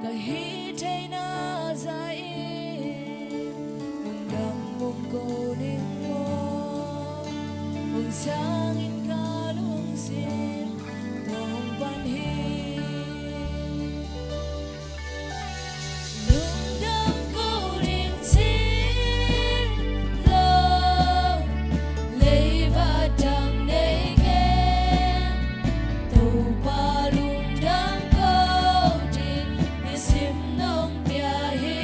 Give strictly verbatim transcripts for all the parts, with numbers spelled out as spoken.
Hih theihna zah in lungdam hong ko ning maw? Hong siangin ka lungsim tawh hong pan hi. Lungdam ko ning cin lo, leiba dang nei kei. Topa lungdam ko ding nisim nong pia hi.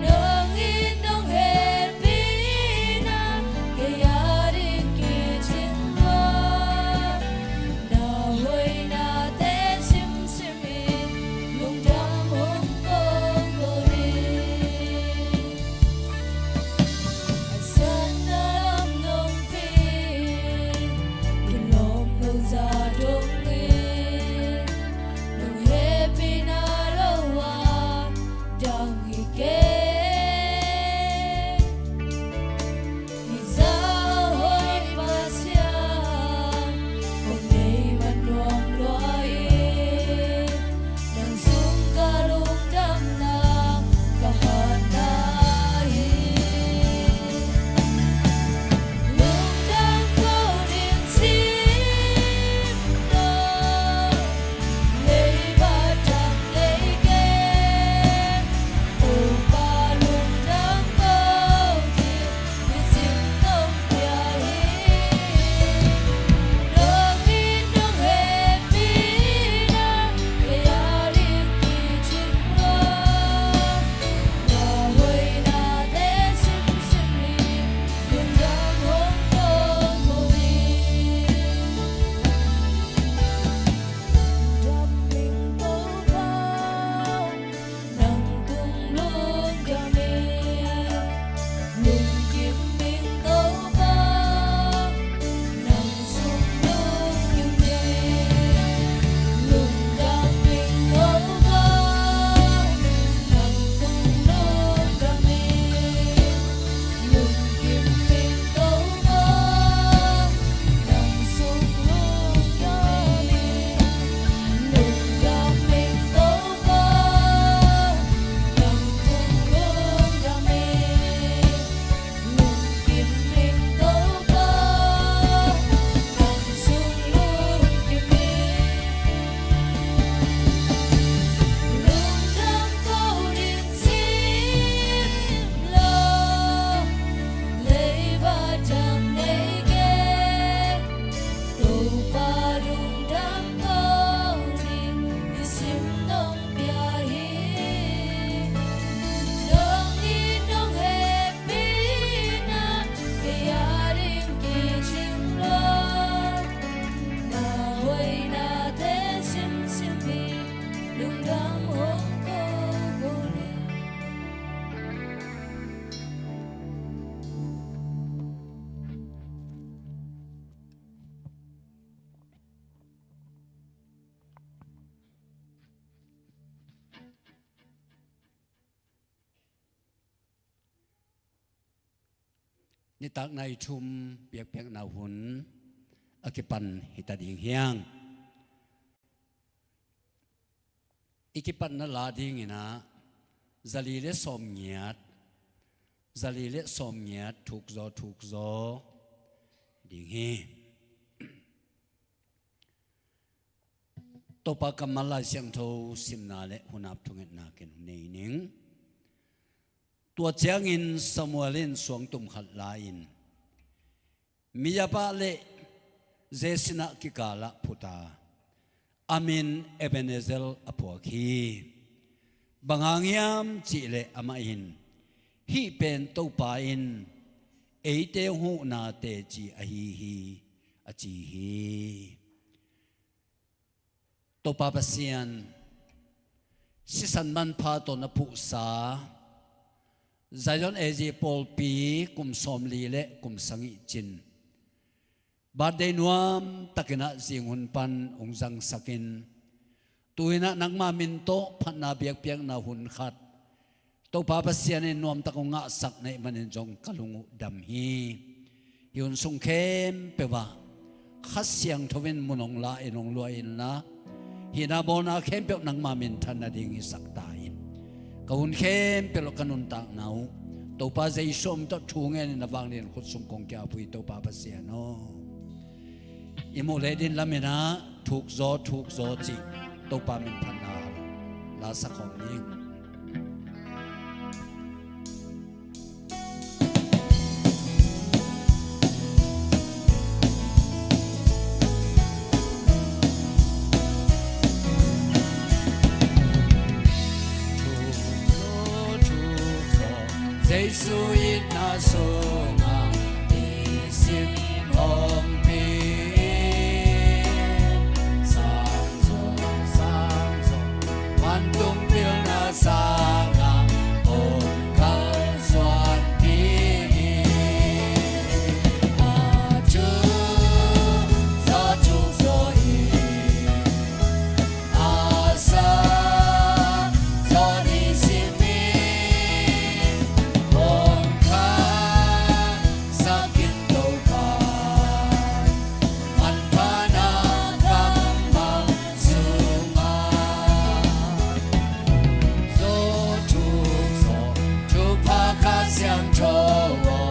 Nong it nong hehpihna kei a ding kicing lo. Na hoihnate simsim in lungdam hong ko ko ni. A sanna lam nong pia, kilawm lo za dong in, nong hehpihna lo a dang hi kei. Hih zah hoih Pasian, kong nei man nuam lua hi. Nang sung ka lungdamna ka hatna hi. Lungdam ko ning cin lo, leiba dang nei kei. Topa lungdam ko ding nisim nong pia hi. Nong it nong hehpihna kei a ding kicing lo. Na hoihnate simsim in lungdam hong ko ko ni. Lungdam ning Topa, nang tung lungdam ing. Lungkim ning Topa, nang sung lungkim ing. Lungdam ning Topa, nang tung lungdam ing. Lungkim ning Topa, nang sung lungdam ing. Lungdam ning Topa, nang tung lungdam ing. Lungkim ning Topa, nang sung lungkim ing. Lungdam ko ning cin lo, leiba dang nei kei. Topa lungdam ko ding nisim nong pia hi. Nong it nong hehpihna kei a ding kicing lo. Na hoihnate simsim in lungdam hong ko ko ni. Nitak nai thum biakpiakna hun a kipan hita ding hiang. I kipatna la dingin ah zali le sawmngiat, zali le sawmngiat thukzaw thukzaw ding hi. Topa kammal Lai Siangtho simna le hunap thungetna ken hun nei ning. Tua ciangin Samuel in suangtum khat la-in Mijapah le Jesse sinah kikalah phuta a min Ebenezer a phuak hi. Bang hang hiam cihleh amah in, "Hih pen Topa in eite hong huhna teci ahi hi," a ci hi. Topa Pasian, sisan manpha tawh na phuhsa Zion A G pawlpi kum sawmli le kum sagih cin birthday nuam takin ah zing hun pan hong zangsakin, tu-in ah nangma min tawh phatna biakpiakna hun khat Topa Pasian in nuamtak hong ngahsak na hih manin zong ka lung uh dam hi. Hih hun sung khempeuh ah Kha Siangtho in mun hong la-in hong luah inla, hihna bawlna khempeuh nangma minthan nading hisak ta in. Ka hun khempeuh ka nuntakna uh Topa Jesu om tawh thu ngenin na vanglian khut sung kong kiap uh hi Topa Pasian aw. I muh le din lamin ah thukzaw thukzaw cih Topa min phatna la sak khawm ning. Jesu itna sungah i sim hong pi in, sang zaw, sang zaw, vantung pilna sangah hong kalsuanpih in. A thuk zaw thuk zaw in, a sang zaw ni simin hong khaksak in Topa manphatna kammal sungah. Zaw thuk zaw thupha Kha Siangtho aw,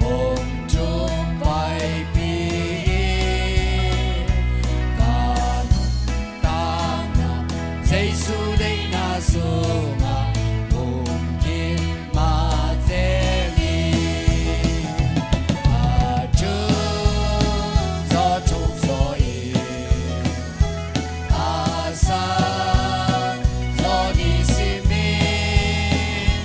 hong thuk paipih in. Ka nuntakna Jesu deihna sungah hong khin mah zel in. A thuk zaw thuk zaw in, a sang zaw ni simin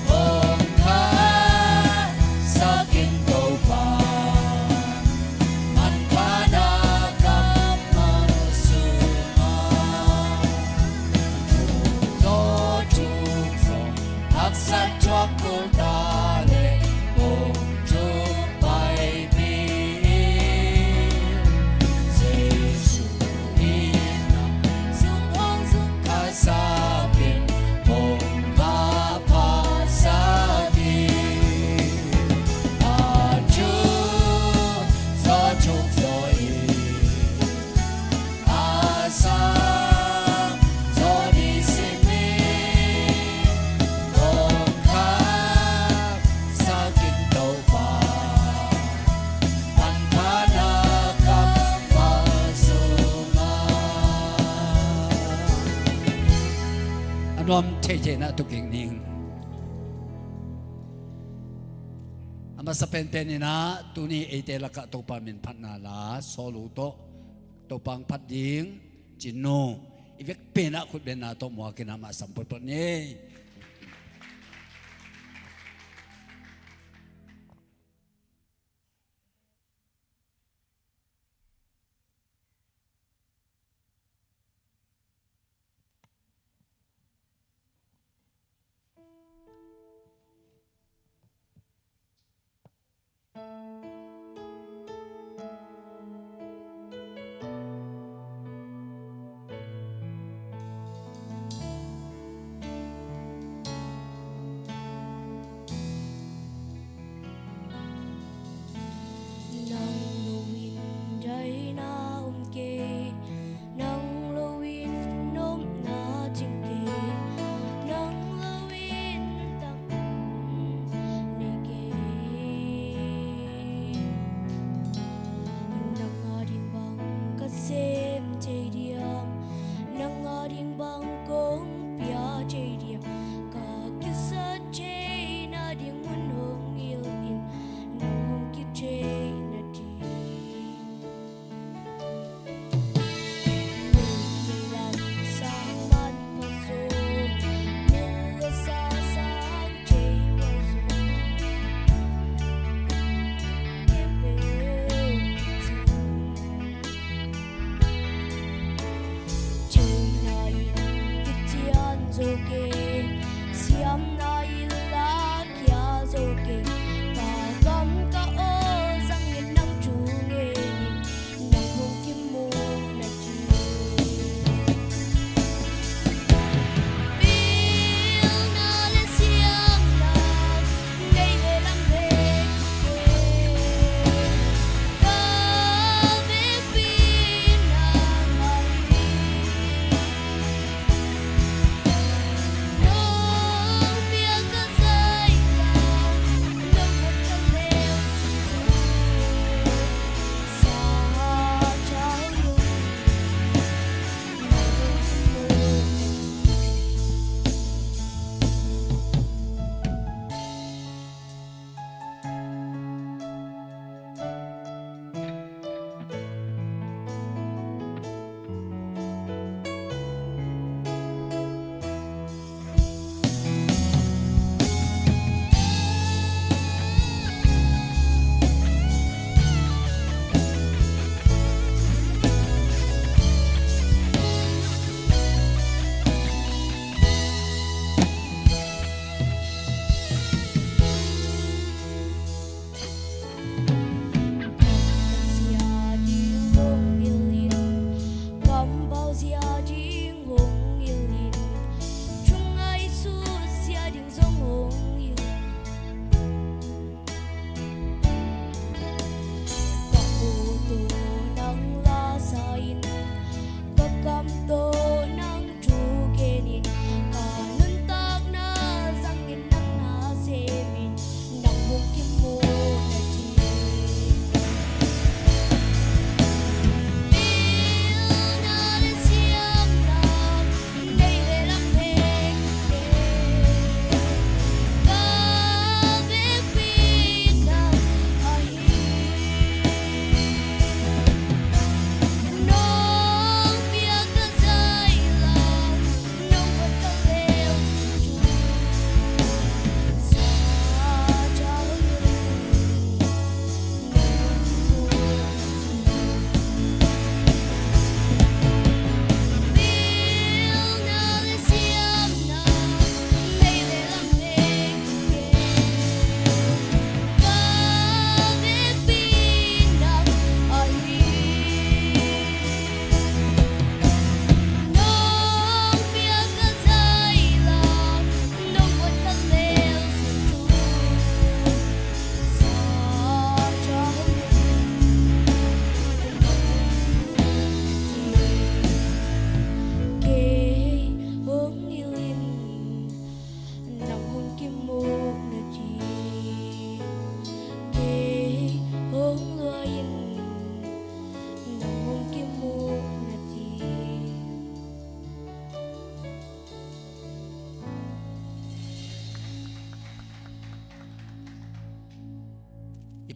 hong khaksak in Topa manphatna kammal sungah. Thuk zaw thuk zaw haksat thuak kul ta leh hong thuk paipih in. Jesu itna sung hong zung khasak in, hong haphaksak in. A thuk zaw thuk zaw in, a sang zaw ni simin hong khaksak in Topa manphatna kammal sungah. A nuam theithei na tu kik ning. A masa penpen in ah tuni eite lakah Topa min phatna la sawl uh tawh Topa hong phat ding Cinnu i vekpi in ah khutbenna tawh muak in amah sam photphot ni. Nang lo in daina om kei, nang lo in nopna cing kei, nang lo in nuntak nei kei. Nang a ding bang ka sem thei diam, nang a ding bang kong pia thei diam, ka kisat thei nading mun hong hilh in, nang hong kithei nading.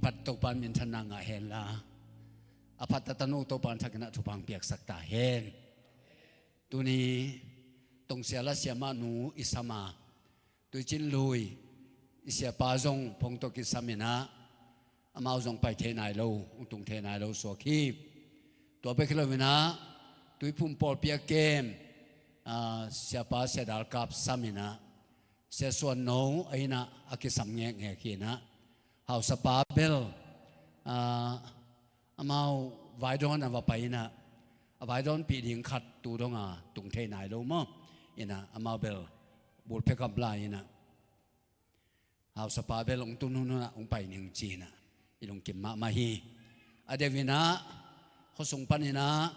Phat Topa'n minthanna ngah henla, a phat a tanu Topa'n thakin ah thupha piaksak ta hen. Tuni tongsia la siamah nu i sam a, Tuicin Lui i siapa zong phongto kisam in ah, amau zong pai thei nai lo, hong tung thei nai lo suak hi. Tua bek hi lo in ah, Tuiphum pawlpi a kem, ah, siapa Sia Dal Kap sam in ah, Sia Suan No a inn ah a kisam ngekngek hi in ah, hausapa bel, ah, amau vaidawn a va pai in ah, a vaidawnpih ding khat tu dong a tung thei nai lo maw. In ah amau bel bulphe kap lai in ah, hausapa bel hong tun hun ah hong pai ning ci in ah, i lungkim mahmah hi. A deuh in ah, khuasung pan in ah,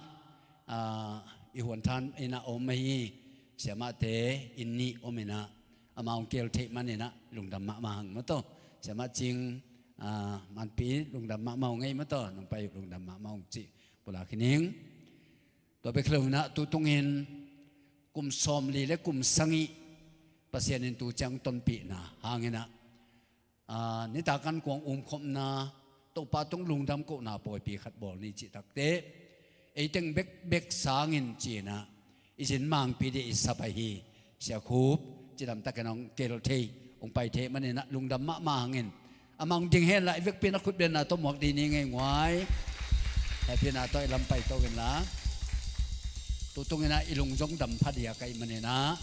ah, i Huanthan in ah om ahi siamahte inn nih om in ah, amah hong kel theih man in ah lungdam mahmah hang maw taw. Siamah Cing, ah, Manpi, lungdam mahmah hang ei maw taw, nong pai uh lungdam mahmah hang cih pulak hi ning. Tua bek hi lo in ah, tu tungin kum sawmli le kum sagih Pasian in tu ciang tonpihna hang in ah, ah, nitak an kuang umkhopna, Topa tung lungdam kohna pawipi khat bawl ni cih takteh, ei teng bekbek sangin ci in ah, i zin mangpi ding i sap ahi Sia Khup, cidam takin hong kel thei, hong pai thei man in ah lungdam mahmah hangin, amah hong ding henla, i vekpi in ah khutbetna tawh muak ding ni ngeinguai. Hehpihna tawh i lam paito inla, tu tung in ah i lung zong dam pha diak ahih man in ah,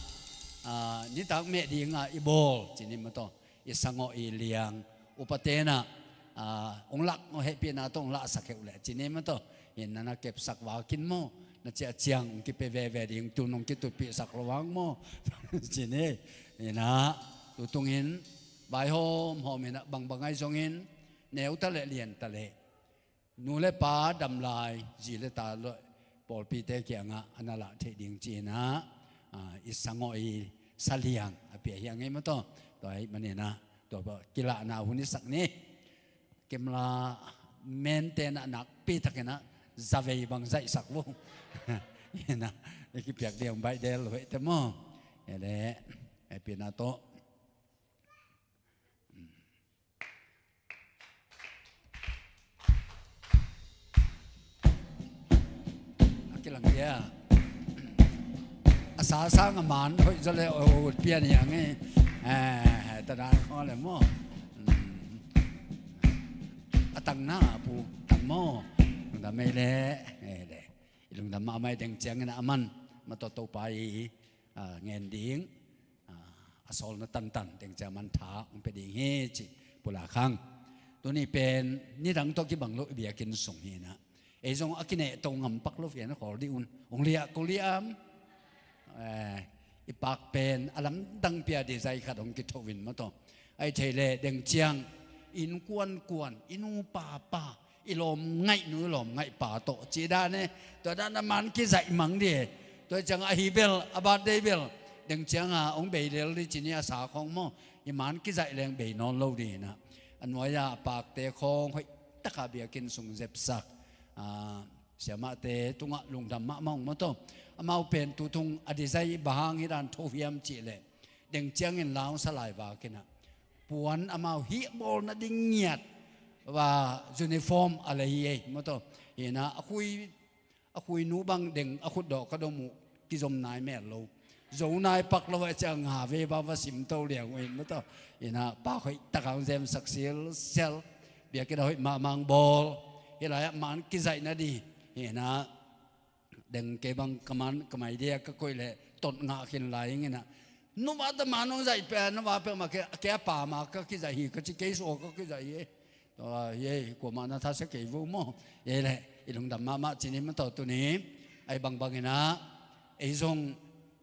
ah, nitak meh ding a i bawl ci ni maw taw, i sangawh i liang, upate in ah, ah, hong lak, hong hehpihna tawh hong lahsak heuh leh ci ni maw taw. Hi in ah na kepsak vak in maw, na ciah ciang hong kipia veve ding, tun hong kitutpihsak lo vang maw ci ni. Hi in ah, tu tungin vaihawmhawm in ah, bangbang ahi zongin, neu ta leh lian ta leh, nu le pa dam lai, zi le ta lawh, pawlpite kiangah a na lah theih ding ci in ah, ah, i sangawh i saliang a pia hi a ngei maw taw. Tua ahih man in ah, tua kilahna hun i sak ni. Cameraman te in ah nakpi takin ah zavei bang zaihsak vo. Hi in ah, i kipiak ding baih del hoih te maw. Hi leh, hehpihna tawh. A kilang dia. A sa sang a man hoih zaw le, o, o, pian hi hang e. Eh, ta dan khaw le maw. Hmm. A tang na pu, tang maw. Lungdam mei le. Eh, le. I lungdam mahmah hi. Deng ciangin a man, ma tawh Topa i, ah, ngen ding, ah, a sawlna tantan, deng ciang man tha hong pia ding hi cih pulak hang. Tuni pen nidang tawh kibang lo i biakinn sung hi in ah, ei zong a kineh to ngam pak lo, fian a khawl dih un. Hong liah ko liam. Eh, i pak pen a lamdang pia design khat hong kitho in maw taw. Ahih thei leh deng ciang, inn kuankuan, i nu papa, i lawm ngaihnu, i lawm ngaihpa tawh cih dan e. Tua dan a man kizaih mang ding e. Tua ciang ahi bel, a birthday bel, deng ciang a hong bei lel ding ci ni, a sa khawng maw. I man kizaih leng bei nawn lo ding in ah, a nuai a pakte khawng hoih taka biakinn sung zepsak, ah, siamahte tungah lungdam mahmah ung maw taw. Amau pen tu tung a design bang hang hi dan tho hiam cih leh, deng ciangin lau sa lai vak in ah, puan amau hih bawl nading ngiat va uniform a lei hi ei maw taw. Hi in ah, a khui, a khuinu bang deng a khut dawh ka dom uh, kizom nai mel lo, zo nai pak lo, a ciang nga ve ba va sim to liang uh in maw taw. Hi in ah, pak hoih taka hong zemsak silsel, biakinn a hoih mahmah hong bawl. Hih lai ah man kizaih nading. Hi in ah, deng kei bang ka man, ka mai dia ka koih leh tot ngah khin lai ing in ah, nu va ta man hong zaih pia, nu va pia ma, kei, kei a pa ma ka kizaih hi ka ci, kei sua ka kizaih hi. Tua hi ei, kuamah na thasia kei vo maw. Hi ei leh, i lungdam mahmah ci ni maw taw tuni. Ahih bangbang in ah, ei zong,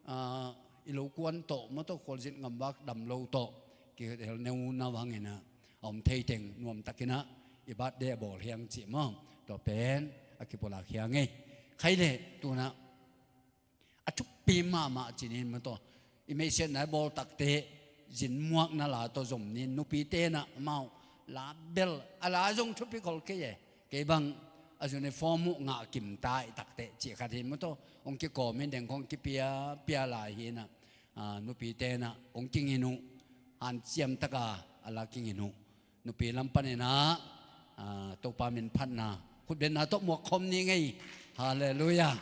ah, i lo kuan tawh maw taw, khualzin ngam vak dam lo tawh, kihel neu na vang in ah, a om thei teng nuam takin ah i birthday a bawl hi hang cih maw. Tua pen a kipulak hi hang ei. Khaih leh tu in ah, a thupi mahmah ci ni maw taw, i meisiatna i bawl takteh, zin muakna la tawh zom ni, nupite in ah amau la bel, a la zong thupi khol kei e. Kei bang a uniform uh ngah kim ta i takteh cih khat hi maw taw, hong kikawm in deng khawng kipia pia lai hi in ah, ah, nupite in ah hong kingin uh, hanciam taka a la kingin uh. Nupi lam pan in ah, ah, Topa min phatna khutbetna tawh muak khawm ni ngei. Halleluiah.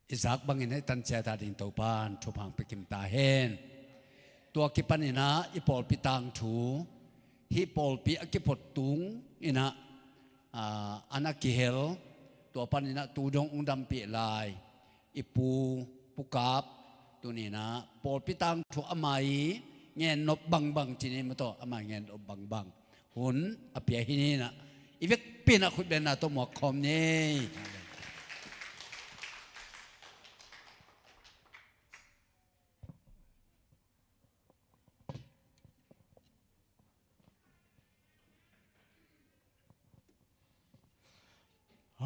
I zak bangin i tan ciat a ding Topan thupha hong pia kim ta hen. Tua kipanin ah i pawlpi tangthu, hih pawlpi a kiphut tung in ah, aa, an a kihel, tua panin ah tu dong hong dampih lai i pu, Pu Kap, tuni in ah pawlpi tangthu ama i ngen nop bangbang ci ni maw, tua ama i ngen nop bangbang hun a pia hi ni in ah, i vekpi in ah khutbenna tawh muak khawm ni.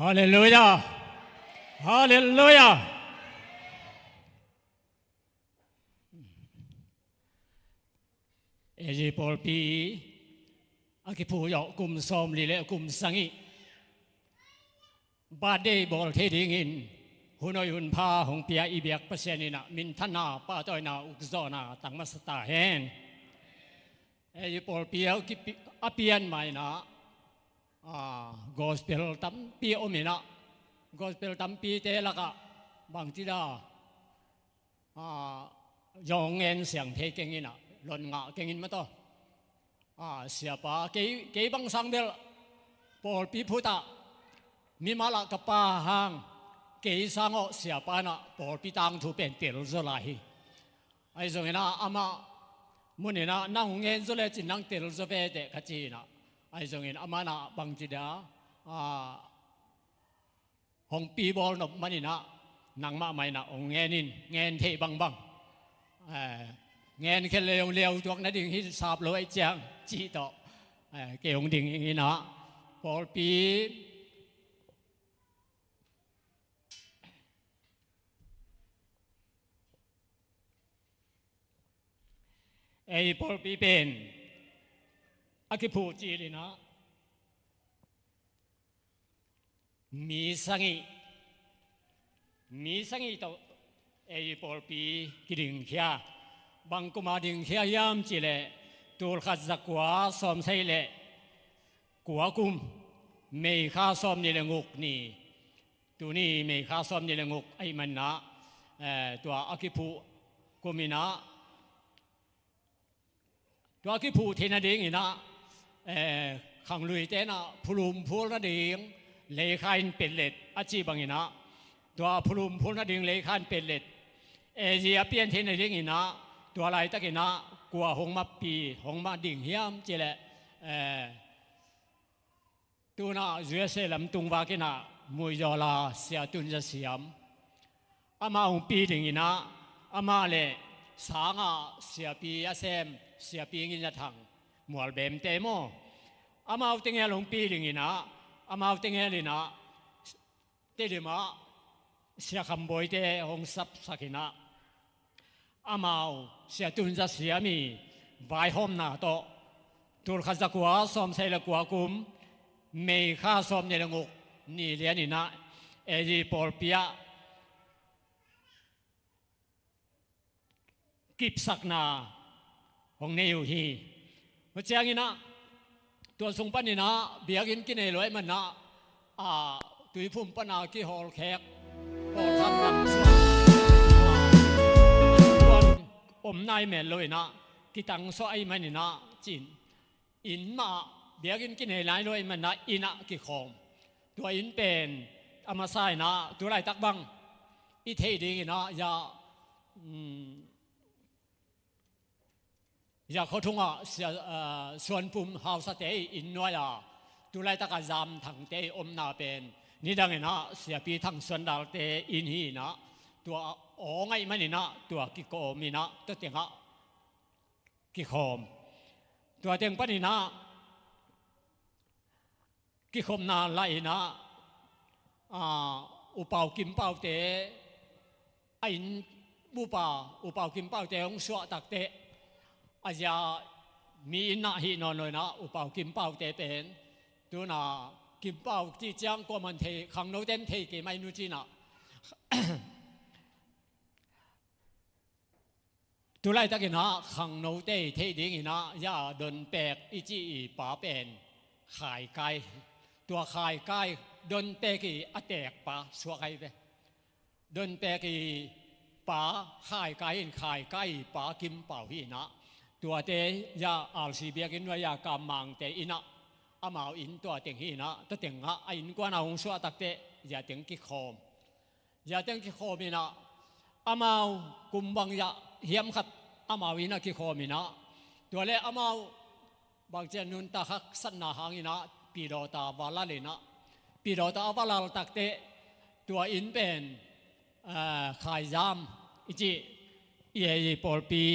Halleluia! Halleluia! A Z pawlpi a kiphuh zawh kum sawmli le kum sagih birthday bawl thei dingin hun hoih hun pha hong pia i biak Pasian in ah minthanna, pahtawina, ukzawhna tang masa ta hen. A Z pawlpi a kipi-, a pian ma in ah, aa, gospel tampi om in ah, gospel tampite lakah bangci dan, aa, zong ngen siang thei keng in ah, lon ngah keng in maw, tua, aa, siapa, kei, kei bang sang bel pawlpi phut ah mimal ah ka pha hang, kei sang aw siapa in ah pawlpi tangthu pen tel zaw lai hi. Ahi zongin ah amah mun in ah nang hong ngen zaw lecin nang tel zaw ve teh ka ci in ah, ahi zongin amah in ah bangci dan, aa, hong pi bawl nop man in ah, nangmah mah in ah hong ngen in, ngen theih bangbang. Eh, ngen khel le hong liau tuak nading hi, sap lo ahih ciang cih tawh, eh, kei hong ding in ah, pawlpi, ei pawlpi pen a kiphuh cil in ah, mi sagih, mi sagih tawh ei pawlpi kidingkhia. Bang kum a dingkhia hiam cih leh, tul khat za kua sawmsagih le kua kum, May kha sawmnih le guk ni, tuni May kha sawmnih le guk ahih man in ah, eh, tua a kiphuh kum in ah, tua kiphuh theih nading in ah, eh, khangluite in ah phulum phul nading leikha in pellet a cih bang in ah, tua phulum phul nading leikha in pellet, A Z a pian theih nading in ah, tua laitak in ah kua hong mappi, hong ma ding hiam cih leh, eh, tu in ah U S A lam tung vak in ah muizawl a Sia Tun Za Siam, amah hong pi ding in ah, amah le sang ah siapi a sem siapi Ngin Za Thang, Mualbem te maw, amau teng hial hong pi ding in ah, amau teng hial in ah Tedim ah Sia Kham Bawi te hong sapsak in ah, amau Sia Tun Za Siam i vaihawmna tawh, tul khat za kua sawmsagih le kua kum, May kha sawmnih le guk ni lian in ah, A Z pawlpi ah kipsakna hong nei uh hi. Tua ciangin ah, tua sung panin ah biakinn kinei lo ahih man in ah, a, Tuiphum pan a kihawlkhek pawlkhat lam suan, a, suan om nai mel lo in ah, kitangsuah ahih man in ah, ci-in inn mah, biakinn kinei nai lo ahih man in ah, inn ah kikhawm. Tua inn pen a masa in ah, tu laitak bang i theih ding in ah, ya, um, ya khuathung ah sia, ah, Suan Pum hausate i inn nuai a, tu laitak a Zam Thangte i omna pen nidang in ah Siapi Thang Suan Dalte inn hi in ah, tua awng ahih man in ah, tua kikawm in ah, tua teng ah kikhawm. Tua teng panin ah kikhopna lah in ah, a, U Pau Kim Pau te, a inn bup a U Pau Kim Pau te hong suah tak teh, a zia mi inn ah hih nawn lo in ah, U Pau Kim Pau te pen tu in ah Kim Pau cih ciang kuaman thei, khangnote in thei kei mai nu ci in ah. Tu laitak in ah khangnote i theih ding in ah, ya, Don Pek i cih i pa pen Khai Kai. Tua Khai Kai, Don Pek i a teek pa suak ahi ve. Donpek i pa Khai Kai in, Khai Kai i pa Kim Pau hi inah, tuate ya R C biakinn nuai-a Kam Mangte inah, amau inn tua teng hi inah, tua tengah a innkuan a hong suah takteh zia teng kikhawm. Zia teng kikhawm inah, amau kum bang zah hiam khat amau innah kikhawm inah, tua le amau bangcian nuntak haksatna hang inah pidawta va lal inah, pidawta a va lal takteh tua inn pen, ah, Khaizam i cih, i ei pawlpi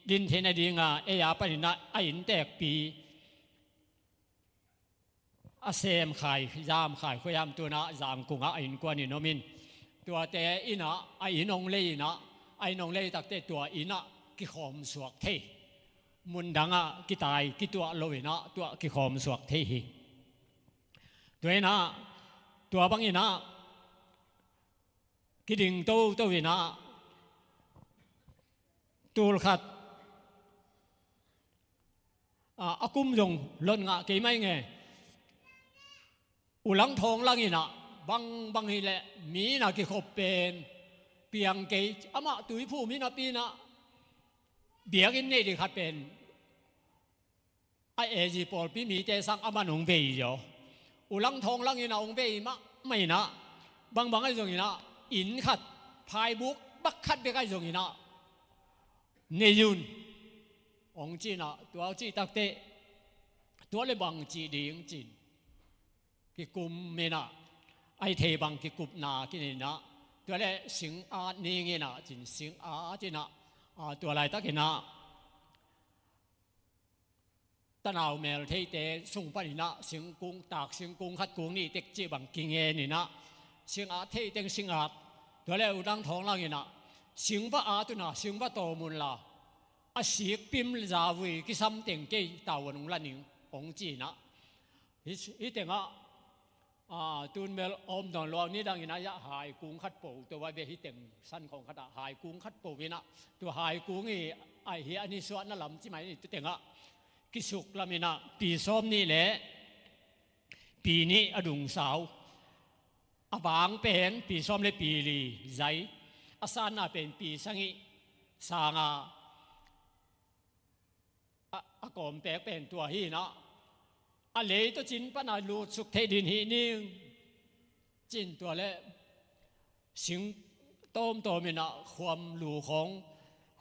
din theihna dinga ei a pan inah a inntekpi a sem Khaizam, Khai Khuaiam, tu inah Zangkungah a innkuan in om in, tuate inah a inn hong lei inah, a inn hong lei takteh tua innah kikhawm suak thei. Mundangah kitai kituah lo inah tua kikhawm suak thei hi. Tua inah, tua bang inah kiding toto inah, tul khat, a, a kum zong lon ngah kei mai nge. U Lang Thawng Lang inah, bangbang hileh mi inah kikhop pen piang kei, amah Tuiphum hi napi inah biakinn neih ding khat pen a A G pawlpi mite sang aman hong bei zaw. U Lang Thawng Lang inah hong bei mahmah inah, bangbang ahi zong inah, inn khat, phaibuk bak khat bek ahi zong inah nei un, hong ci inah, tua cih takteh, tua le bang cih ding ci-in kikum inah, ahi thei bang kikupna kinei inah, tua le sing at ning inah ci-in sing at inah, a, tua laitak inah tanau mel theite sung pan inah singkung, tak singkung khat kung nih tek cih bang kingen inah, sing at thei teng sing at, tua le U Lang Thawng Lang inah, sing va at un la, sing va tawm un la, a sikpim zavui kisam teng kei tavuan hong la ning, hong ci inah. Hih, hih tengah, a, tun bel a om dawn lo a, nidang inah zah haikung khat po, tua va ve, hih teng san khawng khatah haikung khat po inah, tua haikung i, a, hih a nisuahna lam ci mai ni, tua tengah kisuk lam inah pi sawm nih le pi nih a dungsau, a vang pen pi sawm le pi li zai, a sanna pen pi sagih sanga, a, a kawmpek pen tua hi inah, a lei tawh cin pana lutsuk theih ding hi ning, ci-in tua le sing tawmtawm inah khuam lu khawng,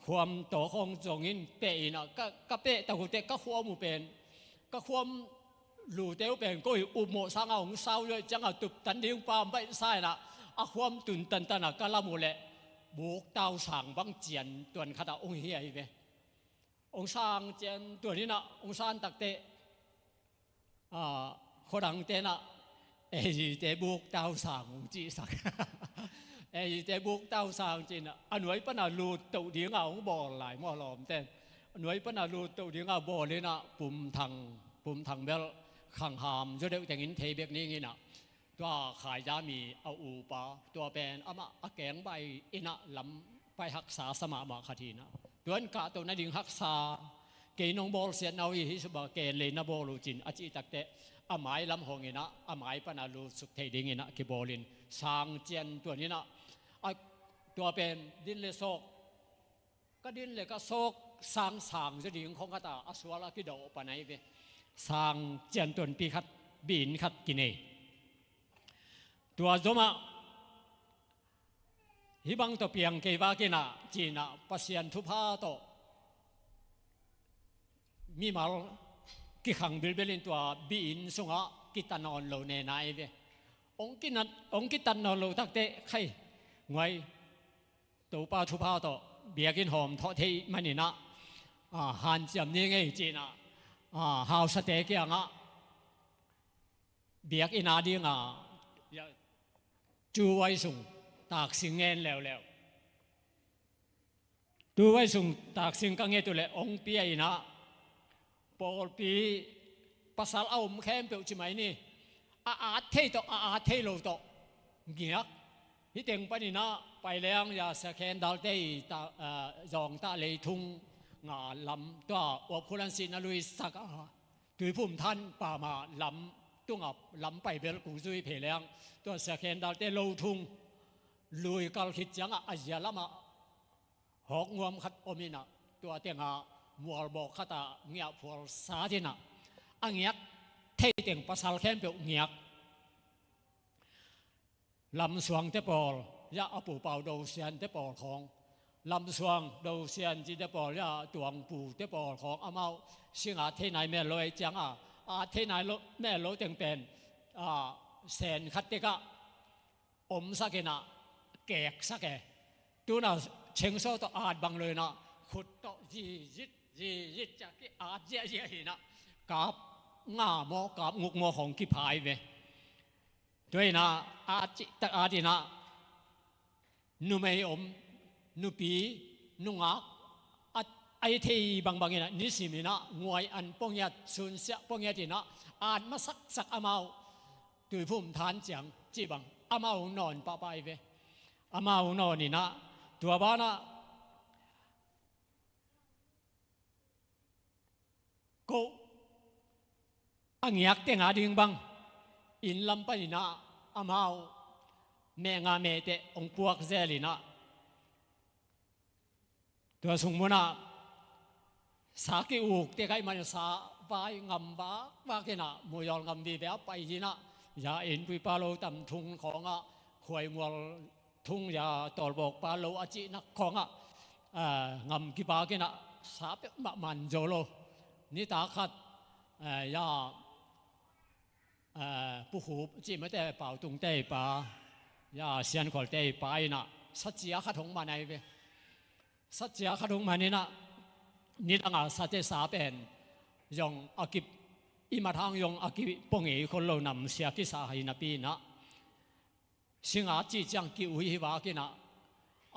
khuam taw khawng zong in peh inah, ka, ka peh tak uh teh ka khuam uh pen, ka khuam lute uh pen ko i upmawh sanga hong sau zaw ih ciangah tuptan ding pambaih sa inah, a khuam tun tantan a ka lam uh leh buk tau sang bang cian tuan khatah hong hi ahi ve. Hong sang cian tuan inah, hong san takteh, a, khuadangte inah, A G te buk tau sang hong cihsak. A G te buk tau sang ci inah, a nuai pana lut toh dinga hong bawl lai maw lawmten. A nuai pana lut toh dinga bawl inah, Pumthang, Pumthang bel khangham zaw deuh tengin thei bek ning inah, tua Khaizam i a upa, tua pen amah a kengbai inah lam pai haksa sa mahmah khat hi inah, tua in kahtoh nading haksa, kei nong bawlsiatna uh hi, hih suk bang ken lei na bawl uh ci-in a cih takteh, a mai lam hong inah, a mai pana lutsuk theih ding inah kibawl in sang cian tuan inah, a, tua pen din le sawk, ka din le ka sawk sang sang zaw ding khawng khatah a sual a kidawh pan ahi ve. Sang cian tuanpi khat, biinn khat kinei. Tua zomah hih bang tawh piang kei vak inah ci inah, Pasian thupha tawh mimal kikhang bilbel in tua biinn sungah kitat nawn lo nena ahi ve. Hong kinat, hong kitat nawn lo takteh khai nguai, Topa thupha tawh biakinn hawm thawh theih man inah, a, hanciam ning ei ci inah, a, hausate kiangah biakinn a dinga, ya, tu vai sung taksing ngen leuleu. Tu vai sung taksing ka nget uh leh hong pia inah, pawlpi pasal a om khempeuh ci mai ni, a at thei tawh, a at thei lo tawh ngiak. Hih teng pan inah pai leng ya, Sia Khen Dalte i ta, a, zawngtah lei thung nga lam, tua Uap Khul An Sihna lui sak a, Tuiphum Than Pama lam tungah lam pai bel kung zui phei leng, tua Sia Khen Dalte lo thung lui kal khit ciangah a zia lamah hawknuam khat om inah, tua tengah mualbawk khatah ngiahphual sat inah, a ngiak thei teng pasal khempeuh ngiak. Lamsuangte pawl, ya a pupau dosiante pawl khawng, lamsuang dosian cite pawl, ya tuangpute pawl khawng, amau singa thei nai mel lo ei cianga, a thei nai lo, mel lo teng pen, a, sen khat tekah omsak inah, keksak e. Tuna chengso tawh at bang lo inah, khut tawh zizit zizit ciah ki at ziahziah inah, kap nga maw, kap nguk maw khawng kiphai ve. Tua inah, at cihtak at inah, numei om, nupi, nungak, a, a i thei bangbang inah, nisim inah, nguai an pua ngiat, sunsiah pua ngiat inah, at masaksak amau, Tuiphum than ciang, cih bang, amau nawn pahpah hi ve. Amau nawn inah, tua banah, ko a ngiak tenga ding bang, inn lam pan inah, amau, meh nga meh teh, hong puak zel inah, tua sung munah, sa ki-uk tekah i man sa vai ngam vakvak inah, muyawl ngam vive a pai inah, ya innpui pa lo tam thung khawngah, khuai mual thung ya tawlbawk pa lo a cihnak khawngah, eh, ngam kibak inah, sa peuhmah man zo lo. Nitak khat, eh, ya, eh, pukhup cih mate, pautungte i pa, ya siankholte i pa inah, sacia khat hong man ahi ve. Sacia khat hong man inah, nidanga sate sa pen zong a kip, i mathang zong a kipua ngei khol lo, namsia kisa hi napi inah, singa cih ciang ki-ui hi vak inah,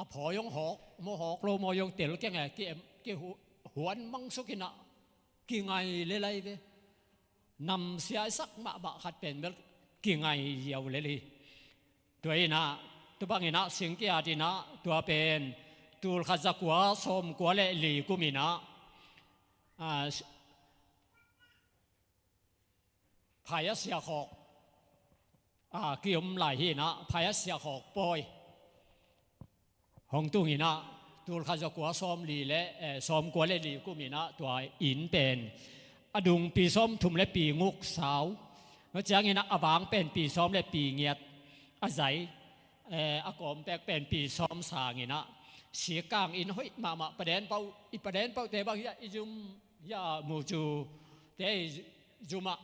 a phawi hong hawk maw, hawk lo maw zong tel keng e, ki em, ki hu-, huan mangsuk inah, kingai lel ahi ve. Namsia i sak mahmah khat pen bel kingai ziau lel hi. Tua inah, tua bang inah sing ki-at inah, tua pen tul khat za kua sawm kua le li kum inah, a, Phaya Siakhawk, a, ki-om lai hi inah, Phaya Siakhawk pawi hong tung inah, tul khat za kua sawm li le, eh, sawm kua le li kum inah, tua inn pen a dung pi sawm thum le pi nguk sau. Tua ciang inah a vang pen pi sawm le pi ngiat, a zai, eh, a kawm pek pen pi sawm sang inah, sikang inn hoih mahmah, paden pauh, i paden pauhte bang, ya i zum, ya mucu te i zumah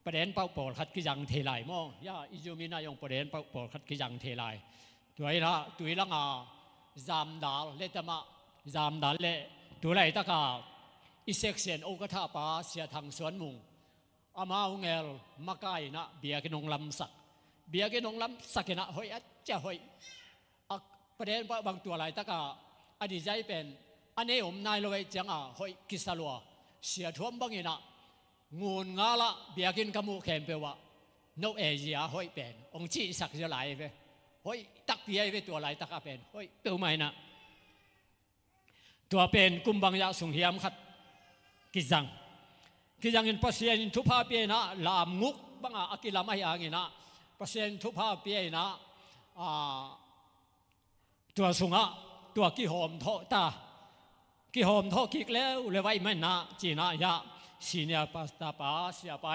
paden pauh pawlkhat kizang thei lai maw? Ya i zum inah zong paden pauh pawlkhat kizang thei lai. Tua inah, tui langa zamdal le tamah, zamdal le, tu laitaka i section okatha pa Sia Thang Suan Mung, amau ngel makai inah biakinn hong lamsak. Biakinn hong lamsak inah hoih a cia hoih. A paden pauh bang tua laitaka a design pen a nei om nai lo ei cianga hoih kisa lua. Sia Thuam bang inah, ngun ngalah biakinn ka muh khempeuh ah, no e zia hoih pen hong cihsak zia lai ve. Hoih takpi ahi ve, tua laitaka pen hoih peuhmah inah. Tua pen kum bang zah sung hiam khat kizang. Kizangin Pasian in thupha pia inah, lam nguk banga a kilam ahi hanginah, Pasian in thupha pia inah, a, tua sungah tua kihawm thawh ta. Kihawm thawh kik leuleu ahih maninah, cinah hiah senior pastor pa, siapa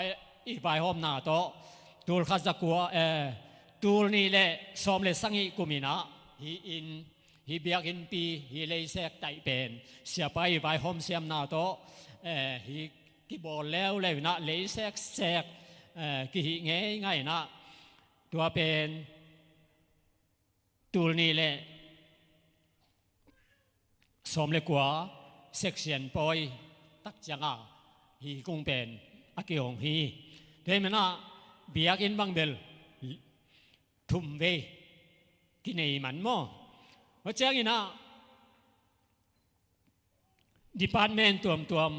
i vaihawmna tawh, tul khat za kua, eh, tul nih le sawm le sagih kuminah, hih inn, hih biakinnpi, hih leisek taih pen siapa i vaihawm siamna tawh, eh, hih kibawl leuleu inah leisek sek, eh, kihih ngeingai inah, tua pen tul nih le sawm le kua section pawi tak cianga hih kung pen a kihong hi. Tua hih manah biakinn bang bel thum vei kinei man maw? Tua cianginah department tuamtuam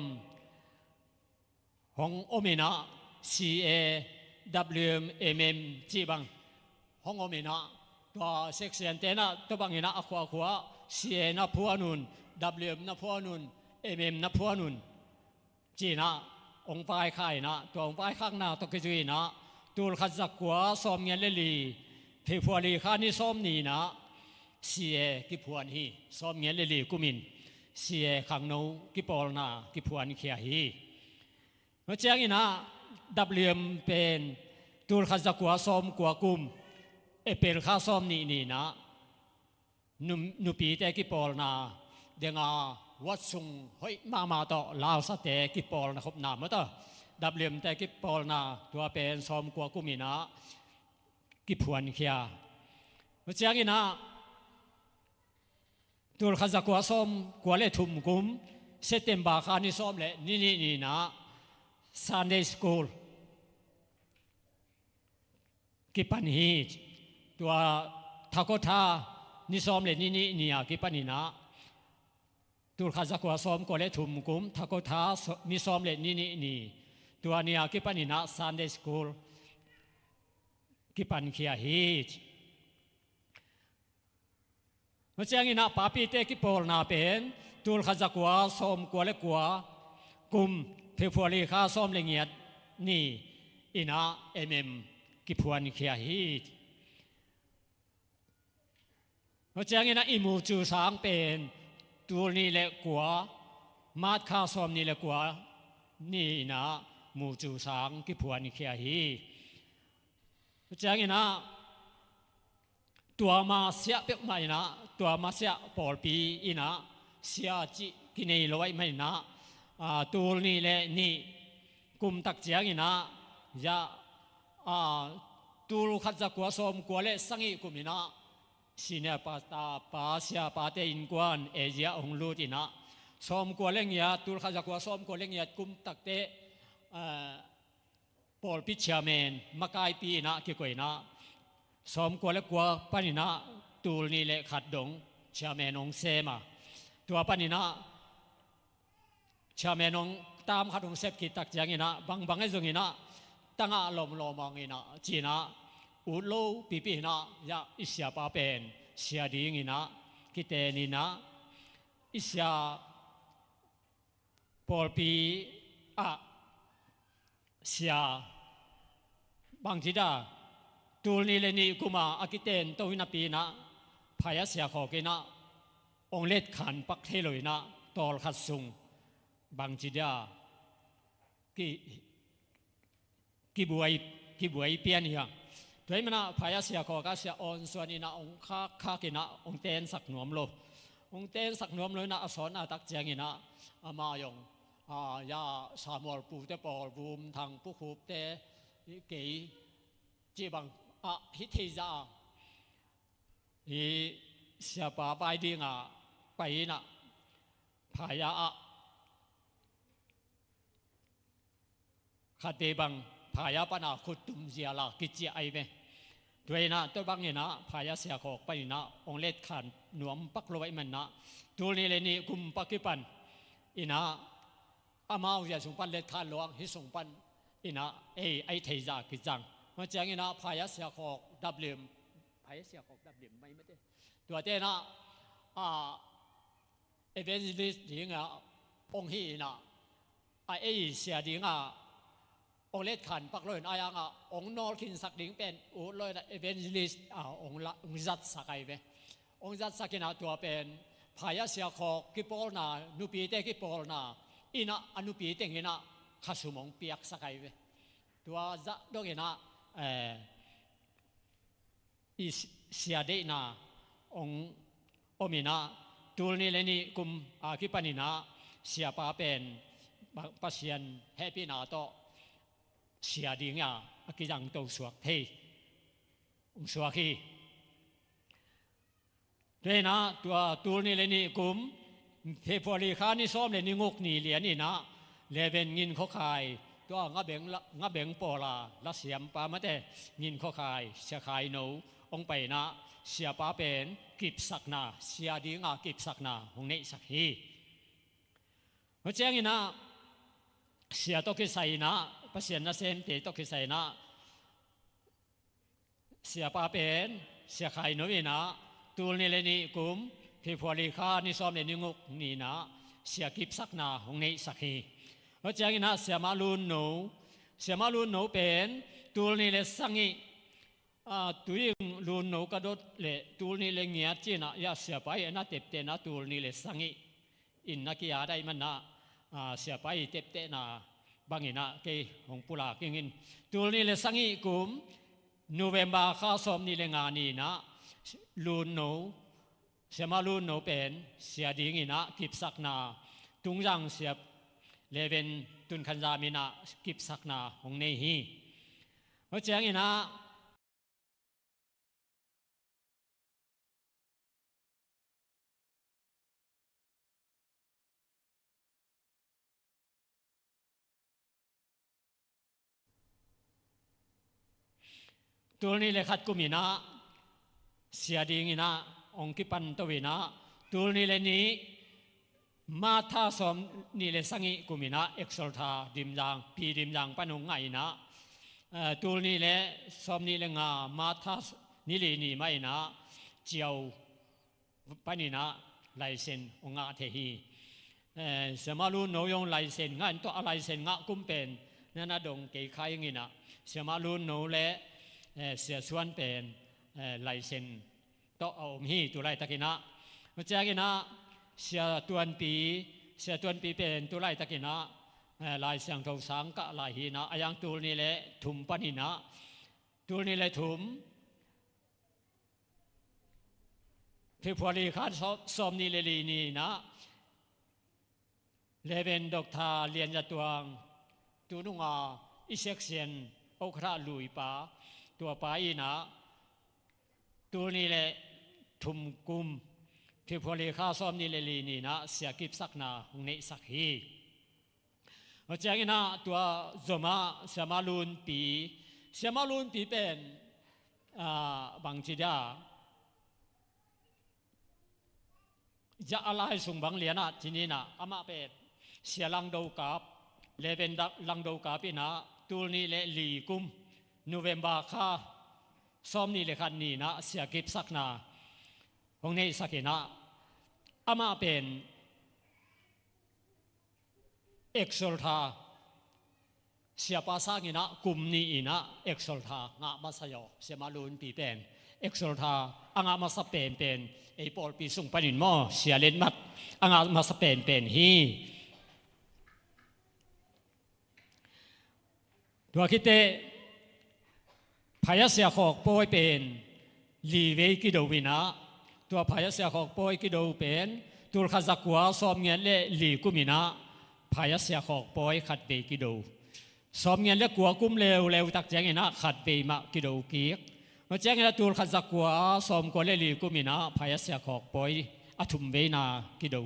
hong om inah, C A, W M, M M cih bang hong om inah, tua section tenah tua banginah a khuakhua C A na phuan un, W M na phuan un, M M na phuan un, cinah hong vaikhak inah, tua hong vaikhakna tawh kizui inah, tul khat za kua sawm ngiat le li February kha ni sawm ni-in ah C A kiphuan hi. Sawmngiat le li kumin C A khangno kipawlna kiphuankhia hi. Tua ciangin ah W M pen tulkhat zakua sawmkua kum April kha sawm nih ni-in ah num- nupite kipawlna denga wat sung hoih mahmah tawh lausate kipawlna khopna maw ta, W M te kipawlna tua pen sawmkua kumin ah kiphuankhia. Tua ciangin ah tulkhat zakua sawmkua le thum kum September kha ni sawm le ni nih ni-in ah Sunday School kipan hi. Tua Thakotha ni sawm le ni nih ni-a kipanin ah tulkhat zakua sawmkua le thum kum Thakotha ni sawm le ni nih ni, tua ni-a kipanin ah Sunday School kipankhia hi. Tua ciangin ah papite kipawlna pen tulkhat zakua sawmkua le kua kum February kha sawm le ngiat ni-in ah M M kiphuankhia hi. Tua ciangin ah i mucu sang pen tul nih le kua March kha sawm nih le kua ni-in ah mucu sang kiphuankhia hi. Tua ciangin ah tua masiah peuhmah in ah, tua masiah pawlpi in ah sia cih kinei lo ahih manin ah, tul nih le nih kum tak ciangin ah, ya, tulkhat zakua sawmkua le sagih kumin ah senior pastor pa, siapate innkuan Asia hong lut in ah sawmkua le ngiat, tulkhat zakua sawmkua le ngiat kum takte pawlpi chairman makaipi in ah kikoih in ah sawmkua le kua panin ah tul nih le khat dong chairman hong sem a, tua panin ah chairman hong tam khat hong sep khit tak ciangin ah bangbang ahi zongin ah tangah lawmlawm hong in ah ci-in ah ut lo pipi in ah, ya, i siapa pen sia dingin ah kiten in ah i sia pawlpi ah sia bangci da, tul nih le nih kum a a kiten to in ah pi in ah phaya sia khawk in ah hong letkhan pak thei lo in ah tawlkhat sung bangci da ki, kibuai, kibuai pian hi a. Tua ahih manin ah phaya sia khawk a sia awnsuan in ah hong khakkhak in ah hong tensak nuam lo. Hong tensak nuam lo in ah a sawtna tak ciangin ah amah zong, ya, Samuel pute pawl, Vum Thang, Pu Khup te, kei cih bang ah hih thei zah a, hih siapa vai ding a pai in ah phaya ah khatvei bang phaya pan a khut tum zial a kiciah ahi ve. Tua in ah tua bangin ah phaya sia khawk panin ah hong letkhan nuam pak lo ahih manin ah tul nih le nih kum pak kipan in ah amau zia sung pan letkhan lo ang, hih sung pan in ah ei, a hih thei zah kizang. Tua ciangin ah phaya sia khawk W M, phaya sia khawk W M mai mate, tuate in ah evangelist ding a hong hi in ah, a ei sia ding a hong letkhan pak lo in ah, a yang a hong nawlkhinsak ding pen ut lo in ah evangelist a hong la, hong zatsak ahi ve. Hong zatsak in ah tua pen phaya sia khawk kipawlna, nupite kipawlna in ah a nupi teng in ah khasum hong piaksak ahi ve. Tua zah dongin ah, eh, i si-, sia deihna hong om in ah, tul nih le nih kum a kipan in ah siapa pen Pa-, Pasian hehpihna tawh sia ding a, a kizangto suak thei hong suak hi. Tua in ah tua tul nih le nih kum February kha ni sawm le ni guk ni lian in ah Reverend Ngin Khua Khai, tua Ngabeng la, Ngabeng pawl a lasiampa mate, Ngin Khua Khai, Sia Khai No hong pai in ah siapa pen kipsakna, sia ding a kipsakna hong neihsak hi. Tua ciangin ah sia tawh kisai in ah, Pasian nasemte tawh kisai in ah siapa pen Sia Khai No in ah tul nih le nih kum February kha ni sawm le ni guk ni in ah sia kipsakna hong neihsak hi. Tua ciangin ah Siamah Lun No, Siamah Lun No pen tul nih le sagih Tuing lunno ka dot leh tul nih le giat ci-in ah, ya, siapa i na teptehna tul nih le sagih in na ki-at ahih manin ah, siapa i teptehna bangin ah kei hong pulak ing in. Tul nih le sagih kum November kha sawm nih le nga ni-in ah lunno, siamah lunno pen sia dingin ah kipsakna, Tungzang sia Reverend Tun Khan Zam in ah kipsakna hong nei hi. Tua ciangin ah tul nih le khat kum in ah sia dingin ah hong kipan to in ah, tul nih le nih March kha sawm nih le sagih kum in ah Exalta Dimzang, Pi Dimzang pan hong ngah in ah, tul nih le sawm nih le nga March kha ni li ni mah in ah Ciau panin ah license hong ngah thei hi. Siamah lunno zong license ngah in, tua a license ngah kum pen na na dong kei kha ing in ah, siamah lunno le sia suan pen license tawh a om hi tu laitakin ah. Tua ciangin ah sia Tuanpi, sia Tuanpi pen tu laitakin ah Lai Siangtho sang kah lai hi in ah, a yang tul nih le thum panin ah, tul nih le thum February kha sawm nih le li ni-in ah Reverend Doctor Lian Za Tuang, tu nunga i section okra luipa, tua pa in ah tul nih le thum kum February kha sawm nih le li ni-in ah sia kipsakna hong neihsak hi. Tua ciangin ah tua zomah siamah lunpi, siamah lunpi pen bangci dia, ya a lai sung bang lian ah ci-in ah, amah pen sia Lang Do Kap, Reverend Lang Do Kap in ah tul nih le li kum November kha sawm nih le khat ni-in ah sia kipsakna hong neihsak in ah, amah pen Exalta siapa sangin ah kum nih in ah Exalta ngah masa hi aw. Siamah lunpi pen Exalta a ngah masa penpen, ei pawlpi sung panin maw, sia letmat a ngah masa penpen hi. Tua khit teh Phaya Sia Khawk Pawi pen li vei kido in ah, tua Phaya Sia Khawk Pawi kido pen tul khat za kua sawm giat le li kum in ah Phaya Sia Khawk Pawi khat vei kido. Sawm giat le kua kum leuleu tak ciangin ah khat vei mah kido kik. Tua ciangin ah tul khat za kua sawm kua le li kum in ah Phaya Sia Khawk Pawi a thum veina kido.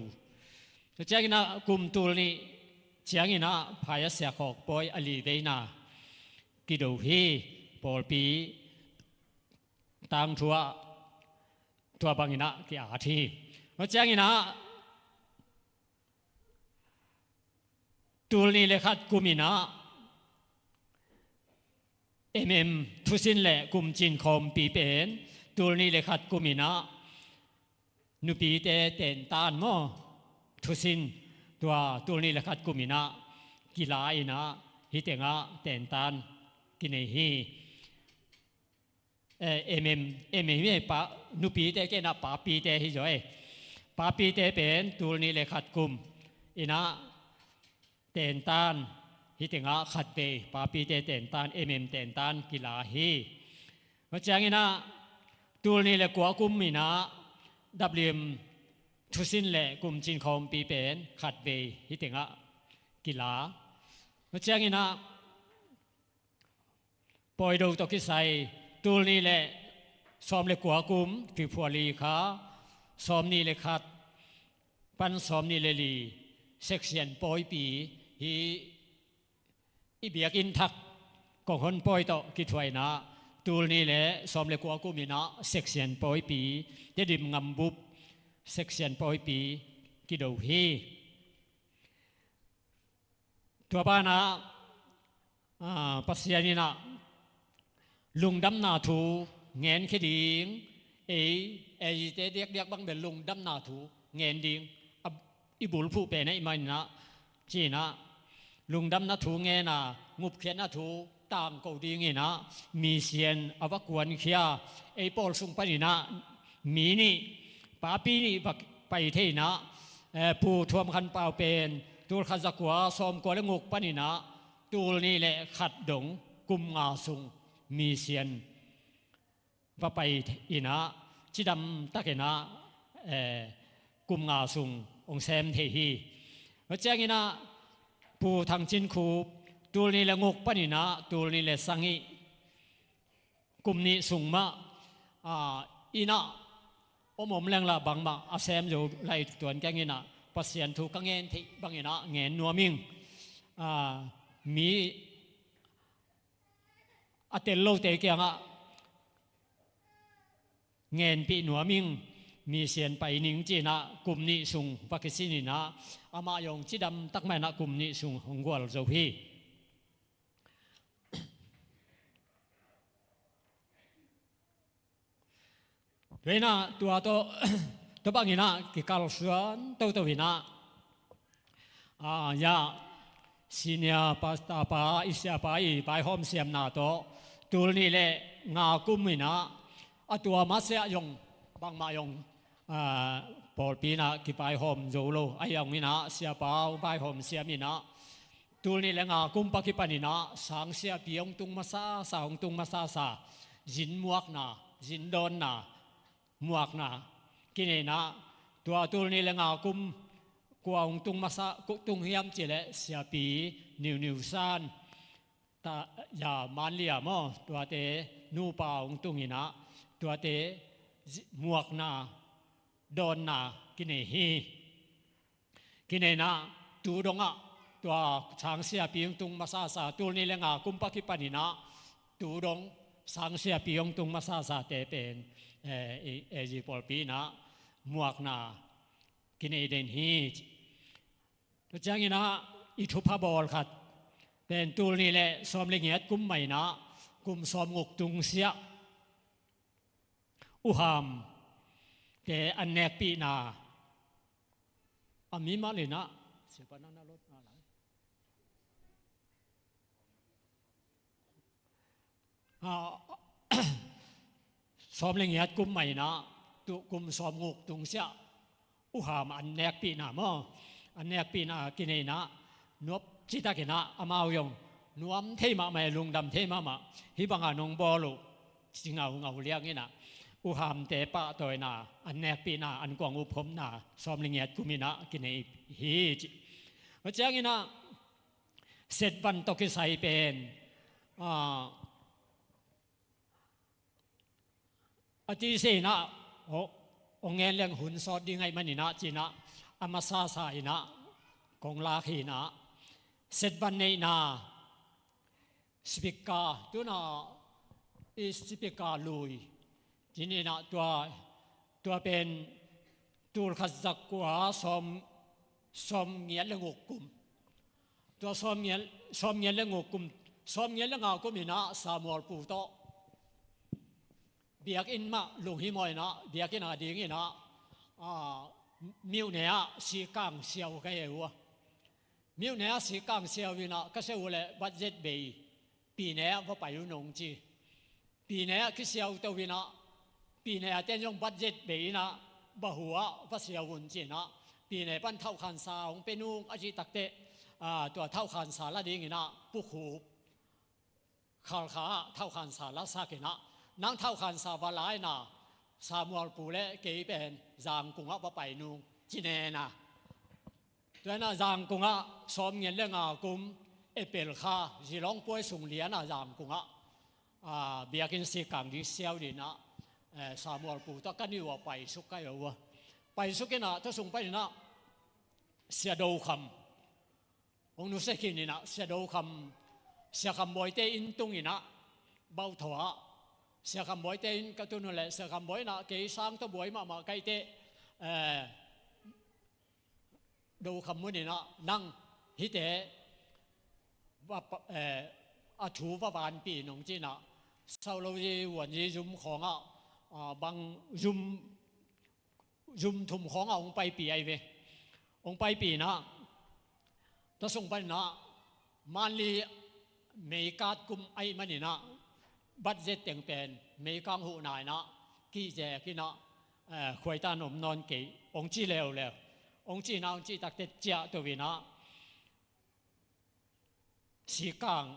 Tua ciangin ah kum tul nih ciangin ah Phaya Sia Khawk Pawi a li veina kido hi. Pawlpi tangthu ah tua bangin ah ki-at hi. Tua ciangin ah tul nih le khat kum in ah M M thusin le kumcin khawmpi pen tul nih le khat kum in ah nupite tentan maw, thusin, tua tul nih le khat kum in ah kila in ah hih tengah tentan kinei hi. Eh, M M, M M hi pa, nupite kei in ah papite hi zaw e. Papite pen tul nih le khat kum in ah tentan, hih tengah khat vei, papite tentan, M M tentan kila hi. Tua ciangin ah tul nih le kua kum in ah W M thusin le kumcin khawmpi pen khat vei hih tengah kila. Tua ciangin ah pawido tawh kisai tul nih le sawm le kua kum February kha sawm nih le khat pan sawm nih le li section pawipi hi. I biakinn thak kong hon pawi tawh kithuah in ah tul nih le sawm le kua kum in ah section pawipi, Tedim Ngambup section pawipi kido hi. Tua banah, ah, Pasian in ah lungdamna thu ngen khia ding, ei, eite diakdiak bang bel lungdamna thu ngen ding, a, i bulphuh pen ahih manin ah, ci-in ah lungdamna thu ngen a, ngupkhiatna thu tangko dinginah misian a va kuankhia, ei pawl sung paninah mi nih, papi nih va pai thei inah, eh, Pu Thuam Khan Pau pen tulkhat zakua sawmkua le guk paninah tulnih le khat dong kum nga sung misian va pai inah cidam takinah, eh, kum nga sung hong sem thei hi. Tua cianginah Pu Thang Cin Khup tulnih le guk paninah tulnih le sagih kum nih sung mah, ah, inah om om lengla bangmah a sem zo lai tuan keng inah Pasian thu ka ngen theih banginah ngen nuam ing. Ah, mi a tel lote kiangah ngenpih nuam ing, misian pai ning cinah kum nih sung va kisininah amah zong cidam takmah inah kum nih sung hong gual zo hi. Tua inah tua tawh tua banginah kikalsuan toto inah, ah, ya, senior pastor pa, i siapa i vaihawm siamna tawh tulnih le nga kum inah a tua masiah zong bangmah zong, ah, pawlpi inah kivaihawm zo lo ahi zong inah siapa vaihawm siam inah tulnih le nga kum pa kipaninah sang siapi hong tung masasa, hong tung masasa, zin muakna, zin dawnna, muakna kineinah tua tulnih le nga kum kua hong tung masa, tung hiam cileh siapi Niu Niu San, ta, ya, Manlia maw, tuate nupa hong tunginah tuate zi-, muakna, dawnna kinei hi. Kineinah tu dongah tua sang siapi hong tung masasa tulnih le nga kum pa kipaninah tu dong sang siapi hong tung masasate pen, eh, i, eh, zi pawlpi inah muakna kinei den hi. Tua cianginah i thupha bawl khat pen tulnih le sawm le giat kum mah inah kum sawm guk tungsiah U Ham te an nekpihna a mimal inah siapa nang na lotna lai. Ah, sawm le giat kum mah inah tu kum sawm guk tungsiah U Ham an nekpihna maw, an nekpihna kineinah nuam citakinah amau zong nuam thei mahmah, lungdam thei mahmah, hih banga nong bawl uh ci ngaungau lianginah U Hamte pahtawina, an nekpihna, an kuang uphopna sawm le giat kum inah kinei hi ci. Tua cianginah Setvan tawh kisai pen, ah, a tise inah, aw, hong ngen leng hun sawt ding ahih maninah cinah a masasa inah kong lak hi inah Setvan neihna sipika, tuna i sipika lui cininah tua, tua pen tulkhat zakua sawm, sawm giat le guk kum. Tua sawm giat, sawm giat le guk kum, sawm giat le nga kum inah Samuel Pu tawh biakinn mah lunghimawh inah biakinn a dinginah, ah, myone ah sikang siau ka hi uh a. Myone ah sikang siau inah ka sia uh leh budget bei Pine ah va pai un hong ci. Pine ah kisiau to inah Pine a ten zong budget bei inah bahu ah va siau un cinah Pine pan thauhkhansa hong pe nung a cih takteh, ah, tua thauhkhansa la dinginah Pu Khup Khalkha ah thauhkhansa la sakinah nang thauhkhansa va la inah Samuel Pu le kei pen Zangkung ah va pai nung ci nena. Tua inah Zangkung ah sawm giat le nga kum April kha Zilong puai sung lianah Zangkung ah, ah, biakinn sikang ding siau dinah, eh, Samuel Pu tawh ka nih uh a paisuk ka hi uh a. Paisuk inah tua sung paninah Sia Do Kham hong nusia khin inah Sia Do Kham, Sia Kham Bawite inn tung inah Bauthaw ah Sia Kham Bawite inn ka tun uh leh Sia Kham Bawi inah kei sang tawh buai mahmah ka hi teh, eh, Do Kham Mun inah nang hihte va pa, eh, a thu va vanpih in hong cinah Saulozi, Vuanzi zum khawngah, ah, bang zum, zum thum khawngah hong paipih ahi ve. Hong paipih inah tua sung paninah Manli meikang kum ahih manin ah, budget teng pen meikang huhna in ah kihzek in ah, eh, khuaitan om nawn kei hong ci leuleu. Hong cih in ah, hong cih takteh ciahto in ah, sikang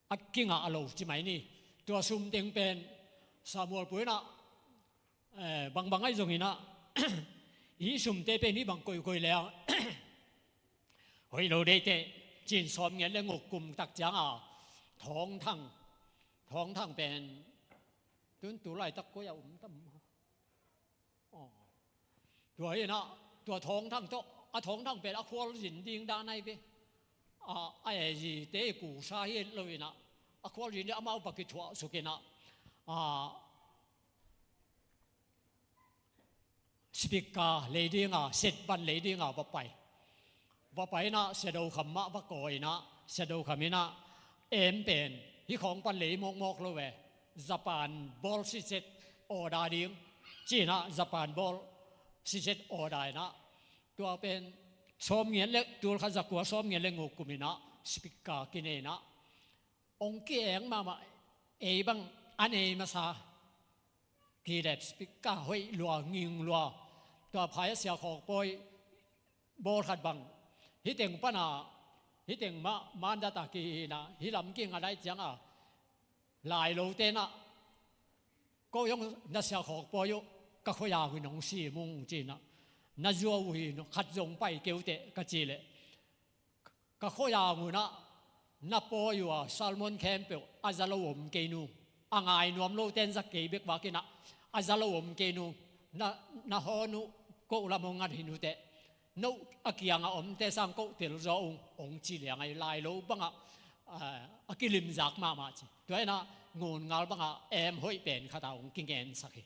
a kingah a lo ci mai ni. Tua sum teng pen Samuel pu in ah, eh, bangbang ahi zongin ah, hih sumte pen hih bang koikoi leng hoih lo deih teh, ci-in sawmgiat le guk kum tak ciangin ah, Thawngthang, Thawngthang pen tun tu laitak koi-ah om tam maw? Aw. Tua hi in ah, tua Thawngthang tawh, a Thawngthang pen a khualzin ding dan ahi ve. A, a ezite kusa hi lo in ah, a khualzin ding amau bang kithuah suk in ah, a, speaker lei ding a, set bang lei ding a va pai. Va pai in ah, Siadokham mah va kawi in ah, Siadokham in ah, em pen hih khawng pan lei mawkmawk lo ve, Japan bawl siset order ding, ci-in ah Japan bawl siset order in ah, tua pen sawmgiat le, tul khat za kua sawmgiat le guk kum in ah speaker kinei in ah, hong ki-eng mahmah, ei bang a nei masa, kidep speaker hoih lua, ging lua. Tua phai a Sia Khawk Pawi bawl khat bang, hih teng pan a, hih teng mah mandat a kihi in ah, hih lam ging a daih ciangin ah, lai lote in ah, ko zong na Sia Khawk Pawi uh, ka khuaiang uh in hong sim ung, ci in ah, na zuau uh hi in, khat zong pai kei uh teh, ka cih leh, ka khuaiang uh in ah, na pawi uh a sermon khempeuh a za lo om kei nung, a ngai nuam lote in za kei bek vak in ah, a za lo om kei nung, na, na hawn uh koh lam hong ngat hi nu teh, no a kiangah omte sang koh tel zaw ung, hong ci liang a, lai lo bangah, ah, a kilimzak mahmah ci. Tua in ah, ngun ngal bangah em hoih pen khat ah hong kigensak hi.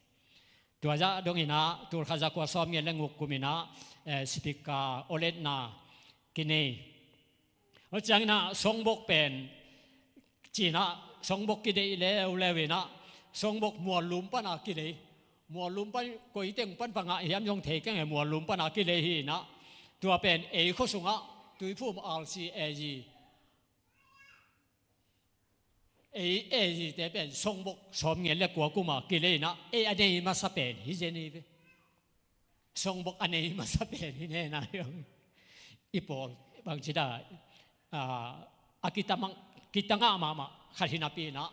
Tua zah dong in ah, tul khat za kua sawmgiat le guk kum in ah, eh, speaker oletna kinei. Tua ciangin ah, songbok pen, ci-in ah, songbok kideih leuleu in ah, songbok Muallum pan a kilei. Muallum pan, koi teng pan va ngah hiam zong thei keng e, Muallum pan a kilei hi in ah, tua pen ei khua sungah, Tuiphum R C A G, ei A G te pen songbok sawmgiat le kua kum a kilei in ah, ei a nei masa pen hi zen hi ve. Songbok a nei masa pen hi zen a, i pawl bangci dan, ah, a kitangah, kitangah mahmah khat hi napi in ah,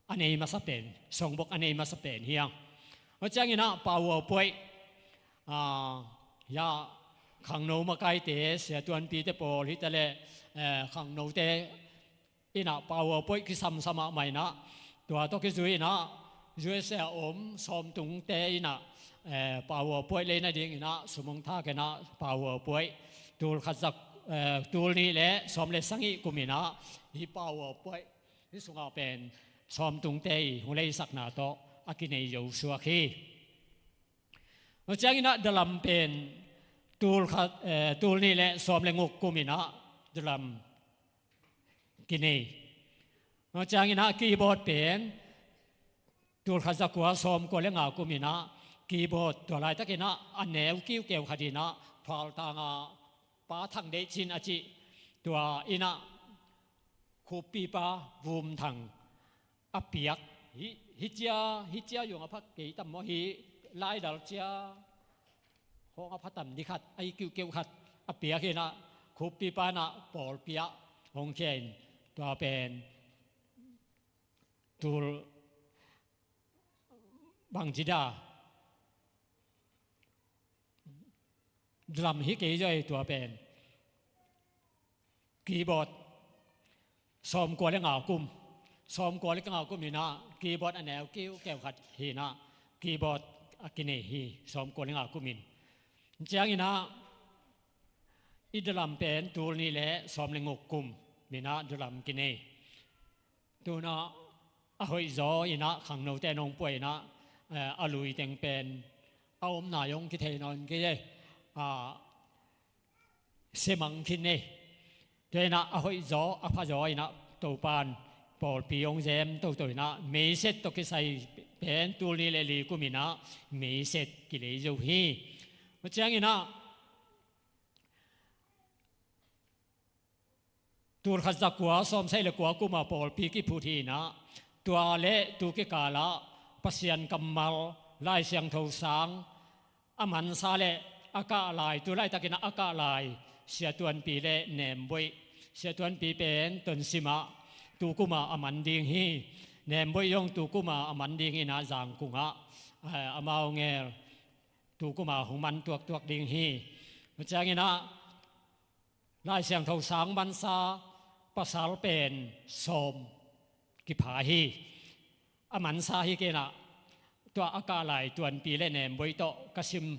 a nei masa pen, songbok a nei masa pen hi hang. Tua ciangin ah, PowerPoint, ah, ya, khangno makaite, Sia Tuanpite pawl hi ta leh, eh, khangnote in ah PowerPoint kisamsam mahmah in ah, tua tawh kizui in ah, U S A a om sawmtungte in ah, eh, PowerPoint lei nading in ah sum hong thak in ah, PowerPoint tul khat za, eh, tul nih le sawm le sagih kum in ah, hih PowerPoint hih sungah pen sawmtungte in hong leisakna tawh a kinei zo suak hi. Tua ciangin ah, drum pen tul khat, eh, tul nih le sawm le guk kum in ah, drum kinei. Tua ciangin ah, keyboard pen tul khat za kua sawmkua le nga kum in ah, keyboard tua laitakin ah, a neu kiukeu khat in ah, Phaltang a Pa Thang Deih Cin a cih, tua in ah, Khuppipa Vum Thang a piak, hih, hih cia, hih cia zong a pha kei tam maw, hih laidal cia khawng a pha tam ding khat, a hi kiukeu khat a piak hi in ah, Khuppipa in ah pawlpi ah hong khia in, tua pen tul bangci dan, drum hi kei zaw e, tua pen keyboard sawmkua le nga kum, sawmkua le nga kum in ah, keyboard a neu kiukeu khat hi in ah, keyboard a kinei hi, sawmkua le nga kum in. Ciangin ah, i drum pen tul nih le sawm le guk kum in ah, drum kinei. Tu-in ah, a hoihzaw in ah, khangnote in hong pua in ah, eh, a lui teng pen a omna zong kithei nawn kei e. Ah, semang khin e. Tua in ah, a hoihzaw, a phazaw in ah, Topa'n pawlpi hong zem toto in ah, meiset tawh kisai pen tul nih le li kum in ah, meiset kilei zo hi. Tua ciangin ah, tulkhat zakua sawmsagih le kua kumah pawlpi kiphut hi inah, tua le tu kikalah Pasian kammal, Lai Siangtho sang a mansa le a kah lai, tu laitakinah a kah lai Sia Tuanpi le Nemboih. Sia Tuanpi pen Tonsimah tu kumah a man ding hi. Nemboih zong tu kumah a man ding inah Zangkungah, eh, amau ngel tu kumah hong man tuaktuak ding hi. Tua cianginah Lai Siangtho sang mansa pasal pen sawm kipha hi. A mansa hi kei inah, tua a kah lai Tuanpi le Nemboih tawh ka sim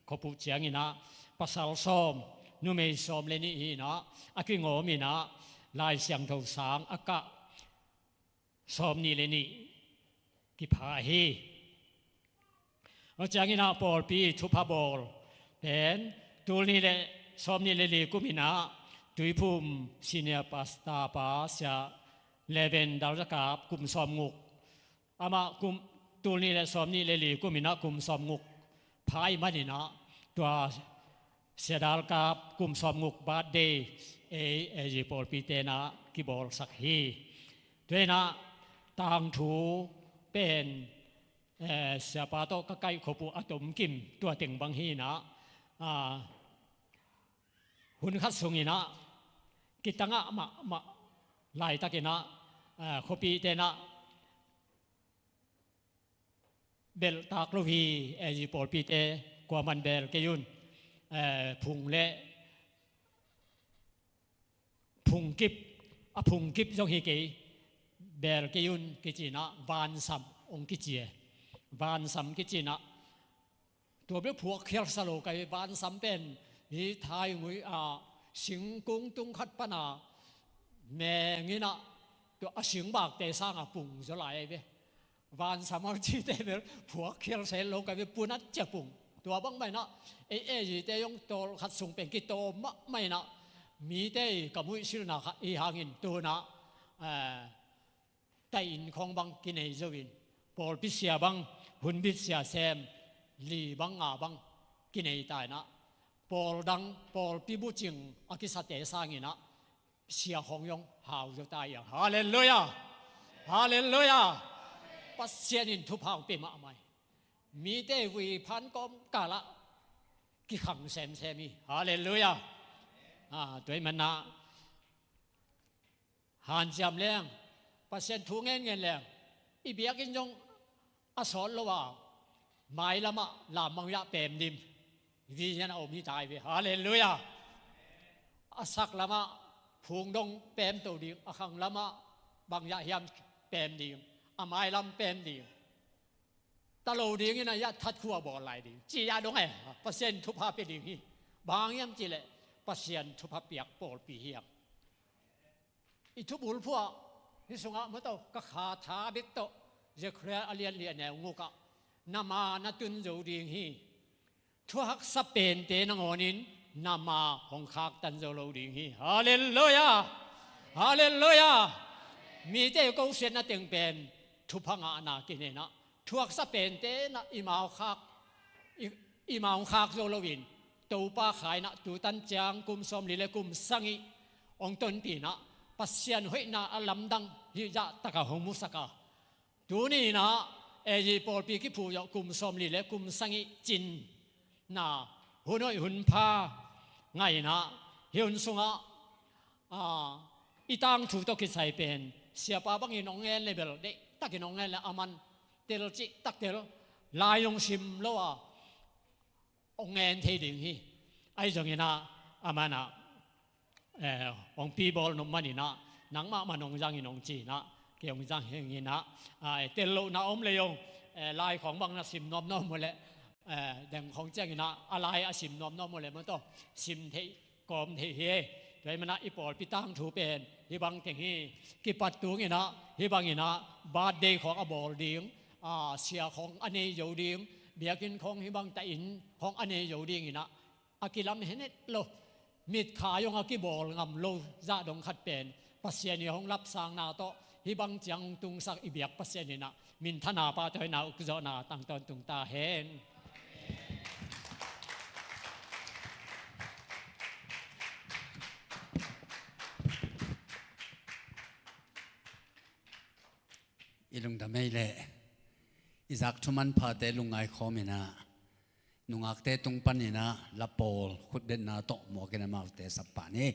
khop uh cianginah pasal sawm, numei sawm le nih hi inah, a kingawm inah Lai Siangtho sang a kah sawm nih le nih kipha hi. Tua cianginah pawlpi thupha bawl pen tul nih le sawm nih le li kum inah Tuiphum Senior Pastor pa Sia Leven Dal Za Kap kum sawmguk, amah kum, tul nih le sawm nih le li kum inah kum sawmguk pha ahih maninah tua Sia Dal Kap kum sawmguk birthday ei, ei zi pawlpi tenah kibawlsak hi. Tua inah tangthu pen, eh, siapa tawh ka kaihkhop uh a tomkim tua teng bang hi inah, ah, hun khat sunginah kitangah mahmah laitakinah, eh, khuapi tenah belhtak lo hi, eh, zi pawlpite kuaman bel kei un, eh, phung le phungkip, a phungkip zong hi kei, bel kei un kicinah vansam hong kici e. Vansam kicinah tua bel phuak khialsa lo kai, vansam pen hi thaingui a singkung tung khat pana menginah tua a singbakte sangah pung zaw lai ve. Vansam hong cite bel phuak khialsa lo kai ve, punat cia pung. Tua bang mah inah ei, ei zite zong tawlkhat sung pen kitawm mahmah inah mite i ka muihsilna kha i hangin tunah, eh, taih inn khawng bang kinei zo in, pawlpi sia bang, hunbit sia sem li bang nga bang kinei ta inah, pawl dang pawlpi bucing a kisate sanginah sia khawng zong hau zo ta hi hang. Halleluiah. Halleluiah. Pasian in thupha hong pia mahmah hi. Mite vui phan kawmkalah kikhang semsem hi. Halleluiah. Ah, tua ahih manah hanciam leng, Pasian thu ngenngen leng, i biakinn zong a sawt lo a, mailamah lam bangzah pem dim vision a om hi ta hi ve. Halleluiah. A sak lamah phungdong pem to ding, a khang lamah bangzah hiam pem ding, a mailam pem ding. Ta lo dingin a yah that khua bawl lai ding ci-a dong e. Pasian thupha pia ding hi. Bang hang hiam cihleh Pasian thupha piak pawlpi hi hang. I thubulphuh ah hih sungah maw, tawh ka kha tha bek tawh Zechariah a lian li a neu nguk ah, na ma na tun zo ding hi. Thuhaksa pente nangawnin na ma hong khaktan zo lo ding hi. Halleluiah. Halleluiah. Mite kosiatna teng pen thupha ngahna kinenah, thuhaksa pente na i mau khak, i, i mau khak zo loin, Topa khainah tutan ciang kum sawmli le kum sagih hong tonpih inah, Pasian hoihna a lamdang hih zahtakah hong musak a, tuni inah A Z pawlpi kiphuh zawh kum sawmli le kum sagih cinna hun hoih hun pha ngah inah, hih hun sungah, a, i tangthu tawh kisai pen siapa bangin hong ngen le bel deihtakin hong ngen le, a man tel cihtak tel, lai hong sim lo a hong ngen thei ding hi. Ahi zonginah a manah, eh, hong pi bawl nop maninah, nangmah man hong zangin hong ci-inah, kei hong zang hi inginah, a, eh, tel lohna om lei hong, eh, lai khawng bang na sim nuamnuam uh leh, eh, deng khawng cianginah a lai a sim nuamnuam uh leh maw, tawh sim theih kawm theih hi. Tua ahih manah i pawlpi tangthu pen hih bang teng hi. Kipat tunginah hih banginah birthday khawng a bawl ding, a, sia khawng a nei zo ding, biakinn khawng hih bang taih inn khawng a nei zo dinginah a kilam henet lo, mitkha zong a kibawl ngam lo zah dong khat pen Pasian i hong lapsangna tawh hih bang ciang hong tungsak i biak Pasian inah minthanna pahtawina ukzawhna tang tawntung ta hen. I lungdam ei leh i zak thu manphate lungngai khawm inah, nungakte tung pan inah lapawl khutbetna tawh muakin amaute sap pah ni.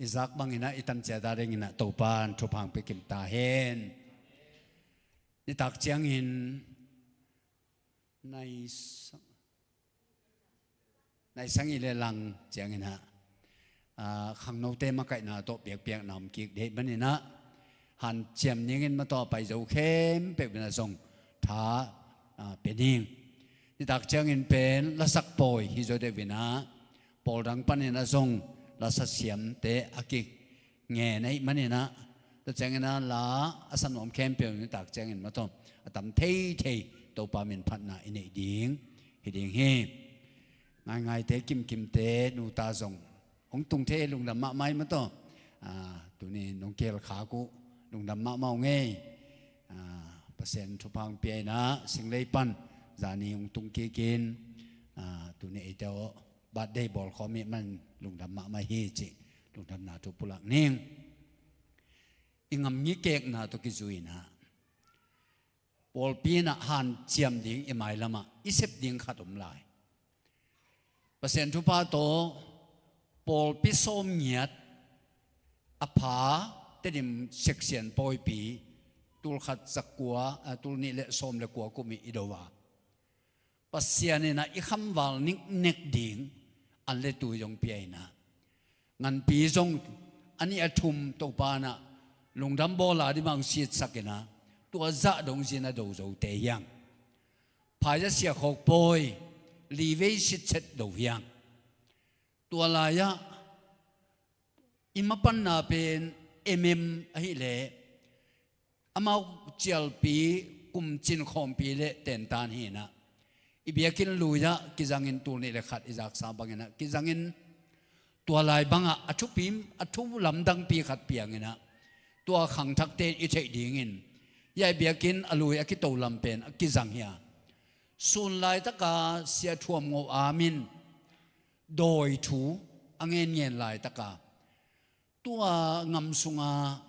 I zak bangin ah i tan ciat a dingin ah Topa'n thupha pia kim ta hen. Nitak ciangin nai sa- Naisang i le lang cianginah, ah, khangnote makaihna tawh piakpiakna om kik deih maninah, hanciam dingin matawh a pai zo khempeuh inah zong tha, ah, pia ding. Nitak ciangin pen lasak pawi hi zo deuh inah, pawldang paninah zong lasa siamte a ki ngen ahih maninah, tua cianginah la a sa nuam khempeuh nitak ciangin matawh a tam theithei Topa min phatna i neih ding hi ding hi. Ngaingaite kimkimte nuta zong hong tung thei lungdam mahmah hi matawh. Ah, tuni nong kihel khak uh lungdam mahmah uh ngei. Ah, Pasian thupha hong pia inah Singlei pan zani hong tung kikin, ah, tuni eite aw birthday bawlkhawm ih man lungdam mahmah hi cih lungdamna thu pulak ning. I ngam ngikekna tawh kizui inah pawlpi inah hanciam ding i mailamah i sep ding khat om lai. Pasian thupha tawh pawlpi sawm ngiat a pha Tedim section pawipi tulkhat zakua, ah, tulnih le sawm le kua kum ih i do a, Pasian inah i khamval niknek ding an le tui zong pia inah, nganpi zong a nih a thum Topa inah lungdam bawla dih mah hong sitsak inah, tua zah dong zin a do zote hiang. Phaizah siakhawk pawi livei sitset do hiang. Tua lai-ah i mapanna pen M M ahih leh amau cialpi kumcin khawmpi le tentan hi inah, i biakinn lui-ah kizangin tulnih le khat i zaksa banginah kizangin, tua lai bangah a thupi, a thu lamdangpi khat pianginah tua khangthakte in i theih dingin, i biakinn a lui a kito lam pen a kizang hi a, sun laitaka Sia Thuam Ngo Am in dawi thu a ngenngen laitaka tua ngam sunga,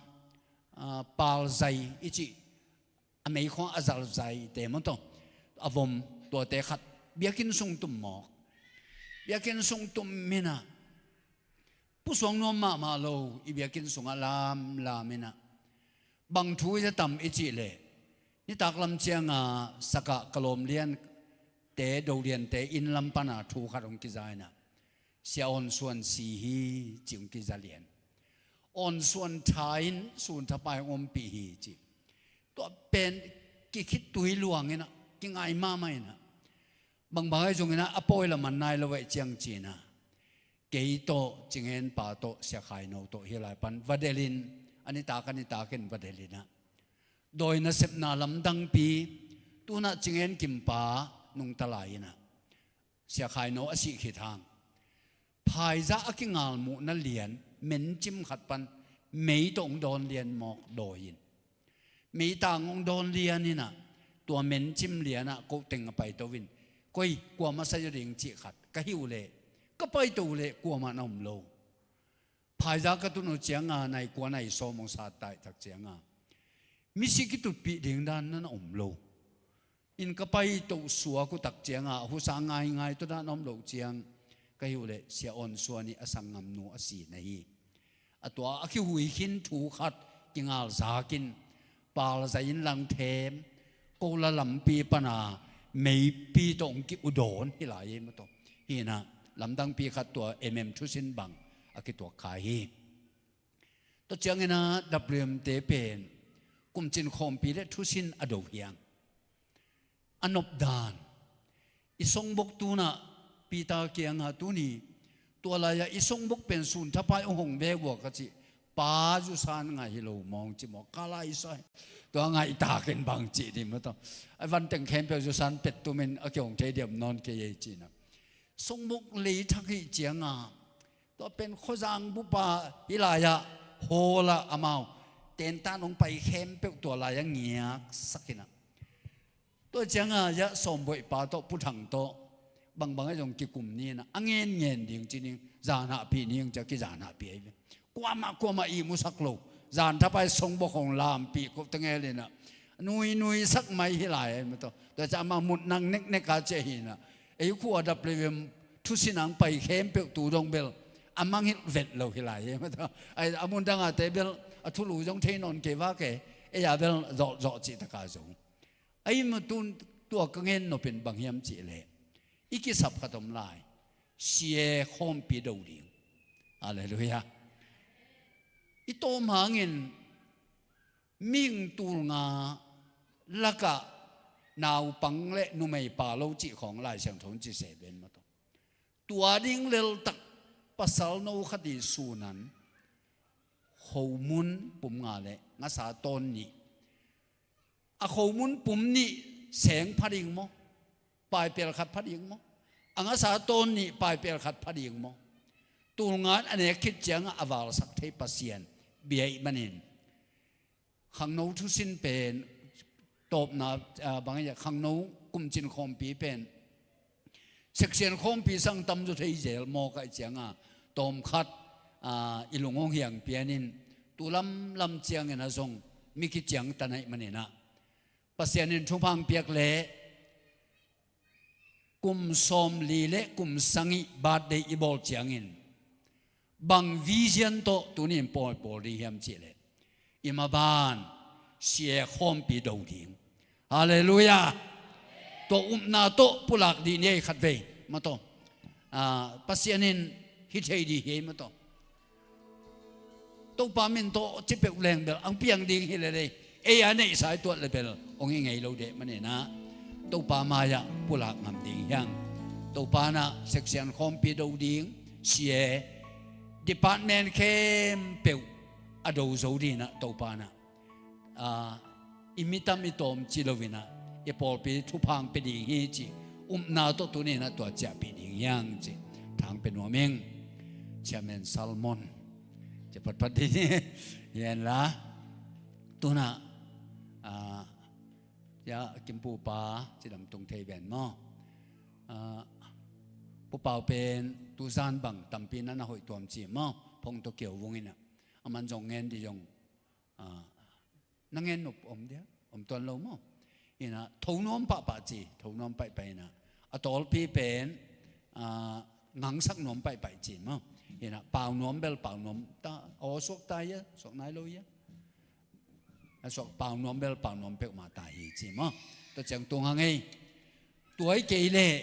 ah, palzai i cih, a meikhuang a zalzaite maw tawh, a vom tuate khat biakinn sung tum mawk. Biakinn sung tum inah pusuang nuam mahmah lo, i biakinn sungah lamlam inah bang thu i za tam i cih leh, nitak lam cianga sakah ka lawm liante, do liante inn lam pana thu khat hong kiza inah, Sia Awn Suan si hi ci hong kiza lian. Awn Suan tha in sun thapai hong ompih hi ci. Tua pen kikhit tui luang inah, kingai mahmah inah, bangbang ahi zong inah a pawi lam an nai lo ahi ciang ci inah, kei tawh, Cingen pa tawh, Sia Khai No tawh hi lai pan va delhin, a nitak a nitakin va delh inah, dawi nasepna lamdangpi, tunah Cingen Kim pa nungta lai inah, Sia Khai No a sih khit hang, phaizah a kingalmuhna lian mencim khat pan mei tawh hong dawn lian mawk dawi in, meitang hong dawn lian inah, tua mencim lianah koh teng a paito in, koi, kuamah sai zaw ding cih khat ka hih uh leh, ka paito uh leh kuamah na om lo. Phaizah ka tun uh cianga nai kua nai sawm hong sat taih tak cianga misi kitutpih ding dan na na om lo. In ka paito suak uh tak cianga husa ngaingai tawh dan a om loh ciang ka hih uh leh Sia Awn Suan ih a sanggamnu a si na hi. A tua a kihui khin thu khat kingalzakin, palzai in langthem, kola lampi pana meipi tawh hong ki-udawn hi lai ei maw tawh. Hi inah lamdangpi khat tua M M thusin bang a kituak kha hi. Tua cianginah W M te pen kumcin khawmpi le thusin a do hiang. A nopdan, i songbok tunah Peter kiangah tuni, tua lai-ah i songbok pen sun thapai uh hong vek uh a ka cih, pa zusan ngai hi lo mawng ci mawk ka lai sa hi. Tua ngai takin bang cih dih maw tawh, a vanteng khempeuh zusan pet tumin a kihong thei diam nawn kei ei ci inah. Songbok lei thak hih cianga tua pen khuazang bupa hi lai-ah hall ah amau tentan hong pai khempeuh tua lai-ah ngiaksak inah, tua cianga yah sawmbuaih pa tawh Pu Thang tawh bangbang ahi zong kikum ni inah, a ngenngen ding ci ning, zan hahpih ning ci a kizan hahpih ahi ve. Kuamah kuamah ihmusak lo, zan thapai songbok hong lampih koh tengel inah nuinui sak mai hi lai ei maw tawh. Tua ciah amah mut nang neknek a ciah hi inah, ei khua W M thusin ang pai khempeuh tu dong bel a mangngilh vet lo hi lai ei maw tawh. A mun dangate bel a thulu zong thei nawn kei vak ei, ei a bel zawhzawh cih taka zo. Ahi maw tun tua ka ngen nopin bang hiam cih leh, i kisap khat om lai. C A khawmpi do ding. Halleluiah. I tawm hangin mihing tul nga lakah naupang le numei pha lo cih khawng Lai Siangtho in ci se ven maw taw. Tua ding leltak pasal no khat i sunan khomun pum nga le ngasa tawn nih. A khomun pum nih seng pha ding maw? Paipel khat pha ding maw? A ngasa tawn nih paipel khat pha ding maw? Tul nga in a nek khit ciangah a valsak thei Pasian bia ih manin khangno thusin pen tawpna, ah, bang a khangno kumcin khawmpi pen section khawmpi sang tam zaw thei zel maw ka ih cianga tawmkhat, ah, i lung hong hiang pianin tu lamlam ciangin a zong mi kiciang ta naih maninah Pasian in thupha hong piak leh kum sawmli le kum sagih birthday i bawl ciangin bang vision tawh tuni in pawi bawl ding hiam cihleh i maban C A khawmpi do ding. Halleluiah. Tua upna tawh pulak dih ni ei khat vei maw taw. Ah, Pasian in hi thei dih hi ei maw taw. Topa min tawh ci peuh leng bel ang piang ding hi lelei. Ei a neihsa i tuat le bel hong hi ngei lo deh maninah Topa mai-ah pulak ngam ding hiang. Topa nah section khawmpi do ding, C A department khempeuh a do zo dinah Topa nah, ah, i mitam i tawm ci loinah i pawlpi thupha hong pia ding hi ci upna tawh tuninah tua ciahpih ding hiang ci thang pia nuam ing. Chairman Salmon ci patpat ding hi. Hianla tunah, ah, ya kimpupa cidam tung thei ven maw? Ah, pupau pen tuzan bang tampi na na hoih tuam ci maw? Phong tawh kiau vunginah a man zong ngen di zong, ah, na ngen nop om dia om tuan lo maw? Inah tho nuam pahpah ci, tho nuam paihpaih inah a tawlpi pen, ah, ngangsak nuam paihpaih ci maw? Inah pau nuam bel pau nuam ta, aw suak ta ia, suak nai lo ia. A suak pau nuam bel pau nuam peuhmah ta hi ci maw? Tua ciang tung hang ei. Tua i kei leh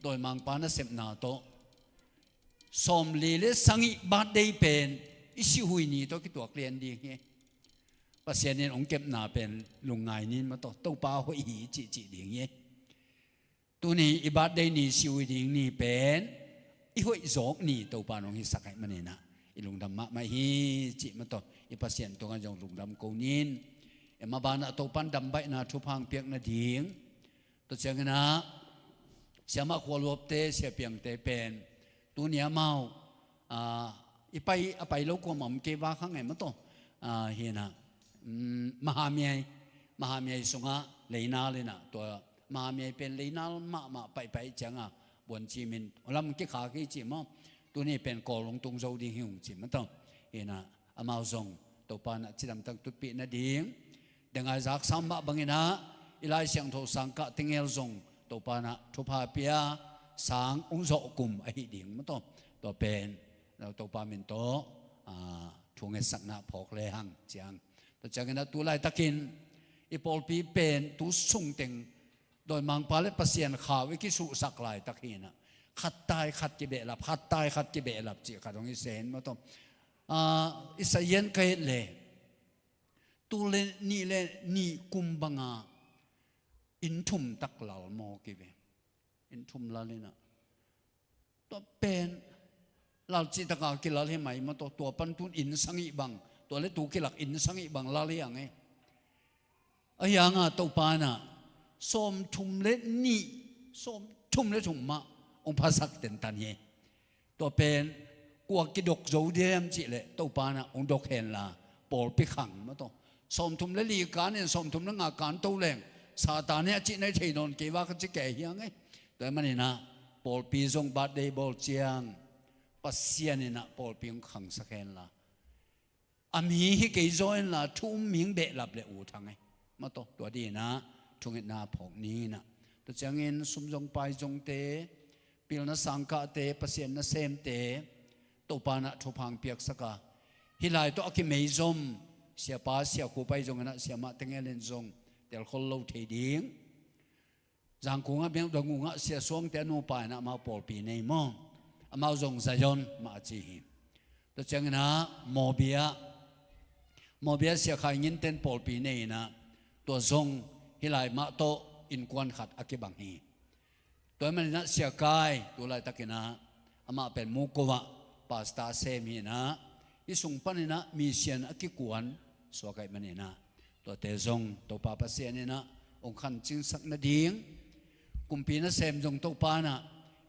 dawimangpa nasepna tawh sawmli le sagih birthday pen i sihui ni tawh kituak lian ding hi. Pasian in hong kepna pen lungngai nin maw taw, Topa hoih hi cihcih ding hi. Tuni i birthday ni sihui ding ni pen i hoih zawk ni Topa in hong hisak ahih maninah i lungdam mahmah hi cih maw taw, i Pasian tungah zong lungdam ko nin. Ei mabanah Topa in dambaihna thupha hong piak nading. Tua cianginah siamah khualuapte, siapiangte pen tuni amau, ah, i pai a pai lo kuamah om kei vak hang ei maw taw. Ah, hinah, mm, Mahamiai, Mahamiai sungah leinal inah tua Mahamiai pen leinal mahmah paihpaih cianga buan cimin lam kikhak hi ci maw? Tuni pen Kawl hong tung zo ding hi hong ci maw taw. Hinah amau zong Topa nah cidamtang tutpih nading. Dengai zak sam mah banginah i Lai Siangtho sangkah tengel zong Topa nah thupha pia sang hong zawh kum ahi ding maw taw. Tua pen Topa min tawh, ah, thu ngetsakna phawk lehang ciang. Tua cianginah tu laitakin i pawlpi pen tu sungteng dawimangpa le Pasian khau i kisuhsak laitak hinah khat tai khat kibehlap, khat tai khat kibehlap cih khat hong i sen maw taw. Ah, i sayen ka et le tul le nih le nih kum banga inn thum tak lal maw kive. Inn thum lal inah tua pen lal cihtaka kilal hi mai maw taw, tua pan tun inn sagih bang, tua le tu kilak inn sagih bang lal hi ang ei. Ahi hanga Topa nah sawmthum le nih, sawmthum le thum mah hong phasak tentan hi. Tua pen kua kidok zo diam cihleh Topa nah hong dok henla pawlpi khang maw taw. Sawmthum le li kanin sawmthum le nga kan to leng Satan hi a cihna i thei nawn kei vak a ci kei hiang ei. Tua ahih maninah pawlpi zong birthday bawl ciang Pasian inah pawlpi hong khangsak henla a mi hi kei zaw inla thu um mihing behlap le ut hang ei maw taw. Tua dinah thungetna phawk ninah tua ciangin sum zong pai zongte, pilna sangkahte, Pasian nasemte Topa nah thupha hong piaksaka hih lai tawh a kimeizom siapa siakhu pai zonginah siamah tengel in zong telkhol lo thei ding. Zangkungah biakdong ungah Sia Suangte a nupa inah amau pawlpi nei maw? Amau zong Zion mah a ci hi. Tua cianginah Mawbia, Mawbia Sia Khai Ngin ten pawlpi nei inah, tua zong hih lai mah tawh innkuan khat a kibang hi. Tua ahih maninah Sia Khai tu laitakinah amah pen Muko ah pastor a sem hi inah, hih sung paninah mission a kikuan suak ahih maninah, tuate zong Topa Pasian inah hong khancingsak nading, kumpi nasem zong Topa inah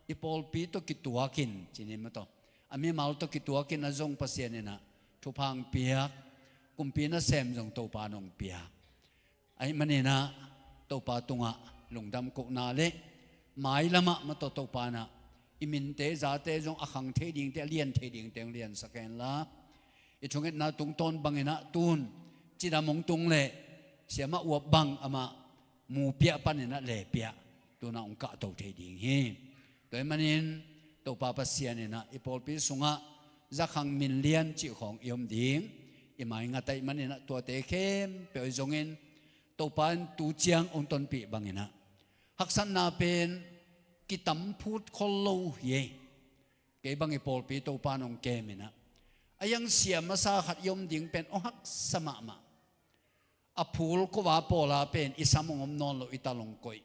i pawlpi tawh kituakin, cinin mataw, a mimal tawh kituakin a zong Pasian inah thupha hong piak, kumpi nasem zong Topa in hong piak. Ahih maninah Topa tungah lungdam kohna le mailamah mataw Topa inah i minte zate zong a khang thei dingte, a lian thei dingte hong liansak henla, i thungetna tungtawn banginah tun cidam hong tung leh siamah uap bang amah mupiah paninah lepiah tunah hong kahto thei ding hi. Tua ahih manin Topa Pasian inah i pawlpi sungah zakhang minlian cih khawng i om ding, i maingat ahih maninah tuate khempeuh ahi zongin Topa in tu ciang hong tonpih banginah haksatna pen kitam phut khol lo hi ei. Kei bang i pawlpi Topa in hong kem inah, a iang sia masa khat i om ding pen hong haksa mahmah. A phul khuava pawla pen i sam hong om nawn lo, i tal hong koih,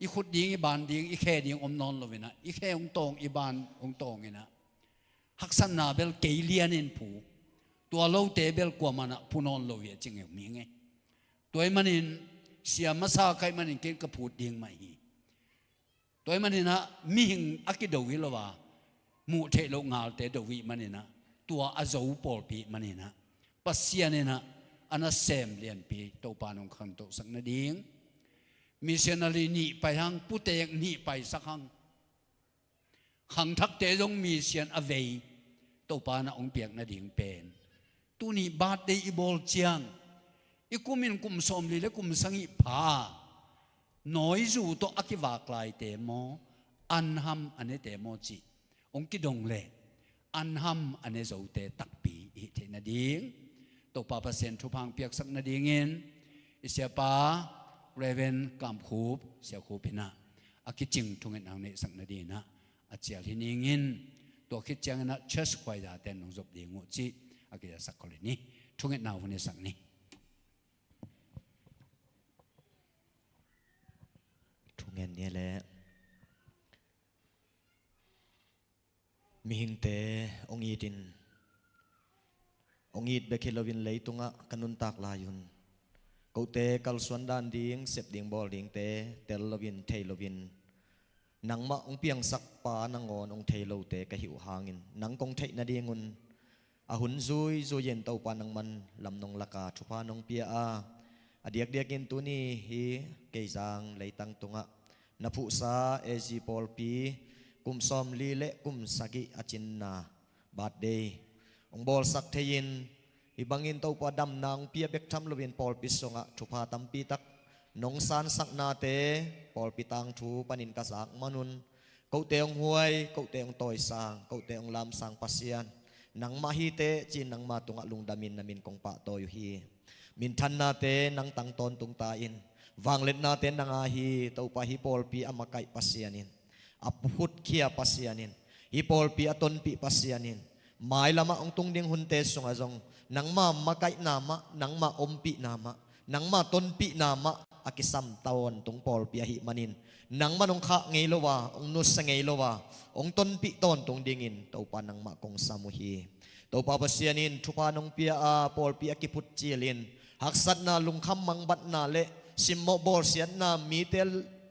i khut ding i ban ding i khe ding om nawn lo inah, i khe hong tawng, i ban hong tawng inah, haksatna bel kei lianin phu, tua lote bel kuamanah phu nawn lo hi a ci ngeu mi ngei. Tua ahih manin sia masa ka hih manin ken ka phut ding mah hi. Tua ahih maninah mihing a kido hi lo a, muh theih loh ngalte do hi maninah, tua a zo pawlpi maninah Pasian inah a nasem lianpi Topa in hong khantohsak nading, missionary nih pai hang, putek nih paisak hang, khangthakte zong mission a vei Topa inah hong piak nading pen, tuni birthday i bawl ciang i kumin kum sawmli le kum sagih pha nawizu tawh a kivak laite maw, anham a nete maw cih hong kidong leh, anham a ne zote takpi i hih theih nading, Topa Pasian thupha hong piaksak nadingin i siapa Reverend Kam Khup, Sia Khup inah a kicing thungetna hong neihsak nadinginah a cial hi ningin, tua khit cianginah church choir-te in hong zop ding uh cih a kizasak khol hi ni. Thungetna hong neihsak ni. Thungen ni leh, mihingte hong itin, hong it bek hi loin leitungah ka nuntak lai-un kote kalsuan dan ding, sep ding bawl dingte tel loin, thei loin, nangmah hong piangsak Pa nangawn hong thei lote ka hih uh hangin, nang kong theih nadingun a hun zuizui-in Topa nangman lam nong lak a, thupha nong pia a, a diakdiakin tuni hi Keizang leitang tungah na phuhsa A G pawlpi kum sawmli le kum sagih a cinna birthday hong bawlsak thei-in, hih bangin Topa damna hong pia bek tham loin pawlpi sungah thupha tampi tak nong sansaknate pawlpi tangthu panin ka zak manun, kote hong huai, kote hong tawisang, kote hong lamsang Pasian, nangmah hi teh ci-in nangma tungah lungdamin na min kong pahtawi uh hi. Minthannate nang tang tawntung ta in, vangliatnate nang a hi. Topa, hih pawlpi a makaih Pasian in, a phutkhia Pasian in, hih pawlpi a tonpih Pasian in, mailamah hong tung ding hunte sungah zong nangma makaihna mah, nangma ompihna mah, nangma tonpihna mah a kisam tawntung pawlpi ahih manin, nangman hong khah ngei lo a, hong nusia ngei lo a, hong tonpih tawntung dingin Topa nangmah kong sam uh hi. Topa Pasian in thupha nong pia a, pawlpi a kiphut cilin haksatna, lungkham mangbatna le simmawh bawlsiatna, mite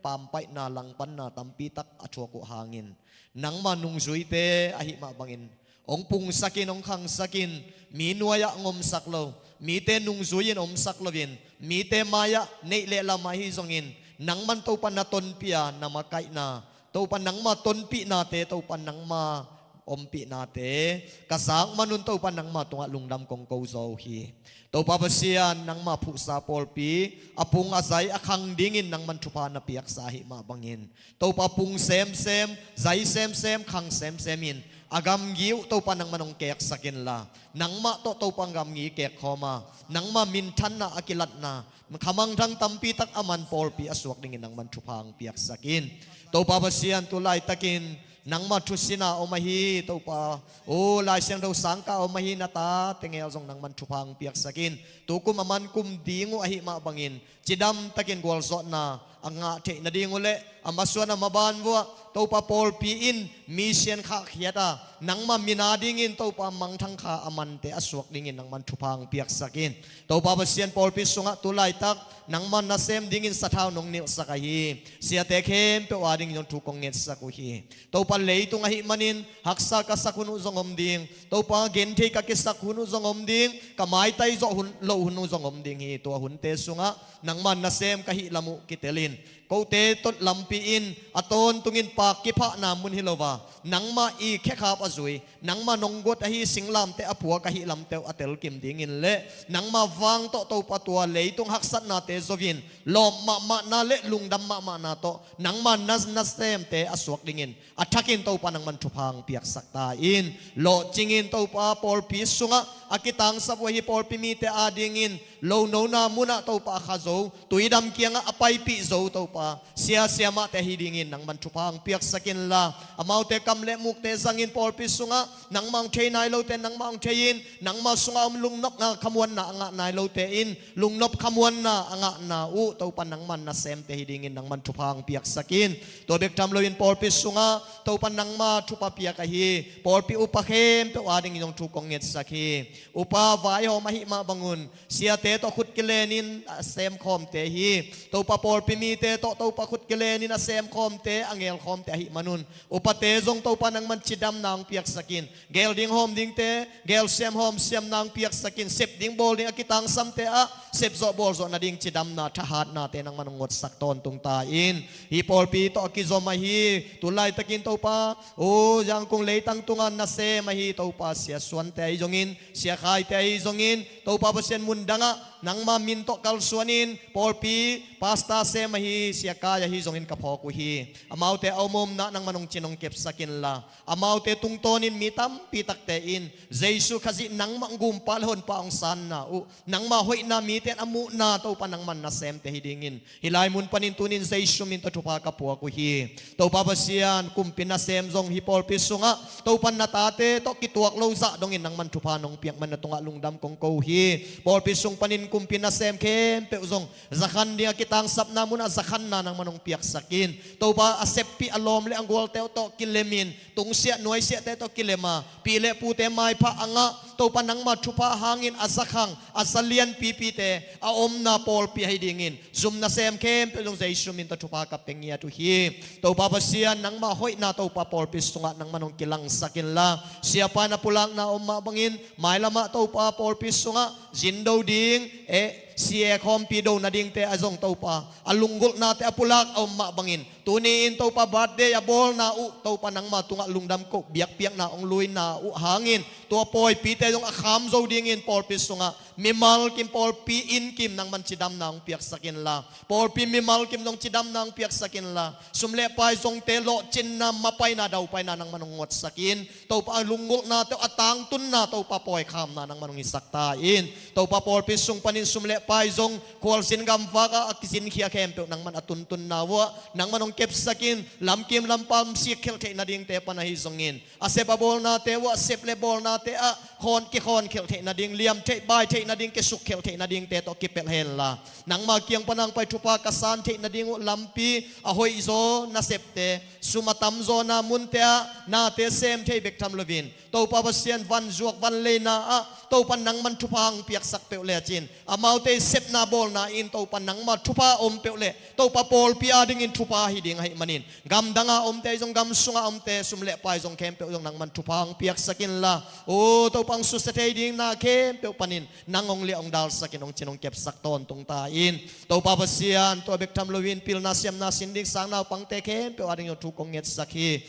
pampaihna, langpanna tampi tak a thuak uh hangin, nangma nungzuite ahih mah bangin hong pungsakin, hong khangsakin, mi nuai-ah hong omsak lo, mite nungzui-in omsak loin, mite mai-ah neih le lam ahi zongin, nangman Topa na tonpih a, na makaihna, Topa nangma tonpihnate, Topa nangma ompihnate ka zak manun Topa nangma tungah lungdam kong ko zaw uh hi. Topa Pasian, nangma phuhsa pawlpi a pung a zai a khang dingin nangman thupha na piaksa ahih mah bangin, Topa pung semsem, zai semsem, khang semsem in a gamgi uh Topa nangman hong keksak inla, nangmah tawh Topa gamgi kekkhawm a, nangma minthanna a kilatna, khamangthang tampi tak a man pawlpi a suak dingin nangman thupha hong piaksak in. Topa Pasian, tu laitakin Nangma thusina om ahi Topa, o Lai Siangtho sangka om ahi na tate ngel zong nangman thupha hong piaksak in. Tukum a man kum ding uh ahi mah bangin cidamtakin gualzawhna a ngah theih nading uh leh a masuan a maban vuah Topa pawlpi in mi sian khahkhiat a nangma min a dingin Topa mangthang kha a mante a suak dingin nangman thupha hong piaksak in. Topa Pasian, pawlpi sungah tu laitak nangman nasem dingin sathau nong nilhsak ahi siate khempeuh a dingin zong thu kong ngetsak uh hi. Topa, leitung ahih manin haksa ka sak hun uh zong om ding, Topa, genthei ka kisak hun uh zong om ding, ka maitai zawh hun, loh hun uh zong om ding hi. Tua hunte sungah nangman nasem ka hih lam uh kitel in, kote tawh lampi in a tawntungin paak kiphahna mun hi lo a, nangmah i khekhap a zui, nangmah nong guat ahi singlamteh a puak ahih lamteh uh a telkim dingin leh nangmah vang tawh Topa, tua leitung haksatnate zo in lawp mahmahna leh lungdam mahmahna tawh nangmah na, nasemte a suak dingin a thakin Topa nangman thupha hong piaksak ta in. Lawhcingin Topa, pawlpi sungah a kitangsap uh ahi pawlpi mite a dingin lonona munah Topa a kha zo, tuidam kiangah a paipih zo Topa, sia siamahte ahi dingin nangman thupha hong piaksak inla, amaute kam leh mukte zangin pawlpi sungah nangmah hong thei nai lote nangmah hong thei in, nangmah sungah om lungnopna khamuanna a ngah nai lote in lungnop khamuanna a ngahna uh Topa, nangman nasemte ahi dingin nangman thupha hong piaksak in. Tua bek tham loin pawlpi sungah Topa, nangma thupha piak ahi pawlpi upa khempeuh a dingin zong thu kong ngetsak hi. Upa vaihawm ahih mah bangun siate tawh khut kilenin a semkhawmte hi. Topa, pawlpi mite tawh Topa khut kilenin a semkhawmte, a ngelkhawmte ahih manun upate zong Topa nangman cidamna hong piaksak in. Gel ding hawm dingte gel siam hawm siamna hong piaksak in. Sep ding bawl ding a kitangsamte ah sep zawh bawl zawh nading cidamna, thahatnate nangman hong ngotsak tawntung ta in. Hih pawlpi tawh a kizom ahi tu laitakin Topa, o Yangon leitang tungah nasem ahi Topa, Sia Suante ahi zongin, Sia Khaite ahi zongin, Topa Pasian, mundangah nangma min tawh kalsuanin pawlpi pastor sem ahi Sia Khai ahi zongin ka phawk uh hi. Amaute a om omna nangman hong cin hong kepsak inla, amaute tungtawnin mi tampi takte in Jesu Khazih nangmah hong gumpa leh honpa hong sanna uh, nangma hoihna mite in a muhna Topa, nangman nasemte ahi dingin hih lai mun panin tunin Jesu min tawh thupha ka puak uh hi. Topa Pasian, kumpi nasem zong hih pawlpi sungah Topa, na tate tawh kituak lo zah dongin nangman thupha nong piak man na tungah lungdam kong ko uh hi. Pawlpi sung panin kumpi nasem khempeuh zong zakhan ding a kitangsapna munah zakhanna nangman hong piaksak in. Topa, a seppih a lawm leh a gualte uh tawh kilemin, tungsiah nuaisiahte tawh kilem a, pi leh pute maipha a ngah, Topa, nangma thupha hangin a zakhang, a zalian pipite a omna pawlpi ahi dingin zum nasem khempeuh zong Jesu min tawh thupha ka pia ngiat uh hi. Topa Pasian, nangma hoihna Topa, pawlpi sungah nangman hong kilangsak inla, siapa in a pulakna om mah bangin mailamah Topa, pawlpi sungah zindo ding, eh, C A khawmpi do nadingte ah zong Topa, a lunggulhnate a pulak a om mah bangin tuni-in Topa, birthday a bawlna uh Topa, nangma tungah lungdam koh biakpiakna hong luina uh hangin tua pawipite zong a kham zo dingin pawlpi sungah mimal kim, pawlpi inn kim nangman cidamna hong piaksak inla, pawlpi mimal kim zong cidamna hong piaksak inla, sum leh pai zongte lawhcinna, mapaina, daupaina nangman hong ngotsak in. Topa, a lunggulhnate uh a tangtunna Topa, pawikhamna nangman hong hisak ta in. Topa, pawlpi sung panin sum leh pai zong khualzin gamvak ah a kizinkhia khempeuh nangman a tuntunna uh ah nangman hong kepsak in. Lamkim lampam sikkhelh theih nadingte pan ahi zongin, a sep a bawlnate uh ah, sep leh bawlnate ah khawn, kikhawnkhelh theih nading, liam theih bai theih nading, kisukkhelh theih nadingte tawh kipelh henla, nangma kiang pan a hong pai thupha ka san theih nading uh lampi, a hoihzaw nasepte, sum a tamzawna munte ah nate sem thei bek tham loin, Topa Pasian, vanzuak vanleina ah Topa, nangman thupha hong piaksak peuh lecin, amaute sepna bawlna in Topa, nangma thupha om peuh leh Topa, pawlpi a dingin thupha hi ding ahih manin, gamdang a omte ahi zong, gam sungah omte, sum leh pai zong khempeuh zong nangman thupha hong piaksak inla, o Topa, hong susia thei ding na khempeuh panin nang hong liah hong dalsak in, hong cin hong kepsak tawntung ta in. Topa Pasian, tua bek tham loin pilna siamna sin ding sangnaupangte khempeuh a dingin thu kong ngetsak hi.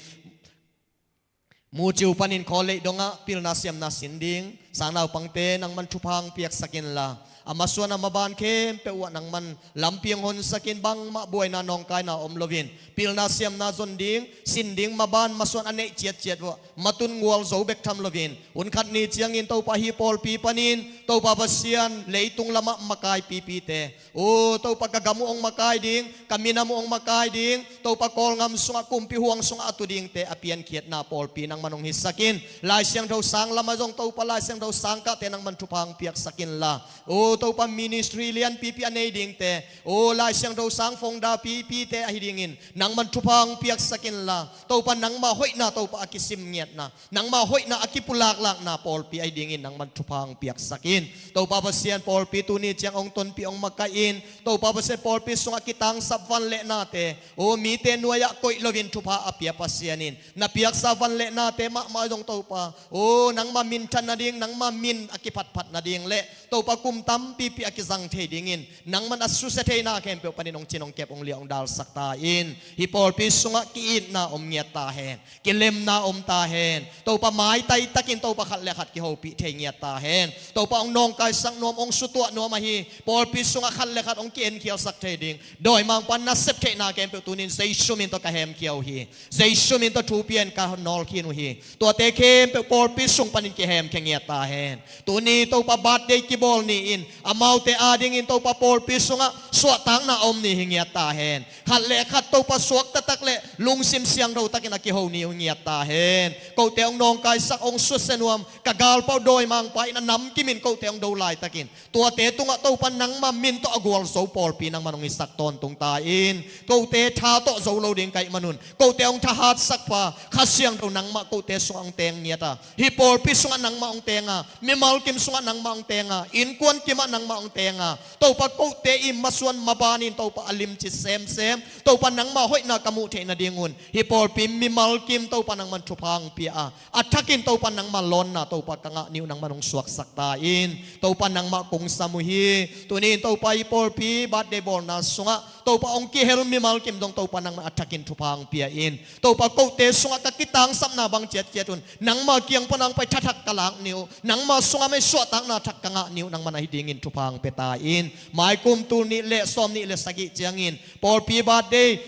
Muciu panin Khawleih dongah pilna siamna sin ding sangnaupangte nangman thupha hong piaksak inla, a masuan a maban khempeuh uh ah nangman lampi hong honsak in, bangmah buaina nawngkaina om loin pilna siamna zon ding, sin ding maban masuan a neih ciatciat uh ah matun gualzo bek tham loin, hun khat ni ciangin Topa, hih pawlpi panin Topa Pasian, leitung lamah makaipipite, O Topa, ka gam uh hong makai ding, ka minam uh hong makai ding, Topa, Kawlgam sungah kumpi huang sungah a tu dingte a piankhiatna pawlpi nangman hong hisak in. Lai Siangtho sang lamah zong Topa, Lai Siangtho sang kahte nangman thupha hong piaksak inla, o Topa, ministry lianpipi a nei dingte, o Lai Siangtho sang founder pipite ahi dingin nangman thupha hong piaksak inla, Topa, nangmah hoihna, Topa, a kisim ngiatna, nangmah hoihna a kipulaklakna pawlpi ahi dingin nangman thupha hong piaksak in. Topa Pasian, pawlpi tuni ciang hong tonpih, hong makaih in. Topa Pasian, pawlpi sungah kitangsap van le nate, o mite nuai-ah koih loin thupha a pia Pasian in, na piaksa van le nate mahmah zong Topa, o nangmah minthan nading, nangmah min a kiphatphat nading le Topa, kum tampipi a kizang thei dingin nangman a susia theina khempeuh panin hong cin, hong kep, hong liah, hong dalsak ta in. Hih pawlpi sungah ki-itna om ngiat ta hen. Kilemna om ta hen. Topa, maitai takin Topa, khat le khat kihopih thei ngiat ta hen. Topa, hong nawngkaisak nuam, hong sutuah nuam ahi pawlpi sungah khat le khat hong ki-enkhialsak thei ding dawimangpa nasep theihna khempeuh tunin Jesu min tawh ka hemkhia uh hi. Jesu min tawh thu pia-in ka nawlkhin uh hi. Tuate khempeuh pawlpi sung panin kihemkhia ngiat ta hen. Tuni Topa, birthday kibawl ni-in amaute adingin Topa, pawlpi sungah suahtakna a om ni hi ngiat ta hen. Khat le khat Topa, suak taktak le lungsim siangtho takin a kiho ni uh ngiat ta hen. Kote hong nawngkaisak, hong susia nuam ka galpau dawimangpa in a namkimin kote hong do laitakin tuate tungah Topa, nangmah min tawh a gualzo pawlpi nangman hong hisak tawntung ta in. Kote tha tawh zo lo ding ka hih manun, kote hong thahatsak pa Kha Siangtho nangmah kote sungah hong teng ngiat a, hih pawlpi sungah nangmah hong teng a, mimal kim sungah nangmah hong teng a, innkuan kimah nangmah hong teng a, Topa, kote i masuan mabanin Topa, a limci semsem Topa, nangmah hoihna ka muh theih nadingun hih pawlpi mimal kim Topa, nangman thupha hong pia a, a thakin Topa, nangmah lawnna Topa, ka ngah ni uh nangman hong suaksak ta in. Topa, nangmah kong sam uh hi. Tuni-in Topa, hih pawlpi birthday bawlna sungah Topa, hong kihel mimal kim zong Topa, nangman a thakin thupha hong pia in. Topa, kote sungah ka kitangsapna bang ciatciat un nangmah kiang pan hong pai thathak ka lak ni uh, nangmah sungah mei suahtakna thak ka ngah ni uh nangman ahi dingin thupha hong pia ta in. Maikum tul nih le sawmnih le sagih ciangin pawlpi birthday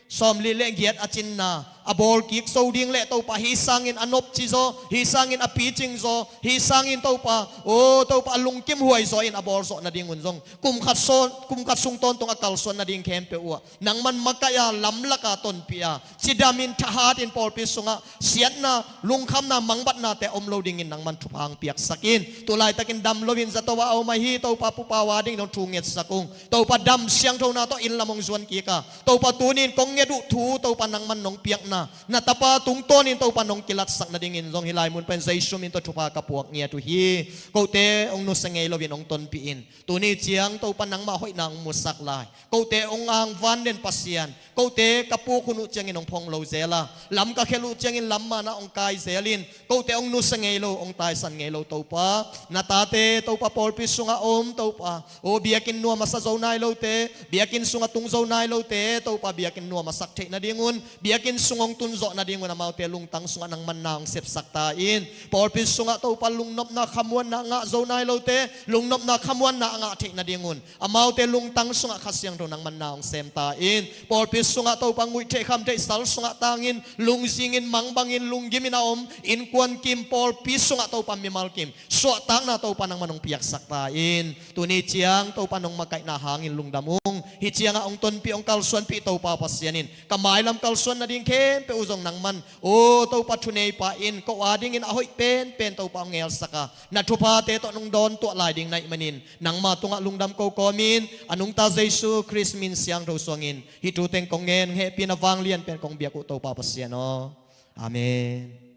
sawmli le giat a cinna a bawlkik zo ding le Topa, hih sangin a nopci zaw, hih sangin a picing zaw, hih sangin Topa, o Topa, a lungkim huai zaw in a bawl zawh nadingun zong kum khat sawn, kum khat sung tawntung a kalsuan nading khempeuh uh ah nangman makaih a, lamlak a, tonpih a, cidamin thahatin pawlpi sungah siatna, lungkhamna, mangbatnate om lo dingin nangman thupha hong piaksak in. Tu laitakin dam loin zato ah a om ahi Topa, Pu Pau a ding nong thu ngetsak ung. Topa, dam siangthona tawh inn lam hong zuan kik a, Topa, tunin kong nget uh thu Topa, nangman nong piakna na tapa tungtawnin Topa, nong kilatsak nadingin zong hih lai mun pen Jesu min tawh thupha ka puak ngiat uh hi. Kote hong nusia ngei loin hong tonpih in. Tuni ciang Topa, nangmah hoihna hong musak lai. Kote hong angvan den Pasian, kote ka puk hun uh ciangin hong phong lo zel a, lam ka khelh uh ciangin lam man ah hong kai zel in. Kote hong nusia ngei lo, hong taisan ngei lo Topa, na tate Topa, pawlpi sungah om Topa, o biakinn nuam a sa zo nai lote, biakinn sungah tung zo nai lote Topa, biakinn nuam a sak theih nadingun, biakinn sung hong tun zawh nadingun amaute lungtang sungah nangman na hong sepsak ta in. Pawlpi sungah Topa, lungnopna khamuanna a ngah zo nai lote, lungnopna khamuanna a ngah theih nadingun amaute lungtang sungah Kha Siangtho nangman na hong sem ta in. Pawlpi sungah Topa, nguih theih kham theih sal sungah tangin, lungzingin, mangbangin, lunggimin a om innkuan kim pawlpi sungah Topa, mimal kim suahtakna Topa, nangman hong piaksak ta in. Tuni ciang Topa, nong makaihna hangin lungdam ung. Hih ciangah hong tonpih, hong kalsuanpih Topa Pasian in ka mailam kalsuan nading khempeuh uh zong nangman, o Topa, thuneipa in ko a dingin a hoih penpen Topa, hong ngelsak a, na thuphate tawh nong dawntuah lai ding na hih manin nangma tungah lungdam ko kawmin, a nungta Jesu Khrist min siangtho suangin hih thu teng kong ngen, hehpihna vanglian pen kong biak uh Topa Pasian aw. Amen.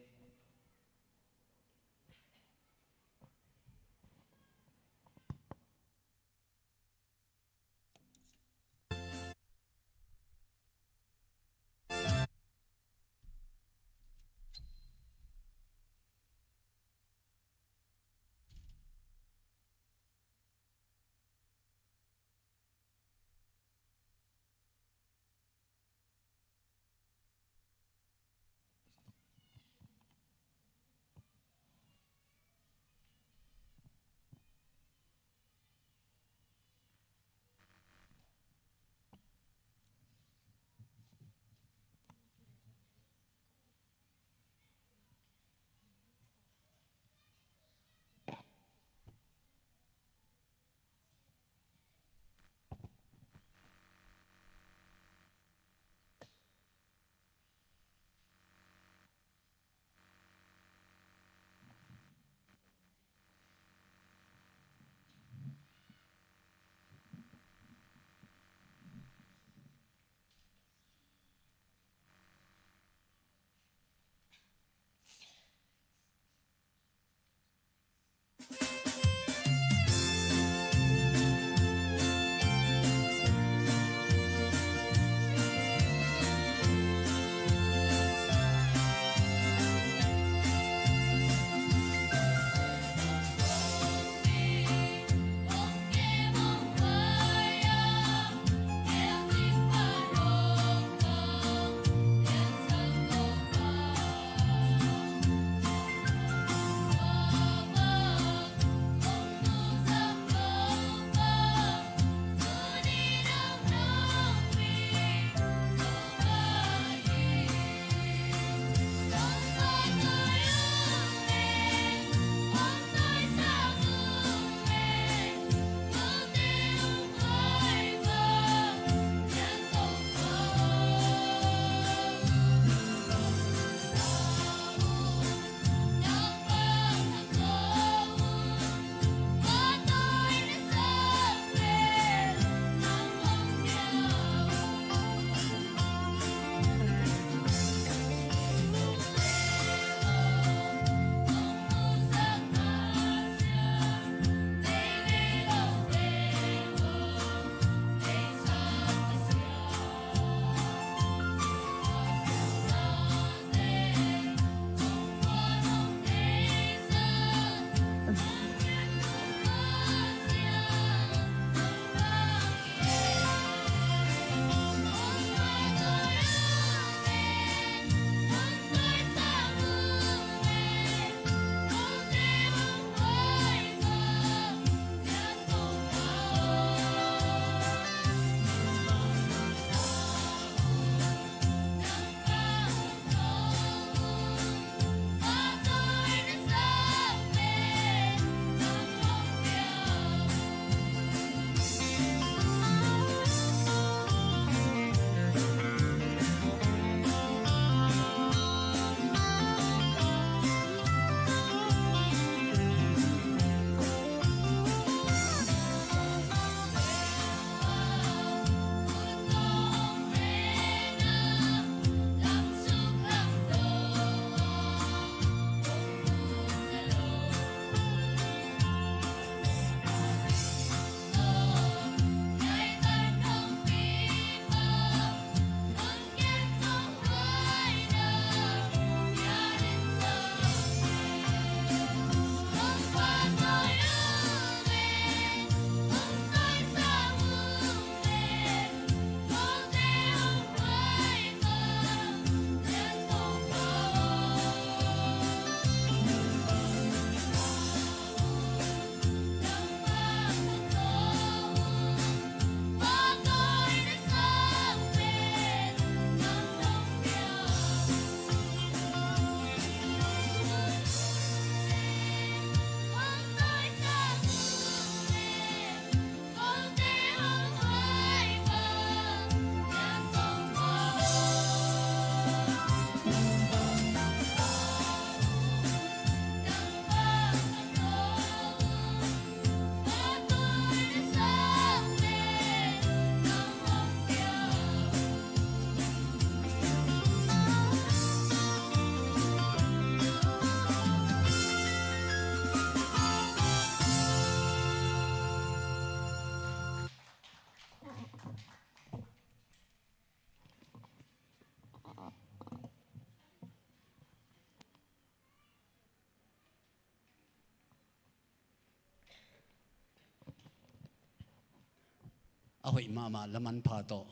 a hoih mahmah lamanpha tawh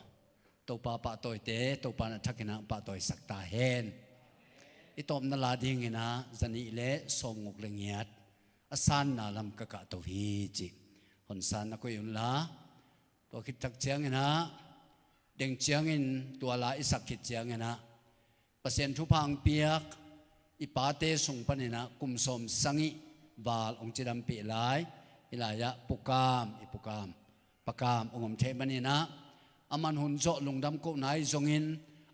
Topa pahtawite Topa in a thakin ah pahtawisak ta hen. I tawpna la dingin ah zanih le sawmguk le ngiat a sanna lam ka kahto hi cih hong san na koih unla, tua khit tak ciangin ah deng ciangin tua la i sak khit ciangin ah Pasian thupha hong piak i pate sung panin ah kum sawm sagih val hong cidampih lai, hih lai-ah Pu Kam, i Pu Kam, Pa Kam hong om thei manin ah, aman hun zawh lungdam kohna ahi zongin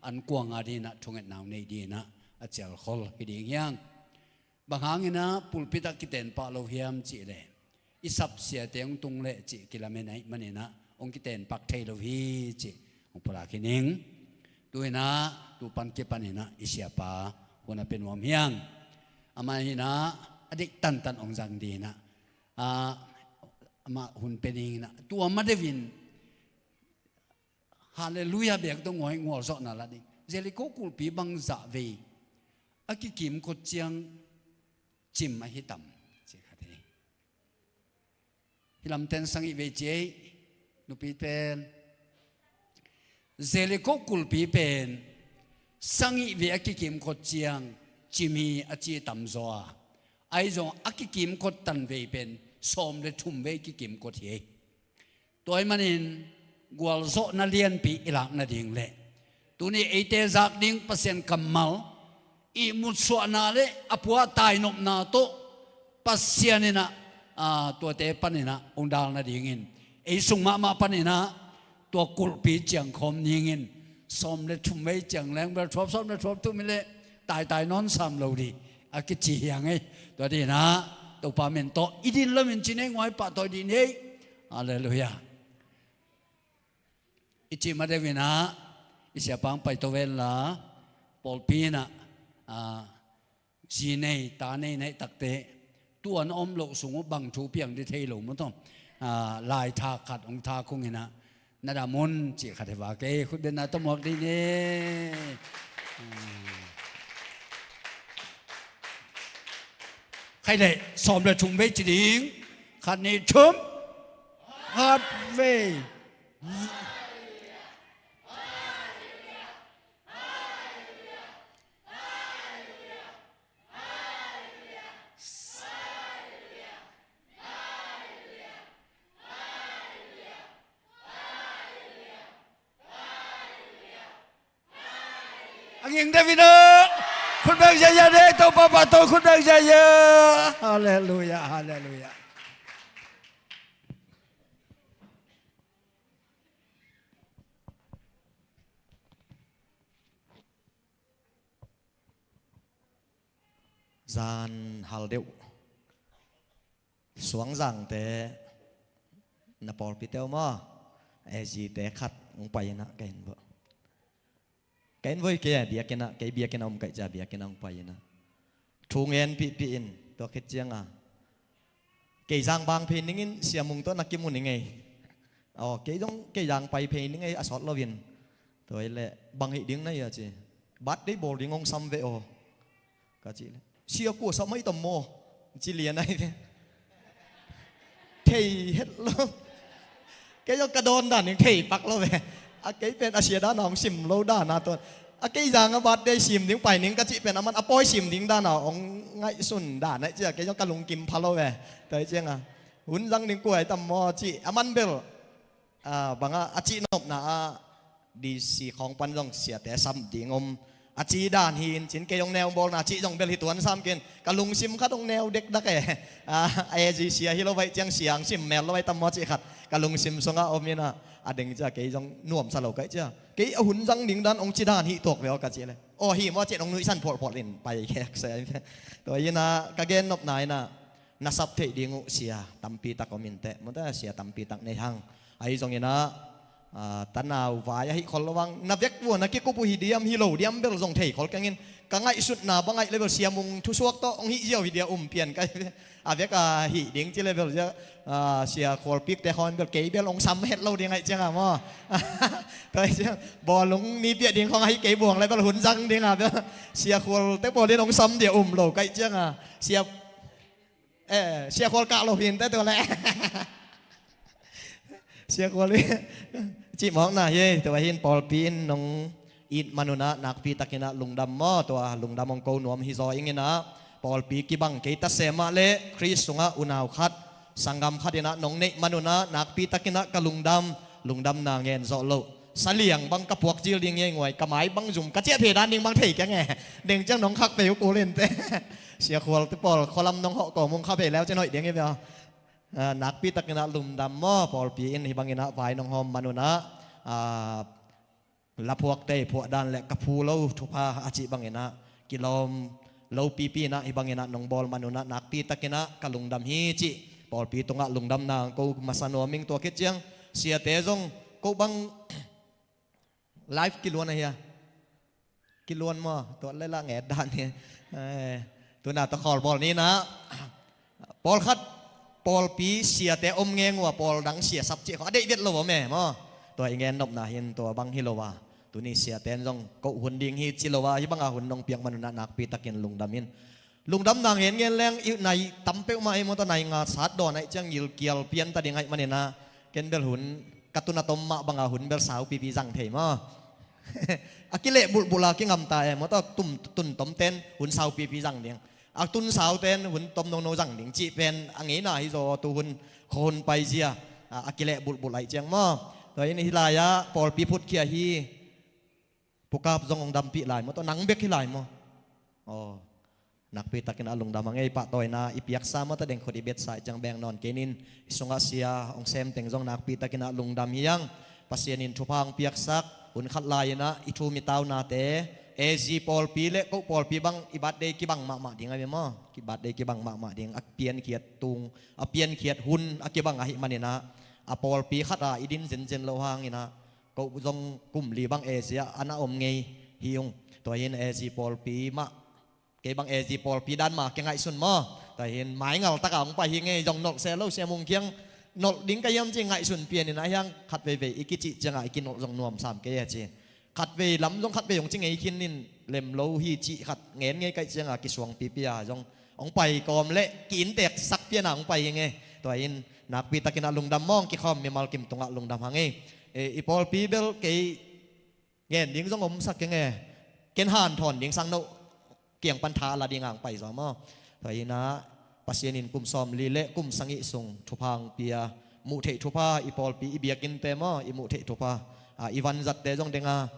an kuang a dingin ah thungetna hong nei dingin ah a cialkhol hi ding hi hang. Bang hangin ah pulpit ah kiten pah lo hiam cih leh i sap siate hong tung leh cih kilamen ahih manin ah hong kiten pak thei lo hi cih hong pulak hi ning. Tu-in ah tu pan kipanin ah i siapa hun a pia nuam hi hang. Amah in ah a dik tantan hong zang dingin ah, ah, amah hun pia dingin ah, tua ma deuhin Halleluiah beek dong huai ngualzawhna la ding. Jericho kulpi bang zah vei a kikimkhot ciang cim ahi tam, ci khat hi. Hih lamten sagih vei ci ei, nupi pen. Jericho kulpi pen sagih vei a kikimkhot ciang cim hi a ci tamzaw a, ahi zong a kikimkhot tan vei pen sawm le thum vei kikimkhot hi ei. Tua ahih manin gualzawhna lianpi i lak nading le tuni eite zak ding Pasian kammal ihmutsuahna le a pua tainopna tawh Pasian in ah, aa, tuate panin ah hong dal nadingin ei sung mahmah panin ah tua kulhpi ciangkhawm dingin sawm le thum vei ciang leng bel thuap sawm le thuap thum hi leh taitai nawn sam lo ding a kici hi hang ei. Tua dingin ah Topa min tawh i din loin ci nei nguai pahtawi dih ni ei. Halleluiah. I cih ma deuhin ah i siapa hong paito ven la, pawlpi in ah, aa, zi nei ta nei na hih takte tua na om loh sung uh bang thu piang ding thei lo maw tawh, aa, lai tha khat hong tha khungin ah na dam un cih khat hi vak ei. Khut beng na tawh muak dih ni. Khaih leh sawm le thum vei ci ding. Khat nih thum. Khat vei. A nging deuh in ah khut beng ziahziah ni ei. Topa pahtawi khut beng ziahziah. Halleluiah, halleluiah. Zan hal deuh. Suangzangte na pawlpite uh maw? A zite khat hong pai in ah ka inn vuah. Ka inn vuah hi kei a, biakinn ah, kei biakinn ah om kaih ciang biakinn ah hong pai in ah thu ngenpihpih in, tua khit ciang a kei zang bang phei ning in Sia Mung tawh na kimu ning ei. Aw, kei zong kei zang pai phei ning ei a sawt loin. Tua hi leh bang hih ding na hia ci. Birthday bawl ding hong sam ve aw. Ka cih leh, sia kua sam ahi tam maw? Ci lian ahi ve. Thei het lo. Kei zong ka dawn dan ding thei pak lo ve. A kei pen a sia dan a hong sim lo dan a tuan. A kei zang a birthday sim ding pai ning ka cih pen aman a pawi sim ding dan a hong ngaihsun dan ahi ciang kei zong ka lungkim pha lo ve. Tua hi ciang a hun zang ding kua ahi tam maw cih aman bel. Ah, bang a, a cihnopna ah D C khawng pan zong siate sam ding om a ci dan hi in cin kei hong neu bawlna cih zong bel hi tuan sam ken ka lungsim khat hong neu dekdak e. Ah, A Z sia hi lo vai ciang sia hong sim mel lo vai tam maw cih khat ka lungsim sungah om in ah, a deng ciang kei zong nuamsa lo kaih ciang kei a hun zang ding dan hong ci dan hi tuak ve aw ka cih leh, aw hi maw cih hong nuihsan phawlphawlh in pai khek se. Tua in ah ka gennopna in ah na sap theih ding uh sia tampi tak om in teh, mawte sia tampi tak nei hang. Ahi zongin ah, ah, tanau vai ahi khol lo vang na vek vua na kikup uh hi diam hi lo diam bel zong thei khol keng in, ka ngaihsutna bang aih level Sia Mung thusuak tawh hong hih ziau hi dia um pian ka hi ve. A vek a hih ding ci level zia, ah, Sia Khual Pik te khawng bel kei bel hong sam het lo ding aih ciang a maw. Tua aih ciang bawlung ni piah ding khawng ahi kei buang level hun zang ding a bel Sia Khual te pawl in hong sam dia um lo kaih ciang a Sia Eh, Sia Khual kah lo hin te tua leh. Sia Khual i cih mawkna hi. Tua hin pawlpi in nong it manun ah nakpi takin ah lungdam maw. Tua lungdam hong ko nuam hi zaw ing in ah, pawlpi kibang kei ta se mah leh Khrist sungah unau khat, sanggam khat in ah nong neih manun ah nakpi takin ah ka lungdam. Lungdamna ngen zawh loh, saliang bang ka puak zil ding hi ei nguai, ka mai bang zum ka ciah thei dan ding bang thei keng e. Deng ciang nong khak pei uh kul in teh. Sia Khual te pawl khualam nong hawh kawm ung, kha pei leu cin hoih ding hi bia. Ah, nakpi takin ah lungdam maw. Pawlpi in hih bangin ah vai nong hawm manun ah, ah, laphuakte phuah dan le ka phu lo thupha a cih bangin ah kilawm lopipi in ah hih bangin ah nong bawl manun ah nakpi takin ah ka lungdam hi cih pawlpi tungah lungdamna ko masa nuam ing. Tua khit ciang siate zong ko bang live kiluan ahi a, kiluan maw, tua le la nget dan hi. Eh, tuna tawh khawl bawl ni na. Pawlkhat pawlpi siate om ngeng uh a, pawl dang sia sap cih khaw a deih vet lo om e maw. Tua i ngen nopna hin tua bang hi lo a, tuni siate in zong ko hun ding hi ci lo a, hih banga hun nong piak manun ah nakpi takin lungdam in. Lungdamna ngen ngen leng i nai tam peuhmah ei maw, tua nai nga sat dawn ahih ciang gilkial pian ta ding ahih manin ah, ken bel hun ka tun a tom mah banga hun bel saupipi zang thei maw. A kileh bulhbulh a kingam ta e maw, tua tum, tun tom ten hun saupipi zang ding, a tun sau ten hun tom nono zang ding cih pen a ngeina hi zaw. Tu hun khuahun paizia a, a kileh bulhbulh ahih ciang maw. Tua in hih lai-ah pawlpi phutkhia hi. Pukap zong hong dampih lai maw, tua nang bek hi lai maw. Aw, nakpi takin a lungdam hang ei. Pahtawina i piaksa maw, ta deng khut i betsa i ciang beng nawn kei nin, i sungah sia hong sem teng zong nakpi takin a lungdam hi hang. Pasian in thupha hong piaksak hun khat lai-in ah i thu mi taunate, A Z pawlpi le ko pawlpi bang i birthday kibang mahmah ding a mi maw, ki birthday kibang mahmah ding, a piankhiat tung, a piankhiat hun a kibang ahih manin ah, a pawlpi khat a i din zenzen loh hangin ah, ko zong kum li bang A Z ah a na om ngei hi ung. Tua hin A Z pawlpi mah, kei bang A Z pawlpi dan mah kingaihsun maw. Tua hin maingal taka hong pai hi ngei, zong nolh se lo, Sia Mung kiang nolh ding ka hiam ci ngaihsun pian in ah, hiang khat veivei i kicih ciangah i kinolh zong nuam sam kei a ci. Khat vei lam zong khat vei hong ci ngei khin in, lem lo hi cih khat ngen ngei kaih ciangah kisuang pipi a zong hong pai kawm le ki-inntek sak pian a hong pai hi ngei. Tua hin nakpi takin ah lungdam maw, hong kikhawm mimal kim tungah lungdam hang ei. E, i pawlpi bel kei ngen ding zong om sak keng e. Ken hanthawn ding sang noh kiang pan tha a la ding hang pai zaw maw. Tua hi nah, Pasian in kum sawmli le kum sagih sung thupha hong pia, muh theih thupha, i pawlpi i biakinnte maw, i muh theih thupha, a, i vanzatte zong deng a,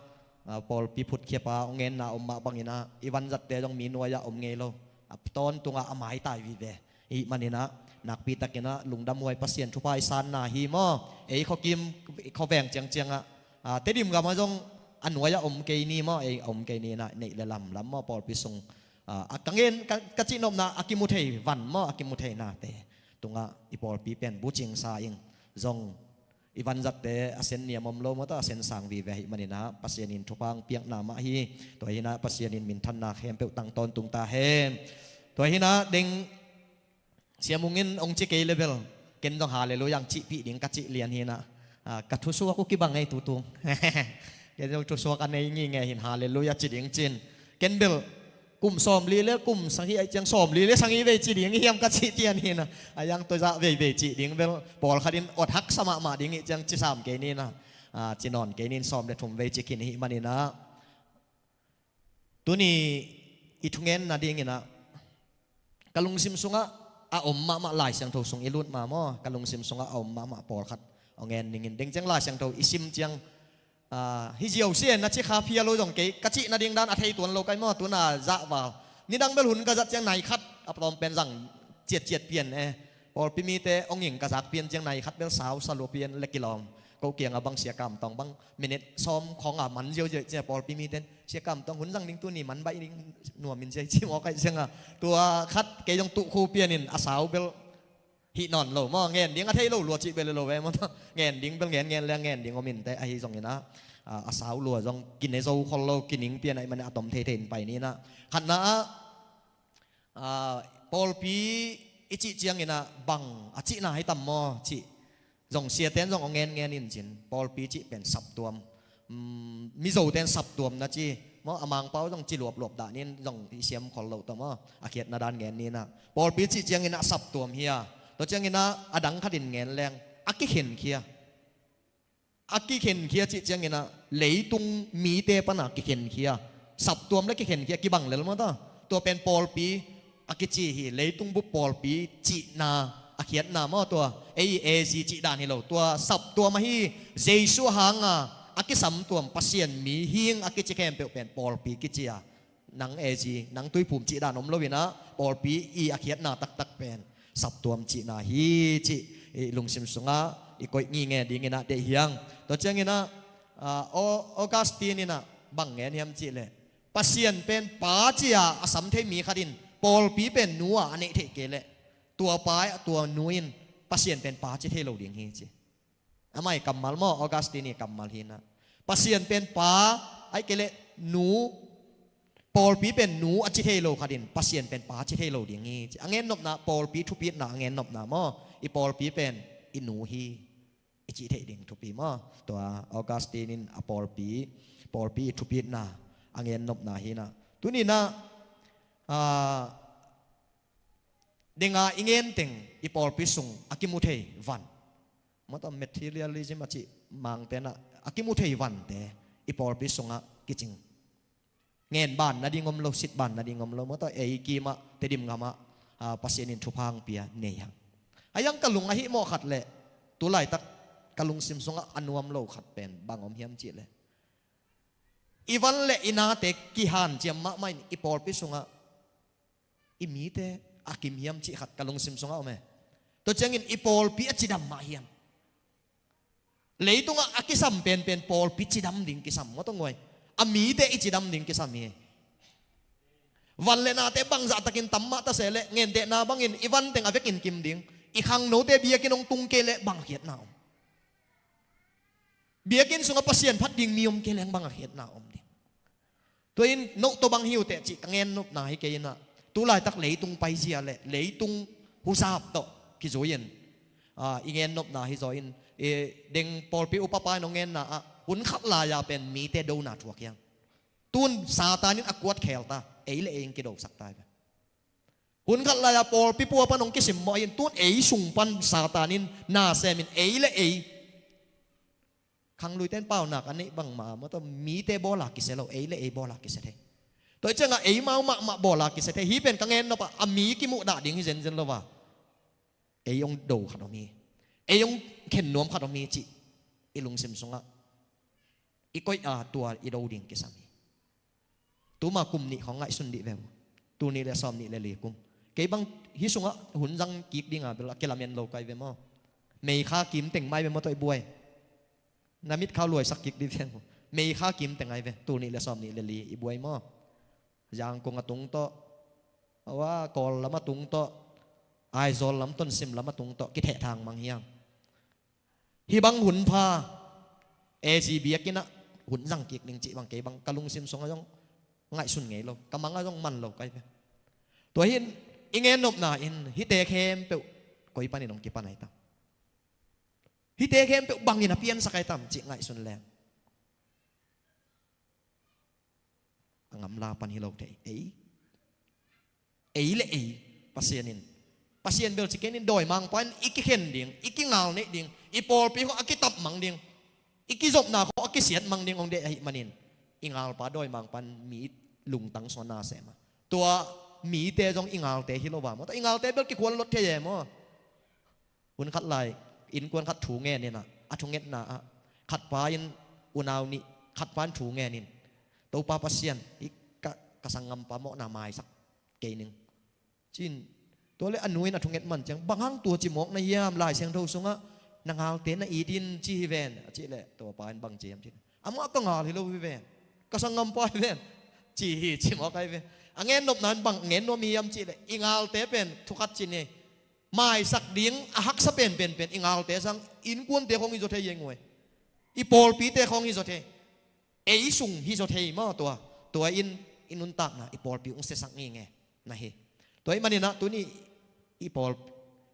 a, pawlpi phutkhia pa hong ngenna om mah bangin ah, i vanzatte zong mi nuai-ah om ngei lo, a, tawntungah a maitai vive. Hih manin ah, nakpi takin ah lungdam huai, Pasian thupha i sanna hi maw. Ei khuakim, khuaveng ciangciang ah, a, Tedim gamah zong a nuai-ah om kei ni maw, ei a om kei ni nah, neih le lamlam maw, pawlpi sung, a, a ka ngen, ka, ka cihnopna a kimu thei van maw, a kimu thei nate tungah i pawlpi pen bucingsa ing. Zong i vanzatte a sen niam om lo maw, ta a sen sang vive ahih manin ah, Pasian in thupha hong piakna mah hi. Tua hi nah, Pasian in minthanna khempeuh tang tawntung ta hen. Tua hi nah, deng Sia Mung in hong ci kei le bel, ken zong Halleluiah hong cihpih ding ka cih lian hi nah. A, ka thusuak uh kibang ei tutung. Ken zong thusuak a nei ngingei hin Halleluiah ci ding cin. Ken bel kum sawmli le kum sagih ahih ciang sawmli le sagih vei ci ding hiam ka cih tian hi nah. A, hiang tua zah veivei cih ding bel pawlkhat in awt haksa mahmah ding hih ciang ci sam kei ni nah. A, ci nawn kei nin, sawm le thum vei ci khin hih manin ah, tuni i thungen nadingin ah, ka lungsim sungah a om mahmah, Lai Siangtho sung i lut ma maw, ka lungsim sungah a om mahmah pawlkhat hong ngen ning in. Deng ciang Lai Siangtho i sim ciang, a, hi ziau sia na ci kha phia lo zong kei, ka cih nading dan a thei tuan lo kai maw, tuna zahval. Nidang bel hun ka zat ciang nai khat a tawm pen zang ciatciat pian e. Pawlpi mite hong ing ka zak pian ciang nai khat bel sau sa lua pian le kilawm. Ko kiangah bang Sia Kam Tawng bang minit sawm khawng a man ziauziau ciang pawlpi mite in, Sia Kam Tawng hun zang ding tuni man baih ding nuam in ziai ci mawk ahih ciangah. Tua khat kei zong tuh khu pian in a sau bel hih nawn lo maw, ngen ding a thei lo lua cih bel lo ve maw. Ngen ding bel ngen ngen le ngen ding om in teh, ahi zongin ah, a, a sau lua zong kine zo khol lo, kining pian ahih manin a tom theithei in pai ni nah. Khatna ah, a, pawlpi i cih ciangin ah bang a cihna hi tam maw cih zong siate in zong hong ngen ngen in cin, pawlpi cih pen saptuam. Um, Mizote in saptuam na ci maw, a Mangpau zong ci luapluap dah nin, zong i siam khol loh tawh maw, a khiatna dan ngen ni nah. Pawlpi cih ciangin ah saptuam hi a, tua ciangin ah a dang khat in ngen leng a kikhenkhia. a kikhenkhia cih ciangin ah leitung mite pana kikhenkhia, saptuam le kikhenkhia kibang lel mata. Tua pen pawlpi a kici hi. Leitung bup pawlpi cihna a khiatna maw, tua ei A Z cih dan hi lo. Tua saptuam ahi Jesu hanga a kisamtuam Pasian mihing a kici khempeuh pen pawlpi kici a, nang A Z, nang tuiphum cih dan om loin ah pawlpi i a khiatna taktak pen saptuam cihna hi cih i lungsim sungah i koih ngingei dingin ah deih hiang. Tua ciangin ah, ah, Au-, Augustine in ah bang ngen hiam cih leh, Pasian pen Pa ci-a a sam thei mi khat in pawlpi pen nu-a a neih theih kei leh, tua pa, tua nu in Pasian pen Pa ci thei lo ding hi ci. Amah i kammal maw, Augustine i kammal hi in ah, Pasian pen Pa, ahih kei leh nu, pawlpi pen nu a ci thei lo khat in Pasian pen Pa ci thei lo ding hi ci. A ngennopna, pawlpi thupitna a ngennopna maw, i pawlpi pen i nu hi, i cih theih ding thupi maw. Tua Augustine in a pawlpi, pawlpi i thupitna a ngennopna hi in ah. Tuni in ah, ah, denga i ngen teng i pawlpi sung a kimu thei van, mata materialism a cih mangte in ah, a kimu thei vante i pawlpi sungah kicing. Ngen ban nading om lo, sit ban nading om lo, mata ei kimah Tedim gamah, ah, Pasian in thupha hong pia nei hang. A yang ka lung a hih mawh khat leh, tu laitak ka lungsim sungah a nuam lo khat pen bang om hiam cih leh, i van le i nate kihanciam mahmah in i pawlpi sungah i mite a kim hiam cih khat ka lungsim sungah om e. Tua ciangin i pawlpi a cidam mah hiam? Leitungah a kisam penpen pawlpi cidam ding kisam, maw, tawh nguai. A mite i cidam ding kisam hi. Van le nate bangzah takin tam mah ta se leh, ngentehna bangin i van teng a vekin kim ding, i khangnote biakinn hong tung kei leh bang khiatna om? Biakinn sungah Pasian phat ding mi om kei leng bang a khiatna om ding? Tua in no tawh bang hi uh teh cih ka ngennopna hi kei in ah, tu laitak leitung paizia le leitung huzap tawh kizui in, ah, i ngennopna hi zaw in, i deng pawlpi upapa in hong ngenna ah, hun khat lai-a pen mite dona thuak hiang. Tun Satan in a kuat khel ta, ei le ei in kidosak ta hi ve. Hun khat lai-a pawlpi pua pan hong kisimmawh in, tun ei sung pan Satan in na semin ei le ei khangluite in paunak a neih bangmah, maw, tua mite bawla kisia lo, ei le ei bawla kisia thei. Tua hi ciangah eimau mahmah bawla kisia thei. Hih pen ka ngennop ah, a mi kimuhdah ding hi zenzen lo a, ei hong do khat om hi, ei hong khen nuam khat om hi cih i lungsim sungah i koih a, tua i do ding kisam hi. Tuma kum nih khawng ngaihsun dih ve uh. Tul nih le sawm nih le li kum. Kei bang hih sungah hun zang kik dinga bel a kilamen lo kai ve maw. Meikha kim teng mai ve maw, tawh i buai. Na mitkhau luaisak kik dih ve uh. Meikha kim teng ai ve. Tul nih le sawm nih le li i buai maw. Zangkong a tung tawh, awa, Kawl lam a tung tawh, Aizawl lam, Tonsim lam a tung tawh kithehthang mang hiang. Hih bang hun pha, A Z biakinn ah hun zang kik ding cih bang kei bang ka lungsim sungah zong ngaihsun ngei lo, ka mang ah zong man lo kai ve. Tua hi in, i ngennopna in hihte khempeuh koi panin hong kipan ai tam? Hihte khempeuh bangin a piansak ai tam cih ngaihsun leng, a ngamla pan hi lo thei. Ei, ei le ei, Pasian in, Pasian bel ci ken in, dawimangpa in i kikhen ding, i kingal neih ding, i pawlpi khawng a kitap mang ding, i kizopna khawng a kisiat mang ding hong deih ahih manin, i ngalpa dawimangpa in mi lungtang sungah na seh mah. Tua mite zong i ngalte hi lo a maw. Tua i ngalte bel kikhual lot thei e maw. Hun khat lai, innkuan khat thu ngen in ah, a thungetna ah, khatpa in, unau nih, khatpa in thu ngen in, Topa Pasian, hih ka, ka sanggampa mawhna maisak kei ning, ci-in, tua leh a nu in a thunget man ciang, bang hang tua ci mawk na hiam, Lai Siangtho sungah na ngalte na it in ci hi ven, a cih leh, tua pa in bang ci hiam cih leh, amah ka ngal hi lo hi ven, ka sanggampa hi ven, ci hi, ci mawk ai ve. A ngennopna in bang ngen nuam hi hiam cih leh, i ngalte pen thu khat ci ni, maisak ding a haksa penpen pen i ngalte sang, innkuante khawng hi zaw thei hi nguai. I pawlpite khawng hi zaw thei. Ei sung hi zaw thei maw tua. Tua in i nuntakna, i pawlpi hong siasak ngingei na hi. Tua ahih manin ah tuni i pawl,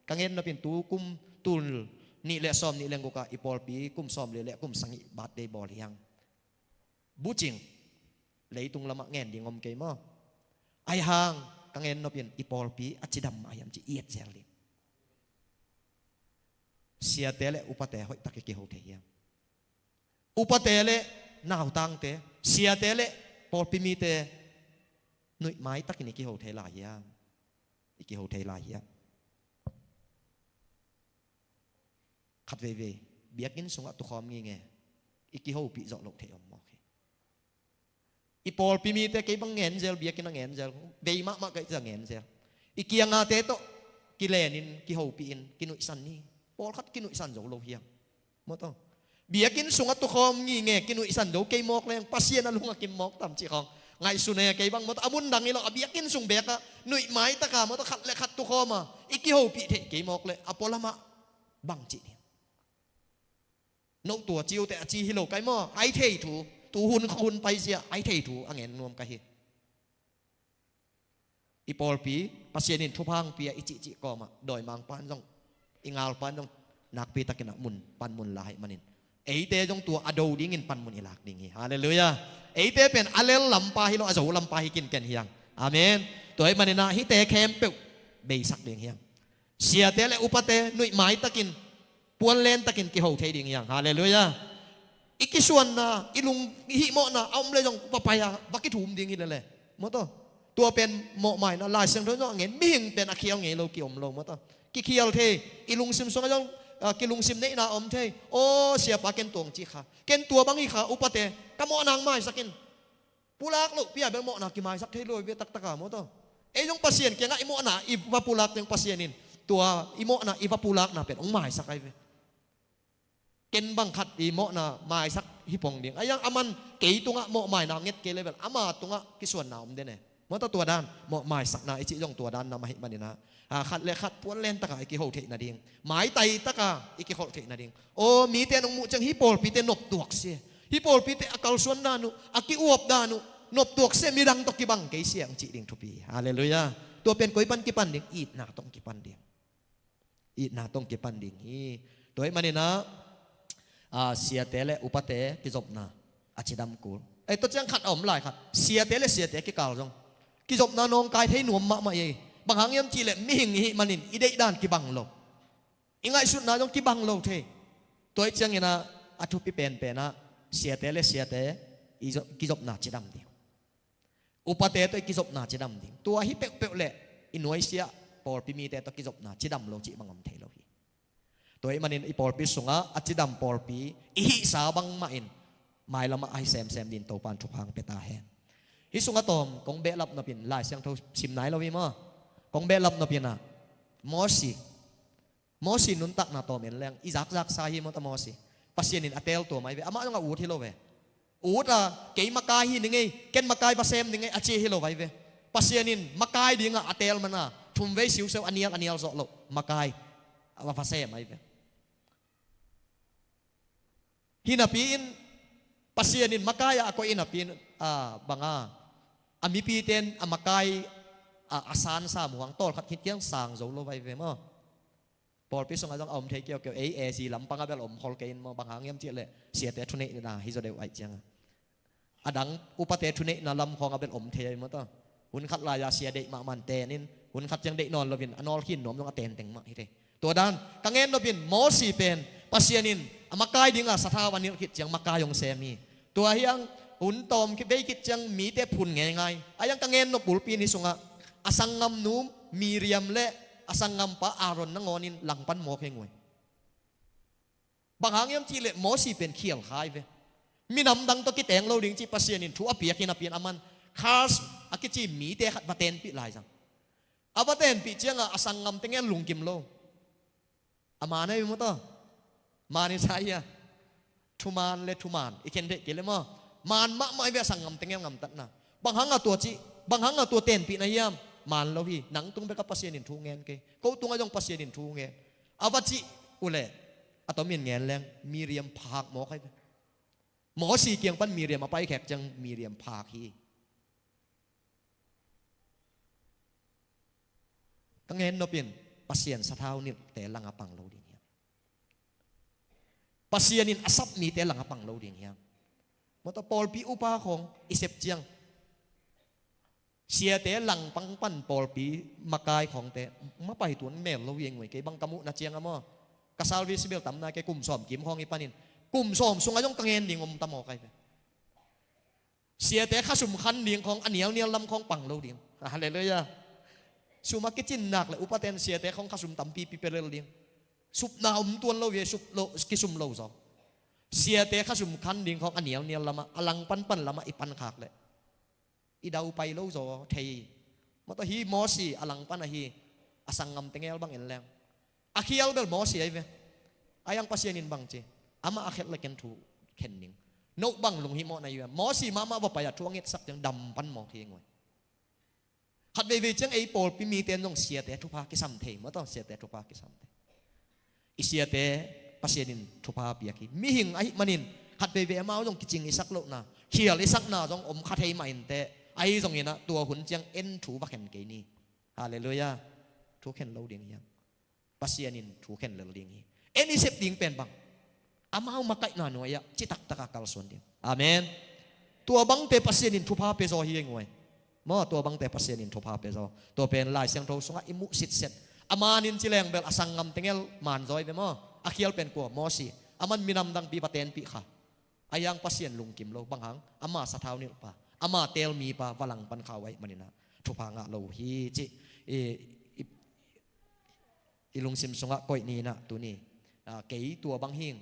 ka ngennop in tu kum tul nih le sawm nih le guk ah i pawlpi kum sawm li le kum sagih birthday bawl hi hang. Bucing, leitung lamah ngen ding om kei maw. Ahi hang ka ngennop in i pawlpi a cidam mah hiam cih i et zel ding. Siate le upate hoihtak i kiho thei hiam? Upate le nautangte, siate le pawlpi mite nuih maitakin i kiho thei lai hiam? I kiho thei lai hiam? Khat veivei biakinn sungah tukhawm nginge i kihopih zawh loh thei om mawk hi. I pawlpi mite kei bang ngen zel, biakinn a ngen zel, vei mahmah ka hih ciang ngen zel. I kiangate tawh kilenin, kihopihin, kinuihsan ni. Pawlkhat kinuihsan zo lo hiam? Maw taw. Biakinn sungah tukhawm nginge kinuihsan zo kei mawk leng Pasian a lung a kim mawk tam cih khawng ngaihsun e. Kei bang maw taw, a mun dang hi lo, a biakinn sung bekah nuih maitaka maw taw, khat le khat tukhawma i kihopih theih kei mawk leh a pualamah bang cih ding? No tua ci uh teh a ci hi lo kai maw? Ai thei thu, tu hun hun paizia ai thei thu a ngen nuam ka hi. I pawlpi Pasian in thupha hong pia i cihcih kawmah dawimangpa'n zong, i ngalpa'n zong nakpitakin a mun pan mun la ahih manin, eite zong tua a do dingin panmun i lak ding hi. Halleluiah. Eite pen a lel lampa hi lo, a zo lampa hi kinken hiang. Amen. Tua ahih manin ah hihte khempeuh beisak ding hiang. Siate le upate nuih maitakin, puanlentakin kiho thei ding hiang. Halleluiah. I kisuanna, i lung, i hihmawhna a om le zong va pai a, va kithum ding hi lele. Maw taw. Tua pen mawhmaina, Lai Siangtho zong a ngen, mihing pen a khial ngei lo kiom lo, maw taw. Kikhial thei, i lungsim sungah zong, ah, kilungsim neihna a om thei. Aw, siapa ken tuang cih kha, ken tua bang hi kha, upate ka mawhna hong maisak in. Pulak lohpi a bel mawhna kimaisak thei lo hi ve taktaka, maw taw. Ei zong Pasian kiangah i mawhna i va pulak teng Pasian in tua i mawhna i va pulakna pen hong maisak ahi ve. Ken bang khat i mawhna maisak hi pong ding. Ahi zong aman kei tungah mawhmaina nget kei le bel ama tungah kisuanna om den e. Maw taw, tua dan mawhmaisakna i cih zong tua dan nam ahih manin ah, ah, khat le khat puanlentaka i kiho theih nading, maitaitaka i kikholh theih nading. Aw, mite nong muh ciang hih pawlpite noptuak si e. Hih pawlpite a kalsuan dan uh, a ki-uap dan uh noptuak si e, midang tawh kibang kei si e hong cih ding thupi. Halleluiah. Tua pen koi pan kipan ding? Itna tawh kipan ding. Itna tawh kipan ding hi. Tua ahih manin ah, ah, siate le upate kizopna a cidam kul. Ei, tua ciang khat a om lai khat. Siate le siate kikal zong kizopna nawngkai thei nuam mahmah hi. Bang hang hiam cih leh mihing i hih manin i deih dan kibang lo. I ngaihsutna zong kibang lo thei. Tua ahih ciangin ah a thupi penpen ah siate le siate i zo-, kizopna cidam ding. Upate tawh i kizopna cidam ding. Tua hi peuhpeuh leh i nuaisiah pawlpi mite tawh kizopna cidam lo cih bang om thei lo hi. Tua ahih manin i pawlpi sungah a cidam pawlpi i hihsa bangmah in mailamah a hi semsem dingin Topa'n thupha hong pia ta hen. Hih sungah tawm kong behlap nopin, Lai Siangtho sim nai lo hi maw? Kong behlap nopin ah Mosi, Mosi nuntakna tawm en leng i zakzaksa hi maw taw. Mosi, Pasian in a teel tuam ahi ve. Amah zong a ut hi lo ve. Ut a, kei makai hi ning ei, ken makai va sem ning ei a ci hi lo ahi ve. Pasian in makai dingah a teel man a, thumvei siuseu a nial, a nial zawh loh makai a va sem ahi ve. Hi napi-in Pasian in makai ah a koih hi napi-in, a, bang a, a mipite in a makai a, a sansa muang tawlkhat khit kiang sang zo lo ahi ve maw. Pawlpi sungah zong a om thei kiaukiau. Ei A C lampang ah bel om khol kei in maw, bang hang hiam cih leh siate thuneihna hi zaw deuh ahih ciangin. A dang upate thuneihna lam khawng ah bel om thei ahi maw taw. Hun khat lai-a sia deih mahmah in ten in, hun khat ciang deih nawn loin a nawl khin nuam zong a ten teng mah hi thei. Tua dan ka ngen nopin Mosi pen Pasian in a makai dingah sathau a nilh khit ciang makai hong sem hi. Tua hi hang hun tawm khit vei khit ciang mite phun ngeingai. Ahi hang ka ngen nop bulpi in hih sungah a sanggamnu Miriam le a sanggampa Aaron nangawnin langpan mawk heng uh hi. Bang hang hiam cih leh Mosi pen khial kha hi ve. Minam dang tawh kiteng lo ding cih Pasian in thu a piak hi napi-in aman Khas a kici mite khat va tenpih lai zang. A va tenpih ciangah a sanggam teng ngen lungkim lo. A man ahi maw taw. Man i sa hi a. Thuman le thuman i khen theih kei le maw. Man mahmah hi ve a sanggam teng ngen gamtatna. Bang hang a tua cih, bang hang a tua tenpihna hiam? Man lo hi. Nang tung bekah Pasian in thu ngen kei. Ko tungah zong Pasian in thu ngen. A va cih uh leh a tomin ngen leng Miriam phak mawk ahi ve. Mosi kiang pan Miriam a paikhek ciang Miriam phak hi. Ka ngen nopin Pasian sathau nilhte langah pang lo ding hiam? Pasian in a sap mite langah pang lo ding hiam? Maw taw, pawlpi upa khawng i sep ciang siate langpang pan pawlpi makai khawngte mapai tuan mel lo hi eng uh hi. Kei bang ka muhna ciangah maw, ka service bel tam nai, kei kum sawm kim khawng hi panin Kum sawm sungah zong ka ngen ding om ta maw kai ve. Siate khasum khan ding khawng a nialnial lam khawng pang lo ding. Halleluiah. Sum a kicin nak le upaten siate khawng khasum tampipi pelel ding. Supna om tuan lo ve, sup lo, kisum lo zaw. Siate khasum khan ding khawng a nialnial lamah, a langpanpan lamah i pankhak leh i daupai lo zaw thei. Mawtaw hi Mosi a langpan ahi, a sanggam tengel bang en leng. A khial bel Mosi ahi ve. A yang Pasian in bang ci, amah a khet le ken thu khen ning. No bang lunghimawh na hi ve. Mosi mahmah va pai a thu a ngetsak ciang dam pan mawk hi ngui. Khat veivei ciang ei pawlpi mite in zong siate thupha kisam thei, mawtaw siate thupha kisam thei. I siate Pasian in thupha piak hi. Mihing ahih manin khat veivei amau zong kicing i sak lohna, khial i sakna zong om kha thei mah inteh. Ahi zonginah tua hun ciang en thu va khen kei ni. Halleluiah. Thu khen lo ding hiam? Pasian in thu khen lel ding hi. En i sep ding pen bang? Amau makaihna nuai-ah citaktakah kalsuan ding. Amen. Tua bangte Pasian in thupha pia zaw hi ei ngui. Maw, tua bangte Pasian in thupha pia zaw. Tua pen Lai Siangtho sungah i muh sitset. A manin ci leng bel a sanggam tengel man zaw hi ve maw. A khial pen kua? Mosi. Aman minam dangpi va tenpih kha. A yang Pasian lungkim lo, bang hang? Ama sathau nilhpa, ama teelmipa va langpan kha uh ahih maninah thupha ngah lo hi cih i, i, i lungsim sungah koih ni inah tuni, ah, kei tua bang hing.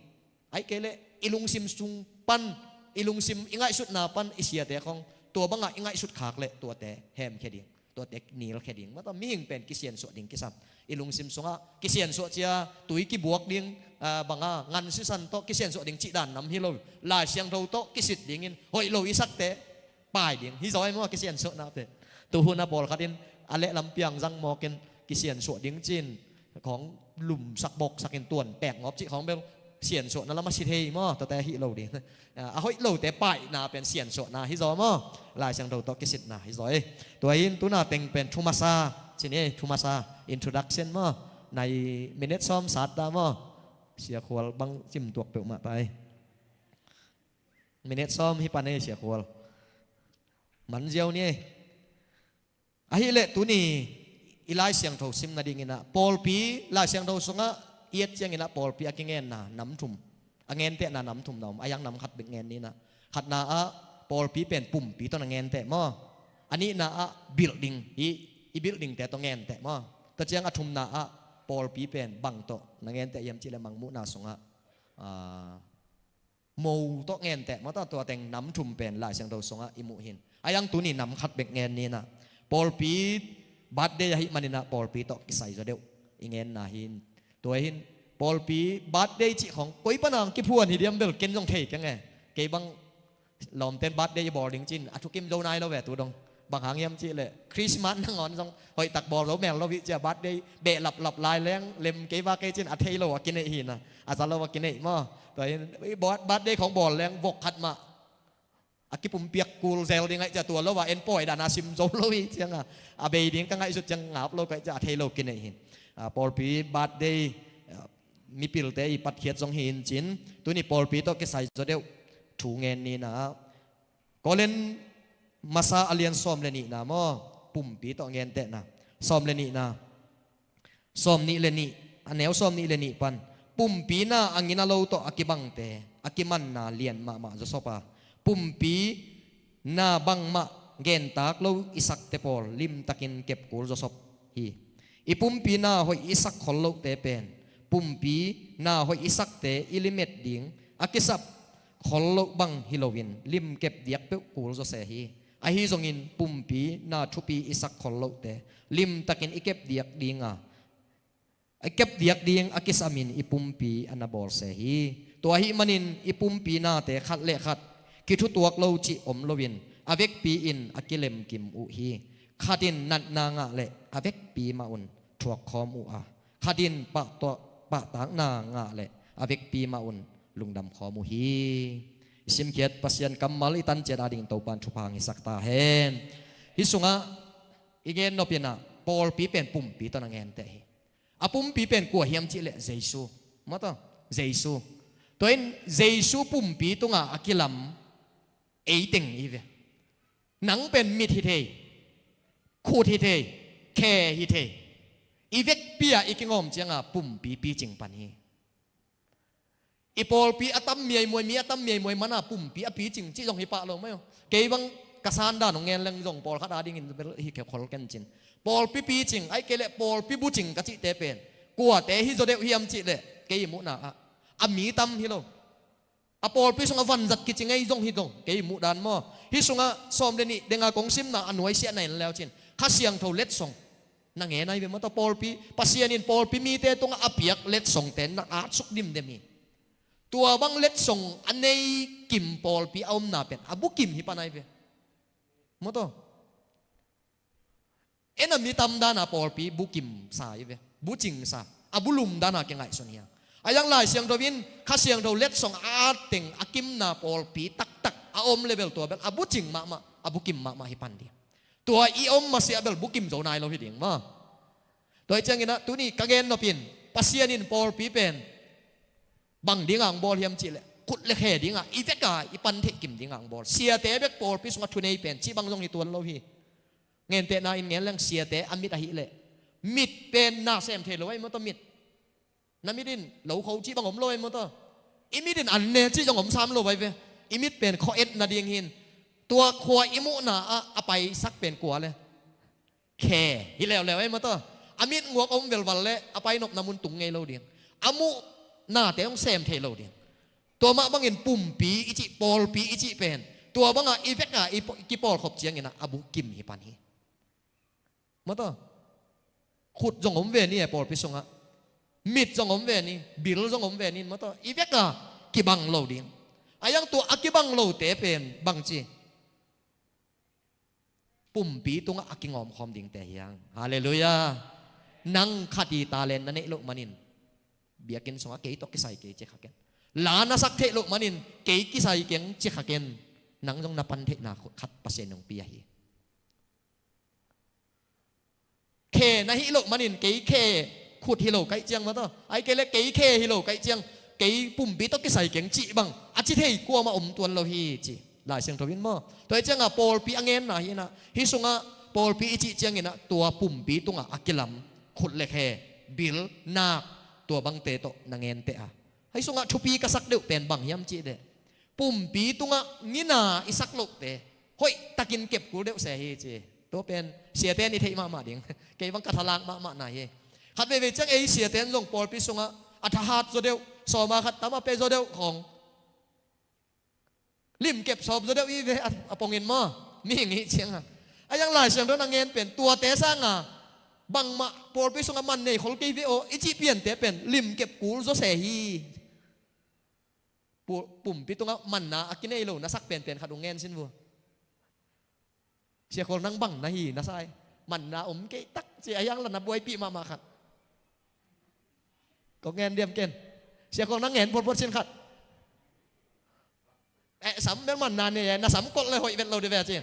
Ahih kei leh i lungsim sung pan, i lungsim i ngaihsutna pan i siate khawng tua bangah i ngaihsut khak leh tuate hemkhia ding, tuate nilkhia ding. Mawtaw mihing pen kisiansuah ding kisam. I lungsim sungah kisiansuah cia, tui kibuak ding, ah, banga ngan sisan tawh kisiansuah ding cihdan nam hi lo. Lai Siangtho tawh kisit dingin hoih lo i sakte pai ding hi zaw ei maw, kisiansuahna pen. Tuhuna pawlkhat in a lehlam piang zang mawkin kisiansuah ding cin khawng lumsak bawksakin tuan pek ngawp cih khawng bel siansuahna lam a si thei maw, tuate ahi lo ding. A hoih lote paihna pen siansuahna hi zaw maw. Lai Siangtho tawh kisitna hi zaw ei. Tua in tuna teng pen thu masa cin ei, thu masa introduction maw. Nai minute sawm sat dah maw. Sia Khual bang cimtuak peuhmah ta ei. Minute sawm hi pan ei Sia Khual. Man ziau ni ei. Ahih leh tuni i Lai Siangtho sim nadinginah pawlpi, Lai Siangtho sungah i et cianginah pawlpi a kingenna nam thum, a ngentehna nam thum na om. A yang nam khat bek ngen ninah. Khatna ah pawlpi pen pumpi tawh na ngenteh maw. A nihna ah building, i, i buildingte tawh ngenteh maw. Tua ciang a thumna ah pawlpi pen bang tawh na ngenteh hiam cihleh Mangmuhna sungah, ah, mo tawh ngenteh maw, tua teng nam thum pen Lai Siangtho sungah i muh hin. A yang tuni nam khat bek ngen ninah. Pawlpi birthday ahih maninah pawlpi tawh kisai zaw deuh i ngenna hin. Tua hin pawlpi birthday cih khawng koi panang kiphuan hi diam bel ken zong thei keng e. Kei bang lawmten birthday i bawl ding cin a thukim zo nai lo ve tu dong. Bang hang hiam cihleh Christmas nangawn zong hoihtak bawl zo mel lo hi cia, birthday beh laplap lai leng lem kei va kei cin a thei lo a kineih hi na. A za lo a kineih maw. Tua in birthday khawng bawl leng vok khat mah a kipumpiak kul zel ding aih cia, tua lo a en pawi dana sim zo lo hi cianga a bei ding ka ngaihsut ciang ngap lo ka ih cia a thei lo kineih hi. A, pawlpi birthday, a, mipilte i patkhiat zong hi in cin tuni pawlpi tawh kisai zaw deuh thu ngen ninah. Korin masa a lian sawm le nihna maw, pumpi tawh ngentehna. Sawm le nihna, sawm nih le nih, a neu sawm nih le nih pan. Pumpi na a ngina lo tawh a kibangte a kimanna lian mahmah zawsop a, pumpi na bangmah gentak lo i sakte pawl limtakin kepkul zawsop hi. I pumpi na hoih i sak khol lohte pen pumpi na hoih i sakte i limet ding a kisap khol loh bang hi loin limkep diak peuh kul zawse hi. Ahi zongin pumpi na thupi i sak khol lohte limtakin i kep diak dinga, i kep diak ding a kisamin i pumpi a na bawlse hi. Tua ahih manin i pumpi nate khat le khat kithutuak lo cih om loin a vekpi in a kilemkim uh hi. Khat in natna ngah leh a vekpi mah un thuak khawm uh a, khat in pahtuah, pahtakna ngah leh a vekpi mah un lungdam khawm uh hi. I simkhiat Pasian kammal i tanciat ading Topan thupha hong hisak ta hen. Hih sungah i gen nopinah pawlpi pen pumpi tawh na ngenteh hi. A pumpi pen kua hiam cihleh Jesu. Mawtaw, Jesu. Tua in Jesu pumpi tungah a kilam eiteng i ve. Nang pen mit hi thei, khut hi thei, khe hi thei. I vekpi-ah i kingawm cianga pumpi picing pan hi. I pawlpi a tam miaimuai, mi a tam miaimuai mana pumpi a picing cih zong hi pah lo mai aw. Kei bang ka sandan hong ngen leng zong pawlkhat adingin bel hi khol kencin. Pawlpi picing, ahih kei leh pawlpi bucing ka cihte pen kuate hi zaw deuh hiam cih leh kei i muhna ah a mi tam hi lo. A pawlpi sungah vanzat kici ngei zong hi lo, kei i muhdan maw. Hih sungah sawm le nih denga kong simna a nuaisiahna in leucin Kha Siangtho letsong na ngen ahi ve maw tawh. Pawlpi, Pasian in pawlpi mite tungah a piak letsongte na atsuk dimdem hi. Tua bang letsong a nei kim pawlpi a omna pen a bukim hi pan ahi ve maw tawh. En a mi tam dana pawlpi bukim sa hi ve, bucing sa, a bulum dana kingaihsun hi hang. A yang Lai Siangtho in Kha Siangtho letsong a at teng a kimna pawlpi taktak a om le bel tua bel a bucing mahmah, a bukim mahmah hi pan ding. Tua i om masiah bel bukim zo nai lo hi ding maw. Tua hi ciangin ah tuni ka gen nop in Pasian in pawlpi pen bang dinga hong bawl hiam cih leh khut le khe dinga i veka i pan theih kim dinga hong bawl. Siate bek pawlpi sungah thunei pen cih bang zong hi tuan lo hi. Ngentehna in ngen leng siate a mit ahih leh mit pen na sem thei lo ahi maw tawh mit. Na mit in lo kho cih bang om lo ahi maw tawh. I mit in an ne cih zong om sam lo ahi ve. I mit pen khua et nading hi in tua khua i muhna ah a paisak pen kua le khe hi leuleu ahi maw tawh. A mit nguak om velval le a pai nopna mun tung ngei lo ding. A muh nate hong sem thei lo ding. Tua mah bangin pumpi i cih, pawlpi i cih pen tua banga i veka i paw-, kipawlkhop ciangin ah a bukim hi pan hi. Maw tawh. Khut zong om ve ni e pawlpi sungah. Mit zong om ve ni, bil zong om ve ni maw tawh. I veka kibang lo ding. A yang tua a kibang lote pen bangci pumpi tungah a kingawmkhawm dingte hi hang. Halleluiah. Nang khat i talent na neih loh manin biakinn sungah kei tawh kisai kei ci kha ken. La na sak theih loh manin kei kisai keng ci kha ken. Nang zong na pan theihna khat Pasian hong pia hi. Khe na hih loh manin kei khe khut hi lo kaih ciang maw tawh. Ahih kei leh kei khe hi lo kaih ciang kei pumpi tawh kisai keng cih bang a ci thei kuamah om tuan lo hi ci. Lai Siangtho in maw. Tua hi ciangah pawlpi a ngenna hi inah, hih sungah pawlpi i cih cianginah tua pumpi tungah a kilam khut le khe, bil, nak, tua bangte tawh na ngenteh a. Hih sungah thupi ka sak deuh pen bang hiam cih leh pumpi tungah ngina i sak lohte hoihtakin kep kul deuh se hi ci. Tua pen siate in i theih mahmah ding. Kei bang ka thalak mahmahna hi. Khat veivei ciang ei siate in zong pawlpi sungah a thahat zaw deuh, sawma khat tama pe zaw deuh khawng limkep sawp zaw deuh i ve a, a pongin maw? Mihing hih cianga a yang Lai Siangtho na ngen pen tuate sanga bangmah pawlpi sungah man nei khol kei ve aw i cih piante pen limkep kul zaw se hi. Pu-, pumpi tungah manna a kinei lo na sak penpen khat ung ngen sin vua. Sia Khol nang bang na hi na sai? Manna om kei tak ci a yang la na buaipih mahmah khat. Kong ngen diam ken? Sia Khol nang ngen photphot sin khat. Eh, sam bel manna nei e, na sam kolh le hoih vet lo di ve ci.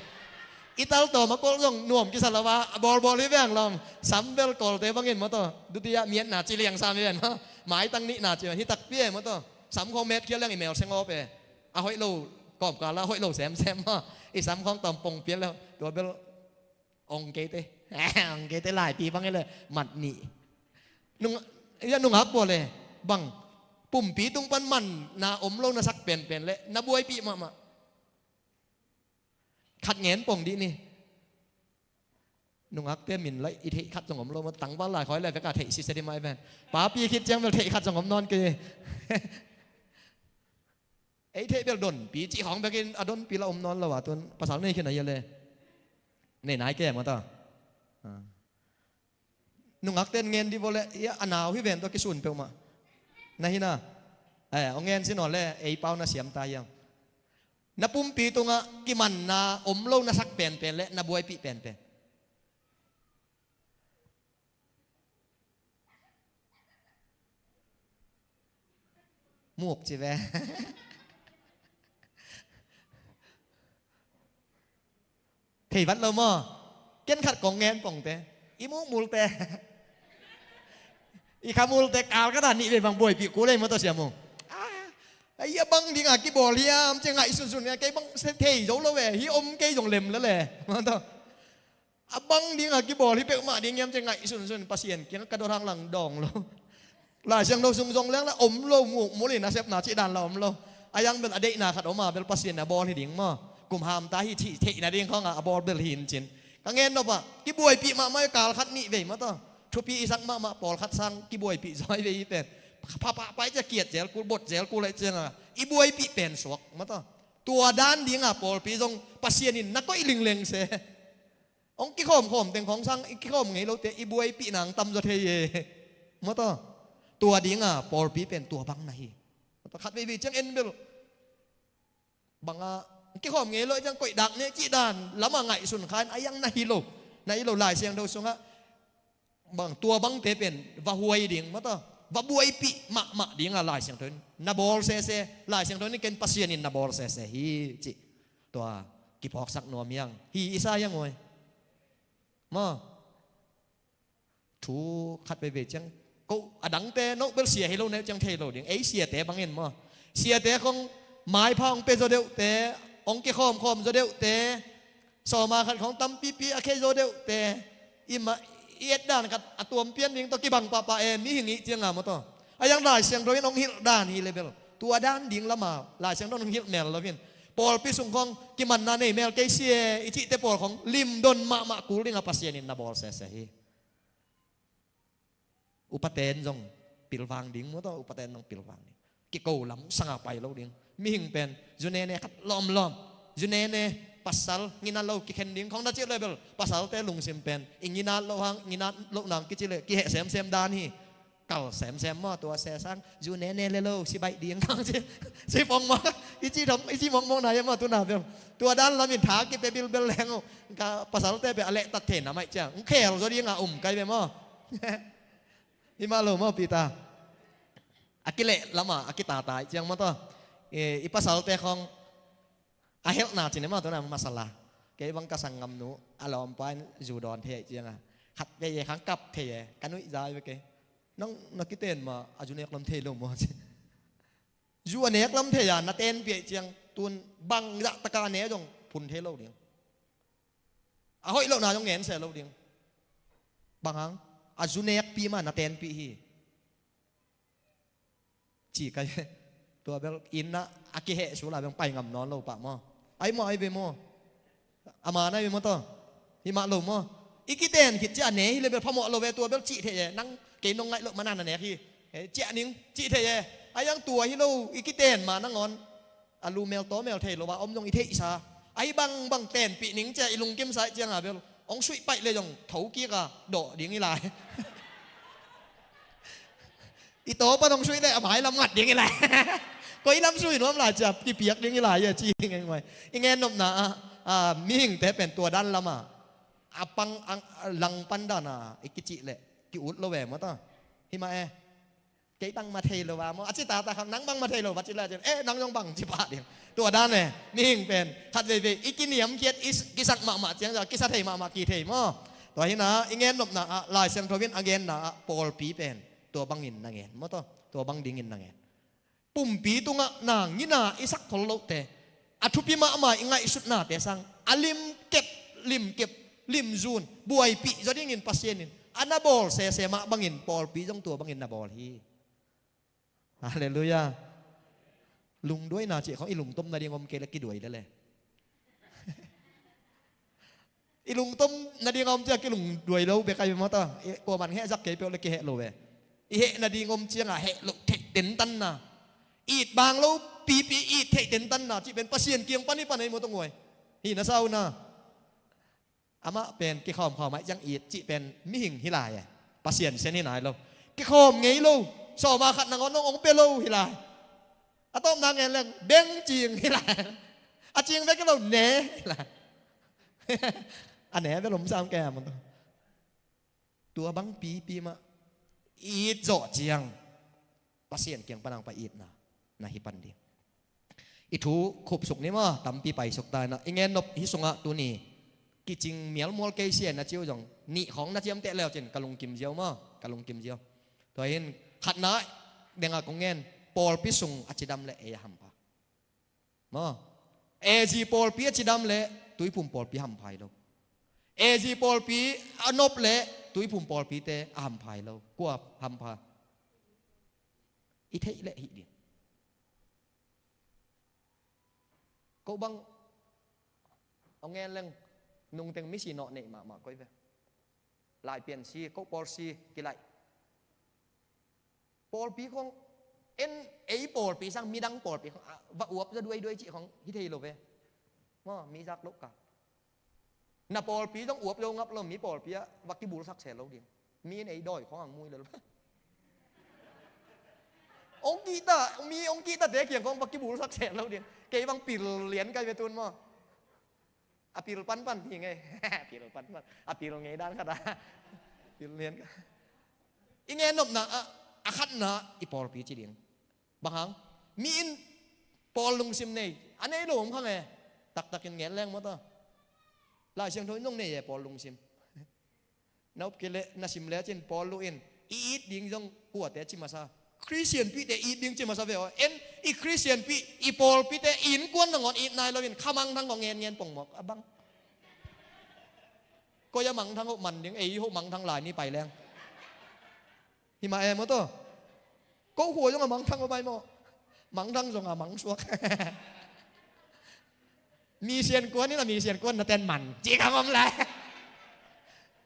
I tal tawm a kolh zong nuam kisa lo a, a bawlbawl hi veng lawm. Sam bel kolte bangin maw tawh. Dutiah miatna ci liang sam hi ven maw. Maitang nihna ci hi takpi e maw tawh. Sam khawng met khial liang i mel seng awp e. A hoih lo kawmkal a hoih lo semsem maw. I sam khawng tawm pong pial le tua bel ong keite. Ong keite laipi bang hi le mat nih. Nung, ia nungak bua le bang pumpi tung pan manna om lo na sak penpen le na buaipih mahmah. Khat ngen pong dih ni. Nungakte min laih i theih khat zong om lo maw, tangval lai khoi lai veka theih sise dih mai ven. Papi khit ciang bel theih khat zong om nawn kei. Ei theih bel donpi cih khawng bekin a donpi la om nawn lo a tun pasal nei khin a ia le. Nei nai ke maw ta. Ah. Nungakten ngen dih vawleh ia a nau hi ven tua kisun peuhmah. Na hi na. Eh, hong ngen sin aw le ei pau na siam ta hiam? Na pumpi tungah kimanna om lo na sak penpen le na buaipih penpen. Muk ci ve. Thei vat lo maw? Ken khat kong ngen pongte i mukmulte. I khamulte kal ka ta nih ve bang buaipih kul ei maw tawh siam uh. Ah, a ia bang dinga kibawl hiam ci ngaih sunsun kei bang thei zo lo ve hi om kei zong lem lele maw tawh. A bang dinga kibawl hi peuhmah ding hiam ci ngaih sunsun Pasian kiang ka dot hang lang dawng lo. Lai Siangtho sung zong leng la om lo, mukmul in a sepna cih dan la om lo. A yang bel a deihna khat om a, bel Pasian a bawl hi ding maw. Kum hamta hi thih theihna ding khawngah a bawl bel hi in cin. Ka ngen nop ah kibuaipih mahmah hi, kal khat nih vei maw taw. Thupi i sak mahmah pawlkhat sang kibuaipih zaw hi vei hi pen. Pha pah pai cia kiat zel kul, bot zel kul aih cianga i buaipih pen suak maw taw. Tua dan dinga pawlpi zong Pasian in na koih lingleng se. Hong kikhawmkhawm teng khawng sang i kikhawm ngei lote i buaipih nang tamzaw thei e. Maw taw. Tua dinga pawlpi pen tua bang na hi. Maw taw, khat veivei ciang en bel banga kikhawm ngei lo ciang koih dak ne cih dan lama ngaihsun khan a yang na hi lo. Na hi lo, Lai Siangtho sungah bang tua bangte pen va huai ding maw taw, va buaipih mahmah dinga Lai Siangtho in na bawl sese. Lai Siangtho in ken Pasian in na bawl sese hi cih tua kiphawksak nuam hiang hi. I sa hiang uai. Maw. Thu khat veivei ciang ko a dangte no bel sia hi lo neu ciang thei lo ding. Ei siate bangin maw, siate khong maipha hong pia zaw deuhte, hong kikhawmkhawm zaw deuhte, sawma khat khong tampipi a khei zaw deuhte, i ma i et dan khat a tuam pian ding tawh kibang pahpah e, mihing ih cianga maw taw. A yang Lai Siangtho in hong hilh dan hi le bel tua dan ding lama Lai Siangtho in hong hilh mel loin, pawlpi sung khong kimanna nei mel kei si e i cihte pawl khong limdon mahmah kul dinga Pasian in na bawl sese hi. Upaten zong pilvang ding maw taw, upaten zong pilvang ding. Kiko lam sanga pai lo ding. Mihing pen zu nene khat lawmlawm, zu nene pasal ngina lo kikhen ding khong na cih le bel pasalte lungsim pen i ngina lo hang, ngina lo nang kici le kiheh semsem dan hi. Kal semsem maw, tua sesang zu nene le lo si baih ding khang ci. Si pong maw, i ci thom, i ci mongmong na ia maw, tuna bel tua dan lamin tha kipia bilbel leng uh. Ka pasalte bel a lehtat thei na maih ciang khel zaw dinga um kai bia maw. Hi mah lo maw Peter. A kileh lama a kitata ih ciang maw taw. I, i pasalte khong a helhna cin e maw, tuna masala. Kei bang ka sanggamnu a lawmpa in zu dawn thei aih cianga khat vei e khang kap thei e, ka nuih zai ve kei. Nang na kiten ma a zu nek lam thei lo maw ci. Zu a nek lam thei a na tenpih aih ciang tun bang zahtaka ne zong phun thei lo ding. A hoih lohna zong ngense lo ding. Bang hang a zu nekpi ma na tenpih hi. Ci kai. Tua bel inn ah a kiheh sula beng pai ngam nawn lo pah maw. Ai maw, ai ve maw. A man ai ve maw taw. Hi mah lo maw. I kiten khit ciah ne hi le bel phamawh lo ve, tua bel cih thei e. Nang kei nong ngaih loh mana na nek hi. Eh, ciah ning cih thei e. A yang tua hi lo i kiten ma nangawn a lu mel taw mel thei lo a om zong i theihsa. Ai bangbang tenpih ning cia i lungkimsa ih cianga bel hong suih paih le zong tho kika dawh ding i lai. I taw pan hong suih le a mai lam ngat ding i lai. Koi lam sui nuam lai cia kipiak ding i lai ia ci hi ngengoi. I ngennopna ah, ah, mihingte pen tua dan lama a pang ang, a langpan dana i kicih le ki-ut lo ve maw ta. Hi mah e. Kei bangmah thei lo va maw a ci tata khang, nang bangmah thei lo va ci le cin, eh, nang zong bang ci pah ding. Tua dan e, mihing pen khat veivei i kiniamkhiat, i s-, kisak mahmah ciang zah kisa thei mahmah ki thei maw. Tua hina i ngennopna ah Lai Siangtho in a genna ah pawlpi pen tua bangin na ngen maw taw. Tua bang dingin na ngen. Pumpi tungah na ngina i sak khol lohte, a thupi mahmah i ngaihsutnate sang a limkep, limkep, limzun buaipih zaw dingin Pasian in a na bawl sese mah bangin pawlpi zong tua bangin na bawl hi. Halleluiah. Lungduaina cih khong i lungtom nading om kei le kiduai lele. I lungtom nading a om ciang kilungduai lo bek ai ve maw ta. I kuaman hehzak kei peuh le kiheh lo ve. I heh nading om ciangah heh loh theih tentanna, it bang lo pipi it theih tentanna cih pen Pasian kiang pan i pan ei maw ta nguai. Hi na sau na. Amah pen kikhawmkhawm aih ciang it cih pen mihing hi lai e. Pasian sian hi nai lo. Kikhawm ngei lo. Sawma khat nangawn nong ong pia lo hi lai. A tawpna ngen leng beng cing hi lai. A cing bek hi lo ne hi lai. A ne bek lom sam ke a maw ta. Tua bang pipi mah it zawh ciang Pasian kiang pan ang pa itna na hi pan ding. I thu khupsuk ni maw, tampi paisuk ta ina. I ngennop hi sungah tuni kicing mialmual kei sia na ciu zong nih khawng na ciamteh leu cin ka lungkim ziau maw, ka lungkim ziau. Tua hin khatna denga kong ngen, pawlpi sung a cidam le ei a hampha. Maw? A Z pawlpi a cidam le Tuiphum pawlpi hampha hi lo. A Z pawlpi a nop le Tuiphum pawlpite a hampha hi lo. Kua hampha? I theih leh hih ding. Ko bang hong ngen leng nungteng misi nawh neih mahmah koi ve. Laipian si, ko pawl si kilaih. Pawlpi khong en, ei pawlpi sang midang pawlpi khong a, va uap zaw duaiduai cih khong hi thei lo ve. Maw, mi zak loh ka. Na pawlpi zong uap zo ngap lo, mi pawlpi ah va kibulsak se lo ding. Mi in ei dawi khong ang mui lo lo. Ong kihta, mi ong kihta te kiang khong va kibulsak se lo ding. Kei bang pil lian kai ve tun maw. A pil panpan hi ngei. A pil panpan. A pil ngei dan khat a. Pil lian ka. I ngen nopna ah, a khatna i pawlpi ci ding. Bang hang? Mi in pawl lungsim nei. A nei lo om kha nge. Taktakin ngen leng maw ta. Lai Siangtho in zong nei e pawl lungsim. Na up kei leh na sim lecin pawl luh in i it ding zong kuate ci masa. Khristianpihte it ding ci masa ve aw. En i Khristianpih, i pawlpite i innkuan nangawn it nai loin kha mangthang kong ngen ngen pongmawk a bang. Koi a mangthang hoh man ding, ei hoh mangthang lai ni pai leng. Hi mah e maw taw. Ko khua zong a mangthang aw bai maw. Mangthang zong a mangsuak. Mi siankuan in a mi siankuan na ten man ci kha ngom lai.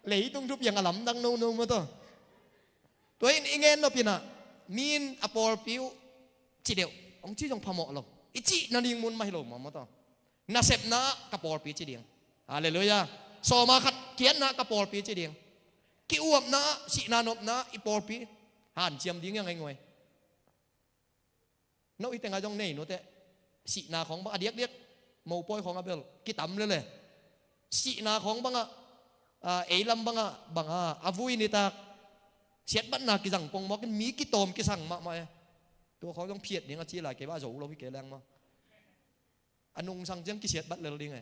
Leitung thupiang a lamdang nono maw taw. Tua in i ngen nop in ah mi in a pawlpi uh ci deuh hong ci zong phamawh lo. I cih nading mun mah hi lo maw maw taw. Nasepna ah ka pawlpi ci ding. Halleluiah. Sawma khat kiatna ah ka pawlpi ci ding. Ki-uapna ah, sihna nopna ah i pawlpi hanciam ding hiang ei nguai. No i tengah zong nei nuteh. Sihna khawng bang a diakdiak mopawi khawng a bel kitam lele. Sihna khawng bangah, a, ei lam bangah bangah a vui nitak siatbatna kizang pongmawk in mi kitawm kisang mahmah e. Tua khawng zong phiat ding a ci lai kei bah a zo lo hi kei leng maw. A nungsang ciang kisiatbat lel ding e.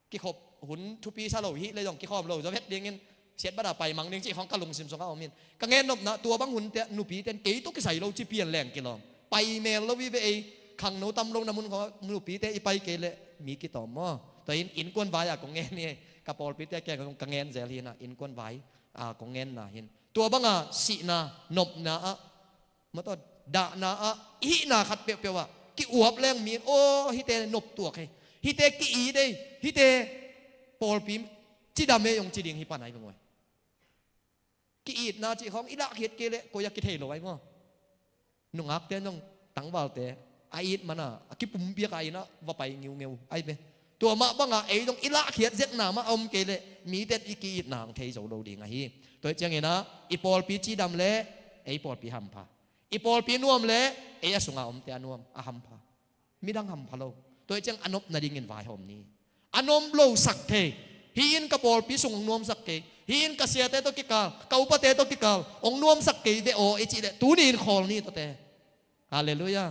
Kikhop hun thupi sa lo hih le zong kikhawm lo zaw vet dingin siatbat a paimang ding cih khawng ka lungsim sungah om in. Ka ngen nopna tua bang hunte nupite in kei tawh kisai lo ci pian leng kilawm. Pai mel lo hi ve ei. Khangno tam lo na mun khawngah nupite i pai kei leh mi kitawm maw. Tua in innkuan vai a kong ngen hi. Ka pawlpite kiang ka ngen zel hi na innkuan vai a kong ngenna hin. Tua banga sihna nopna ah maw taw, dahna ah i hihna khat peuhpeuh ah ki-uap leng mi in aw hihte noptuak hi, hihte ki-it ei, hihte pawlpi cidam ei hong ci ding hi pan ai bang uai. Ki-itna cih khawng i lahkhiat kei leh koi a kithei lo ai maw. Nungakte zong tangvalte a it mana a kipumpiak a inn ah va pai ngiungeu ai ve. Tua mah bangah ei zong i lahkhiat zetna mah a om kei leh mite in i ki-itna hong thei zo lo ding ahi. Tua hi ciangin ah i pawlpi cidam leh ei pawlpi hampha. I pawlpi nuam leh ei a sunga omte a nuam a hampha. Midang hampha lo. Tua hi ciang a nop nadingin vaihawm ni. A nuam lo sak thei. Hih in ka pawlpi sung hong nuamsak kei. Hih in ka siate tawh kikal, ka upate tawh kikal hong nuamsak kei ve aw i cih leh tuni in khawl ni tawte. Halleluiah.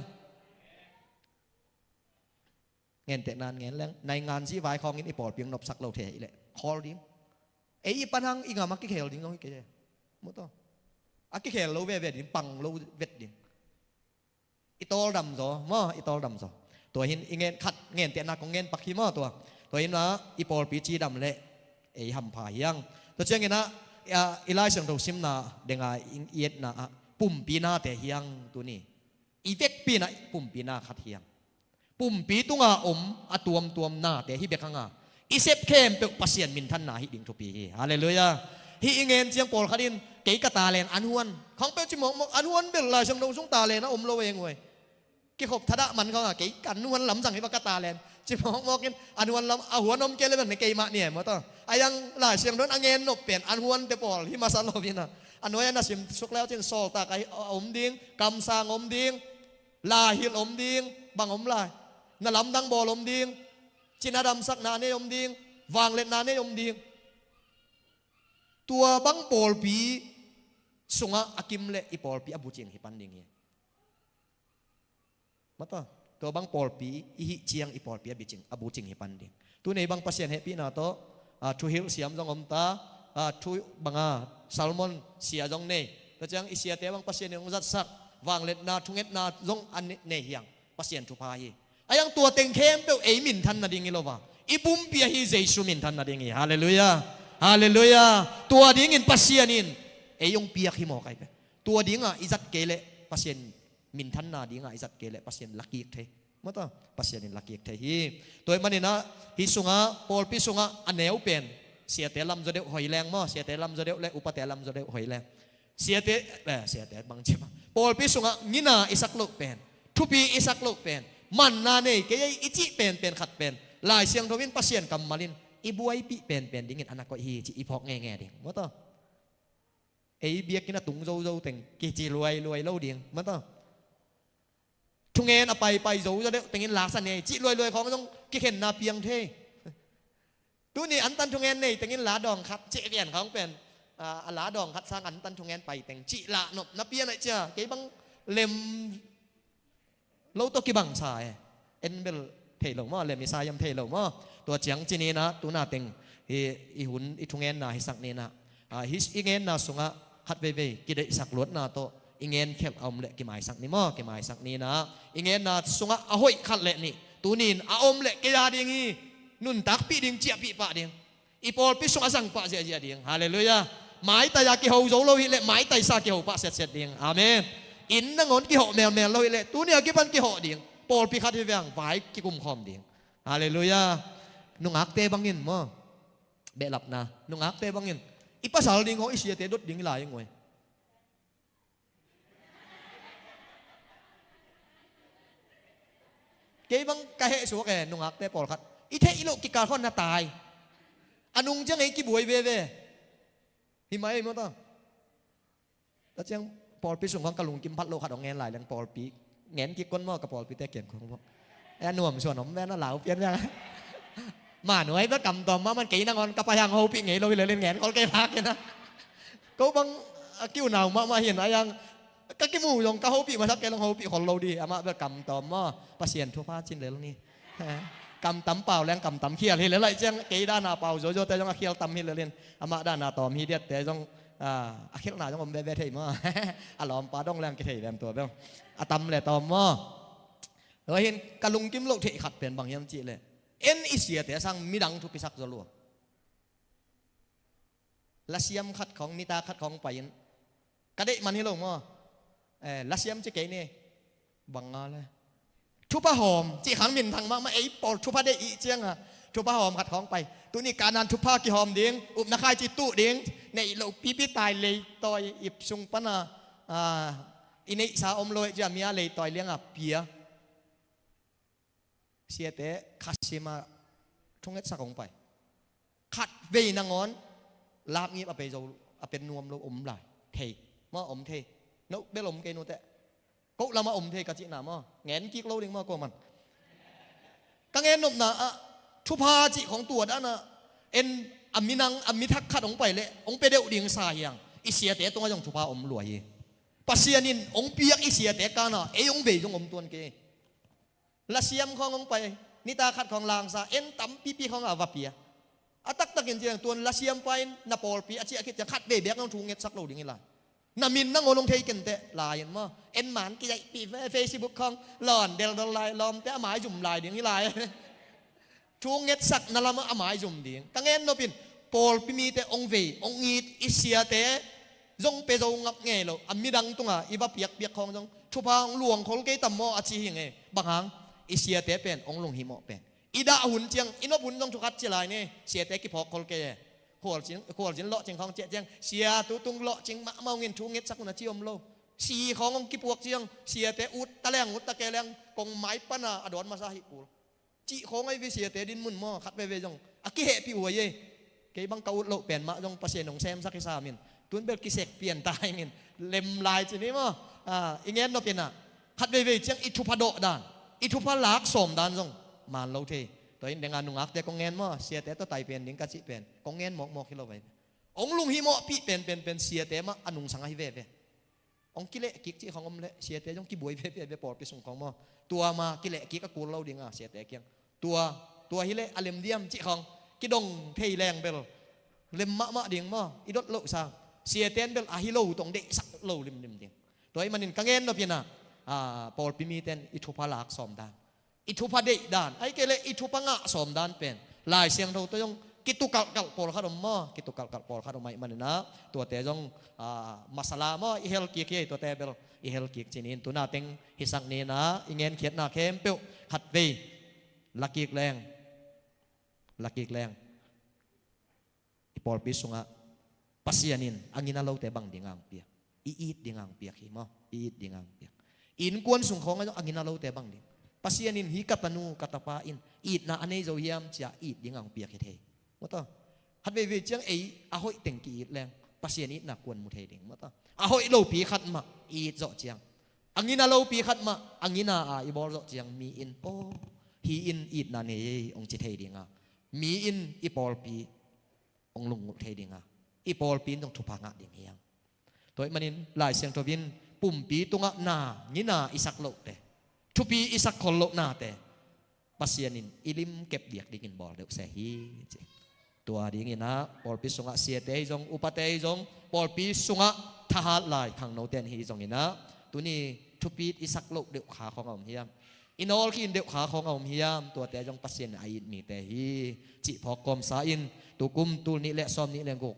Ngentehna in ngen leng naingan zihvai khawngin i pawlpi hong nopsak lo thei hi leh khawl ding. Ei i pan hang i ngam a kikhel ding zong hi kei e. Maw taw. A kikhel lo veve ding, pang lo vet ding. I tawldam zaw maw, i tawldam zaw. Tua hin i ngen khat ngentehna kong ngen pak hi maw tua. Tua hin ah i pawlpi cidam leh ei hampha hiang. Tua ciangin ah i Lai Siangtho simna denga i etna ah pumpi nate hiang tuni. I vekpi in ah pumpi na khat hiang. Pumpi tunga om a tuamtuam nate hi bek hanga i sep khempeuh Pasian minthanna hi ding thupi hi. Halleluiah. Hih i ngen ciang pawlkhat in kei ka talent an huan khangpeuh ci mawkmawk, an huan bel Lai Siangtho sung talent a om lo e nguai. Kikhop thadah man khawngah kei kan huan lam zang hi bang ka talent ci mawkmawk in an huan lam a huan om kei le bang ne keimah ni e maw taw. A yang Lai Siangtho in a ngen nop pen an huante pawl hi masa lo in a, a nuai a na sim suk leu cin sawltak a om ding, kamsang om ding, laihilh om ding, bang om lai, na lamdang bawl om ding, cina damsakna nei om ding, vangliatna nei om ding. Tua bang pawlpi sungah a kim leh i pawlpi a bucing hi pan ding hi. Maw taw, tua bang pawlpi i hih ciang i pawlpi a bucing, a bucing hi pan ding. Tuni bang Pasian hehpihna tawh, a, thuhilh siam zong om ta, a, thu banga sermon sia zong nei. Tua ciang i siate bang Pasian in hong zatsak, vangliatna, thungetna zong a nei, nei hiang. Pasian thupha hi. A yang tua teng khempeuh ei minthan nading hi lo va. I pumpi ahi Jesu minthan nading hi. Halleluiah. Halleluiah. Tua dingin Pasian in ei hong piak hi maw kai pe. Tua dinga i zat kei leh Pasian minthanna dingah i zat kei leh Pasian in lakik thei. Maw taw, Pasian in lakik thei hi. Tua ahih maninah hih sungah, pawlpi sungah a neu pen siate lamzaw deuh hoih leng maw, siate lamzaw deuh le upate lamzaw deuh hoih leng. Siate, eh, siate bang ci mah, pawlpi sungah ngina i sak loh pen, thupi i sak loh pen, manna nei kei ei i cih penpen khat pen Lai Siangtho in, Pasian kammal in i buaipih penpen dingin a na koih hi cih i phawk ngeingei ding. Maw taw, ei biakinn a tung zozo teng kici luailuai lo ding. Maw taw, thungen a paipai zozo deuh tengin la sa nei cih luailuai khawng zong kikhenna piang thei. Tuni antan thungen nei tengin la dawng khat cih pian khawng pen, a, a la dawng khat sang antan thungen pai teng cih lah nopna pian aih cia, kei bang lem lo tawh kibang sa e. En bel thei lo maw, lem i sa hiam thei lo maw. Tua ciang ci ninah tuna teng i, i hun i thungenna hisak ninah, a, hih i ngenna sungah khat veivei kideihsak luatna tawh i ngen khelh a om leh kimaisak ni maw, kimaisak ninah i ngenna sungah a hoih khat le nih tunin a om leh kei a ding hi, nuntakpih ding, ciahpih pah ding, i pawlpi sungah zang pah ziahziah ding. Halleluiah. Maitai a kiho zo lo hi leh maitaisa kiho pah setset ding. Amen. Inn nangawn kiho melmel lo hi leh tuni a kipan kiho ding. Pawlpi khat hi veng vai kikumkhawm ding. Halleluiah. Nungakte bangin maw, behlapna, nungakte bangin i pasal ding haw i siate dot ding i lai ing oi. Kei bang ka heh suak e, nungakte pawlkhat i theih loh kikal khaw na tai. A nung ciang ei kibuai veve. Hi mai ei maw taw. Tua ciang pawlpi sung khawng ka lungkim phat loh khat hong ngen lai leng, pawlpi ngen kik kon maw, ka pawlpite kiang khawng maw. E, a nuam suan om ve na, lau pian ve. Manuai bel kamtawm mahmah in, kei nangawn ka pai hang hopih ngei lo hi lel in ngen khol kei phak in a. Ko bang a kiunau mahmah hi in a, yang ka kimu zong ka hopih masak kei long hopih khol lo di. Amah bel kamtawm maw, Pasian thupha cin lel ni. Kamtam pau leng kamtam khial hi lel, aih ciang kei dana pau zozote zong a khial tam hi lel in, amah dana tawm hi diatte zong, a, a khialhna zong om veve thei maw. A lawmpa dong leng kithei vem tua bel. A tam le tawm maw. Tua hin ka lungkim loh theih khat pen bang hiam cih leh, en i siate sang midang thupisak zaw lua. Lasiam khat khawng, nita khat khawng pai-in, ka deih man hi lo maw. Eh, lasiam ci kei ni. Bang nga le, thupha hawm cih khang minthang mahmah, ei pawl thupha deih i cianga thupha hawm khat khawng pai. Tuni kanan thupha kihawm ding, upna khaici tuh ding, neih loh pipi tai leitawi ip sung pana, ah, i neihsa om lo, ei cia mia leitawi lianga pia. Siate khasimah thungetsak hong pai. Khat vei nangawn lakngip a pei zo, a pia nuam lo om lai. Thei. Mah om thei. No bel om kei nuteh. Ko lamah om thei ka cihna maw. Ngen kik lo ding maw ko man. Ka ngen nopna ah, thupha cih khong tua danah, en a minang, a mithak khat hong pai leh hong pia deuh ding sa hiang, i siate tungah zong thupha om lua hi. Pasian in hong piak i siate kana ei hong vei zong om tuan kei. Lasiam khawng hong pai, nita khat khawng langsa, en tampipi khawng a va pia. A taktakin ciang tuan lasiampa in na pawlpi a ciah khit ciang khat vei beek nang thu ngetsak lo ding hi lai. Na min nangawn hong thei kenteh lai in maw. En man kizaihpih ve, Facebook khawng lawn deldel lai, lawmte a maizum lai ding hi lai. Thu ngetsakna lamah a maizum ding. Ka ngen nopin, pawlpi mite hong vei, hong it, i siate zong pia zo ngap ngei lo, a midang tunga i va piakpiak khawng zong thupha hong luangkhol kei tam maw a ci hi ngei. Bang hang, i siate pen hong lunghimawh pen, i dah hun ciang, i nop hun zong thukhat ci lai ni, siate kiphawkkhol kei e. Khualzin, khualzin lawhcing khawng ciah ciang, sia tutung lawhcing mahmah hong in, thu ngetsak hun a ci om lo. Si khawng hong kipuak ciang, siate ut ta leng, ut ta kei leng, kong mai pana a dawn masa hi kul. Cih khawng ahi ve siate dinmun maw, khat veve zong a kihehpih huai ei. Kei bang ka ut loh pen mah zong Pasian hong semsak hi sam in. Tun bel kisek pian ta ing in. Lem lai ci ni maw. Ah, i ngen nopinah, khat veivei ciang i thupha dawh dan, i thupha lak sawm dan zong man lo thei. Tua in denga nungakte kong ngen maw, siate tawh tai pen ding ka cih pen kong ngen mawkmawk hi lo vai. Hong lunghimawhpih penpenpen siate mah a nungsang ahi veve. Hong kilehkik cih khang om leh siate zong kibuai veve ve pawlpi sung khang maw. Tua ma kilehkik a kul lo dinga siate kiang. Tua, tua hileh a lem diam cih khang kidong thei leng bel lem mahmah ding maw. I dot loh sang siate in bel a hi lo tong deihsak lo limlim ding. Tua ahih manin ka ngen nopinah, ah, pawlpi mite in i thupha lak sawm dan, i thupha deih dan, ahih kei leh i thupha ngah sawm dan pen Lai Siangtho tawh zong Kitukalhkalh pawlkhat om maw? Kitukalhkalh pawlkhat om ahih manin ah, tuate zong, ah, masala maw, i hel kik hi, tuate bel i hel kik ci-in, tuna teng hisak ni-in ah, i ngenkhiatna khempeuh khatvei la kik leng, la kik leng, i pawlpi sungah Pasian in a ngina lote bang ding a hong piak? I it ding a hong piak hi maw? I it ding a hong piak. Innkuan sung khawng ah zong a ngina lote bang ding? Pasian in hih ka tanu, ka tapa in itna a nei zo hiam ci-a it ding a hong piak hi thei. Maw taw. Khat veivei ciang ei a hoih teng ki-it leng Pasian itna kua'n mu thei ding? Maw taw. A hoih lopi khat mah i it zawh ciang, a ngina lopi khat mah a ngina a i bawl zawh ciang, mi in, "Aw, hih in itna nei ei," hong ci thei ding a, mi in i pawlpi hong lunggulh thei ding a, i pawlpi in zong thupha ngah ding hi hang. Tua ahih manin Lai Siangtho in pumpi tungah na ngina i sak lohte, thupi i sak khol loh nate Pasian in i limkep diak dingin bawl deuh se hi, ci. Tua dingin ah pawlpi sungah siate hi zong, upate hi zong, pawlpi sungah thahat lai khangnote hi zongin ah, tuni thupi i sak loh deuh kha khawng a om hiam? I nawlkhin deuh kha khawng a om hiam? Tuate zong Pasian a it mite hi cih phawk kawmsa in, tukum tul nih le sawm nih le guk,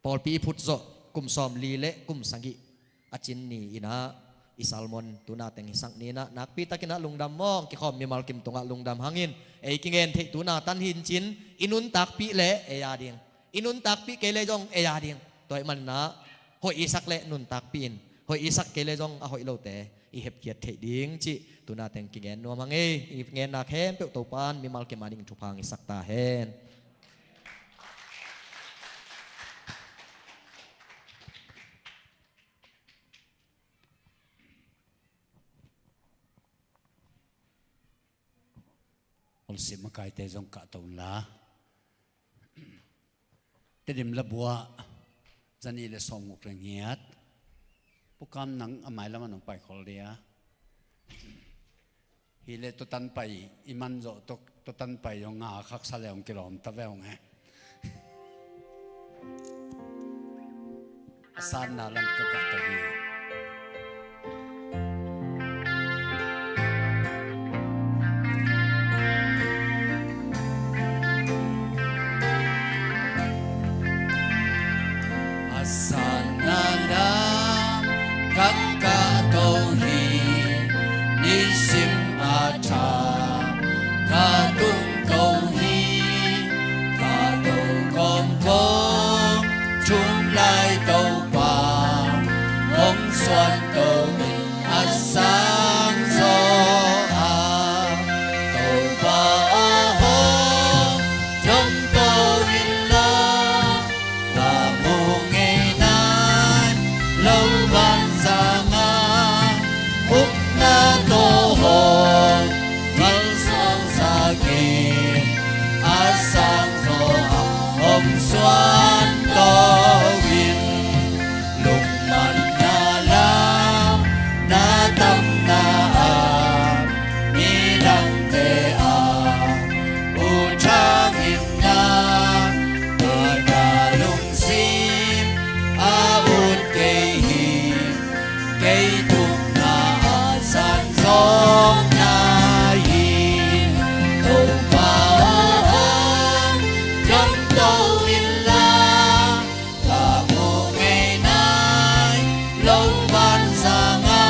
pawlpi i phut zawh kum sawmli le kum sagih a cin ni-in ah, i sermon tuna teng hisak ni-in ah, nakpi takin ah lungdam maw, kikhawm mimal kim tungah lungdam hangin, ei kingen theih tuna tan hi in cin, i nuntakpih le ei a ding, i nuntakpih kei le zong ei a ding. Tua ahih manin ah hoih i sak le nuntakpih in, hoih i sak kei le zong a hoih lote i hepkhiat theih ding cih tuna teng kigen nuam hang ei. I ngenna khempeuh Topa'n mimal kim a ding thupha hong hisak ta hen. Holsip makaite zong kahto unla. Tedim Labuah, zanih le sawmguk le giat. Pukam, nang a mailam ah nong paikhol dia. Hi le, tua tan pai i man zawh, tua, tua tan pai zong nga khaksa le hong kilawm ta ve hong e. A sanna lam ka kahto hi. A sanna lam ka kahto hi, nisim a tha ka tungto hi, ka to kawmkawm thum lai Topa hong suanto in a sang zaw a, Topa aw hong ciamto inla, ka mu ngei nai lo vanzang a, upna tawh hong thil suaksak in, a sang zaw a hong suanto in, lungmanna lam na tamna a, midangte a ut thang in na, ka lungsim a ut kei hi, kei tungah a sang zaw na hi. Topa aw hong ciamto inla, ka mu ngei nai lo vanzang a,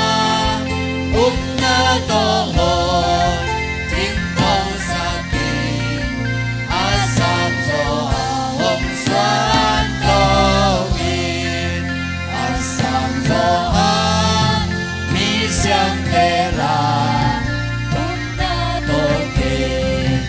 upna tawh hong thil suaksak in, a sang zaw a hong suanto in, a sang zaw a misiangtho la, upna tawh kei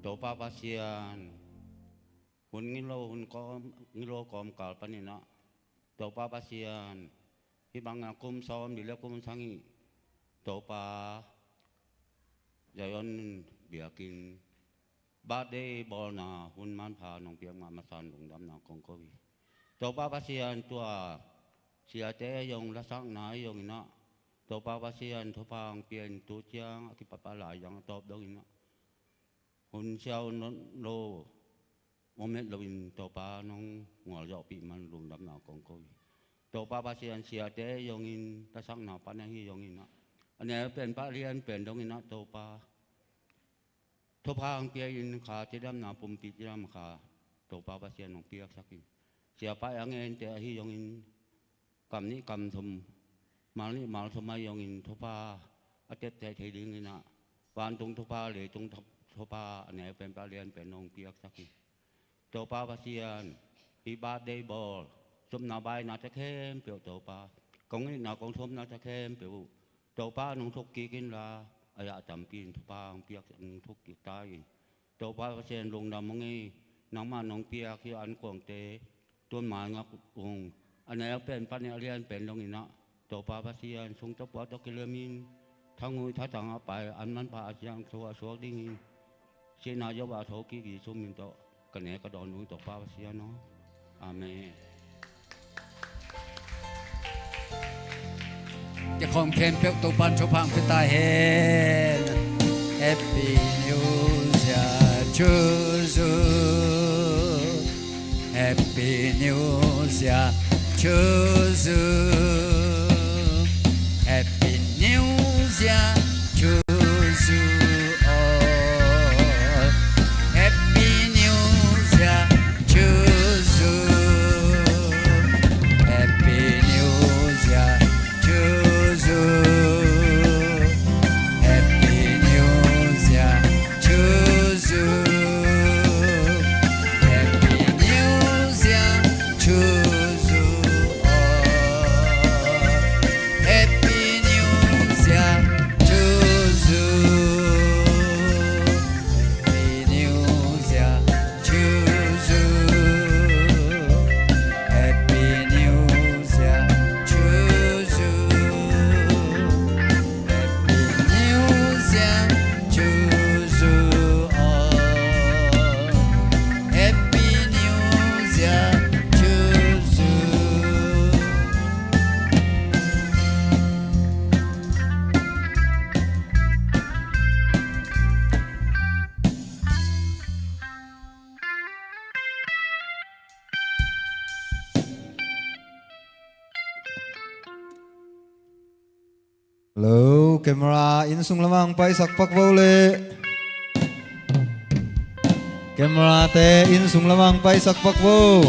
Topa Pasian, hun ngilo, hun kawm, ngilo kawmkal panin ah, Topa Pasian, hih bangin kum sawm nih le kum sagih, Topa, Zion biakinn birthday bawlna hun manpha nong piak mah masa-in lungdamna kong ko hi. Topa Pasian, tua siate zong lasakna zongin ah, Topa Pasian, thupha hong pia-in tu ciang a kipat a lai zong a tawp dongin ah, hun siau lo, om het loin Topa nong gualzawhpih man lungdamna kong ko hi. Topa Pasian, siate zongin lasakna pan ahi zongin ah, a neu pen pah lian pen dongin ah, Topa, thupha hong pia-in kha cidamna, pumpi cidam kha, Topa Pasian, hong piaksak in. Siapa i a ngente ahi zongin, kam nih kam thum, mal nih mal thum ahi zongin thupha a tepteh thei dingin ah, vantung thupha, leitung thupha, a neu pen pah lian pen hong piaksak in. Topa Pasian, hih birthday bawl, supna bainate khempeuh Topa, kong itna kong thumnate khempeuh uh, Topa, nong thuk kik inla, a zah tampi in thupha hong piak, nong thuk kik ta in. Topa Pasian, lungdam hong hi. Nangmah nong piak hih ankuangte, tun mai ngak ung, a neu pen pan a lian pen dongin ah, Topa Pasian, sung tawh pua tawh kilemin, thangui thatang a pai, an manpha a siang thu a suak dingin, sihna Jehovah thokik Jesu min tawh ka ne ka dawn uh hi, Topa Pasian aw. Amen. Kikhawm khempeuh Topa'n thupha hong pia ta hen. Happy New Year to you. Happy New Year to you. Happy New Year to you all. Happy New Year to you. Happy New Year to you. Happy New Year to you. Happy New Year to you all. Happy New Year to you. Happy New Year to you. Happy New Year to you. Happy New Year to you all. Happy New Year to you. Hello, camera inn sung lamah hong paisak pak vo le. Camera te inn sung lamah hong paisak pak vo.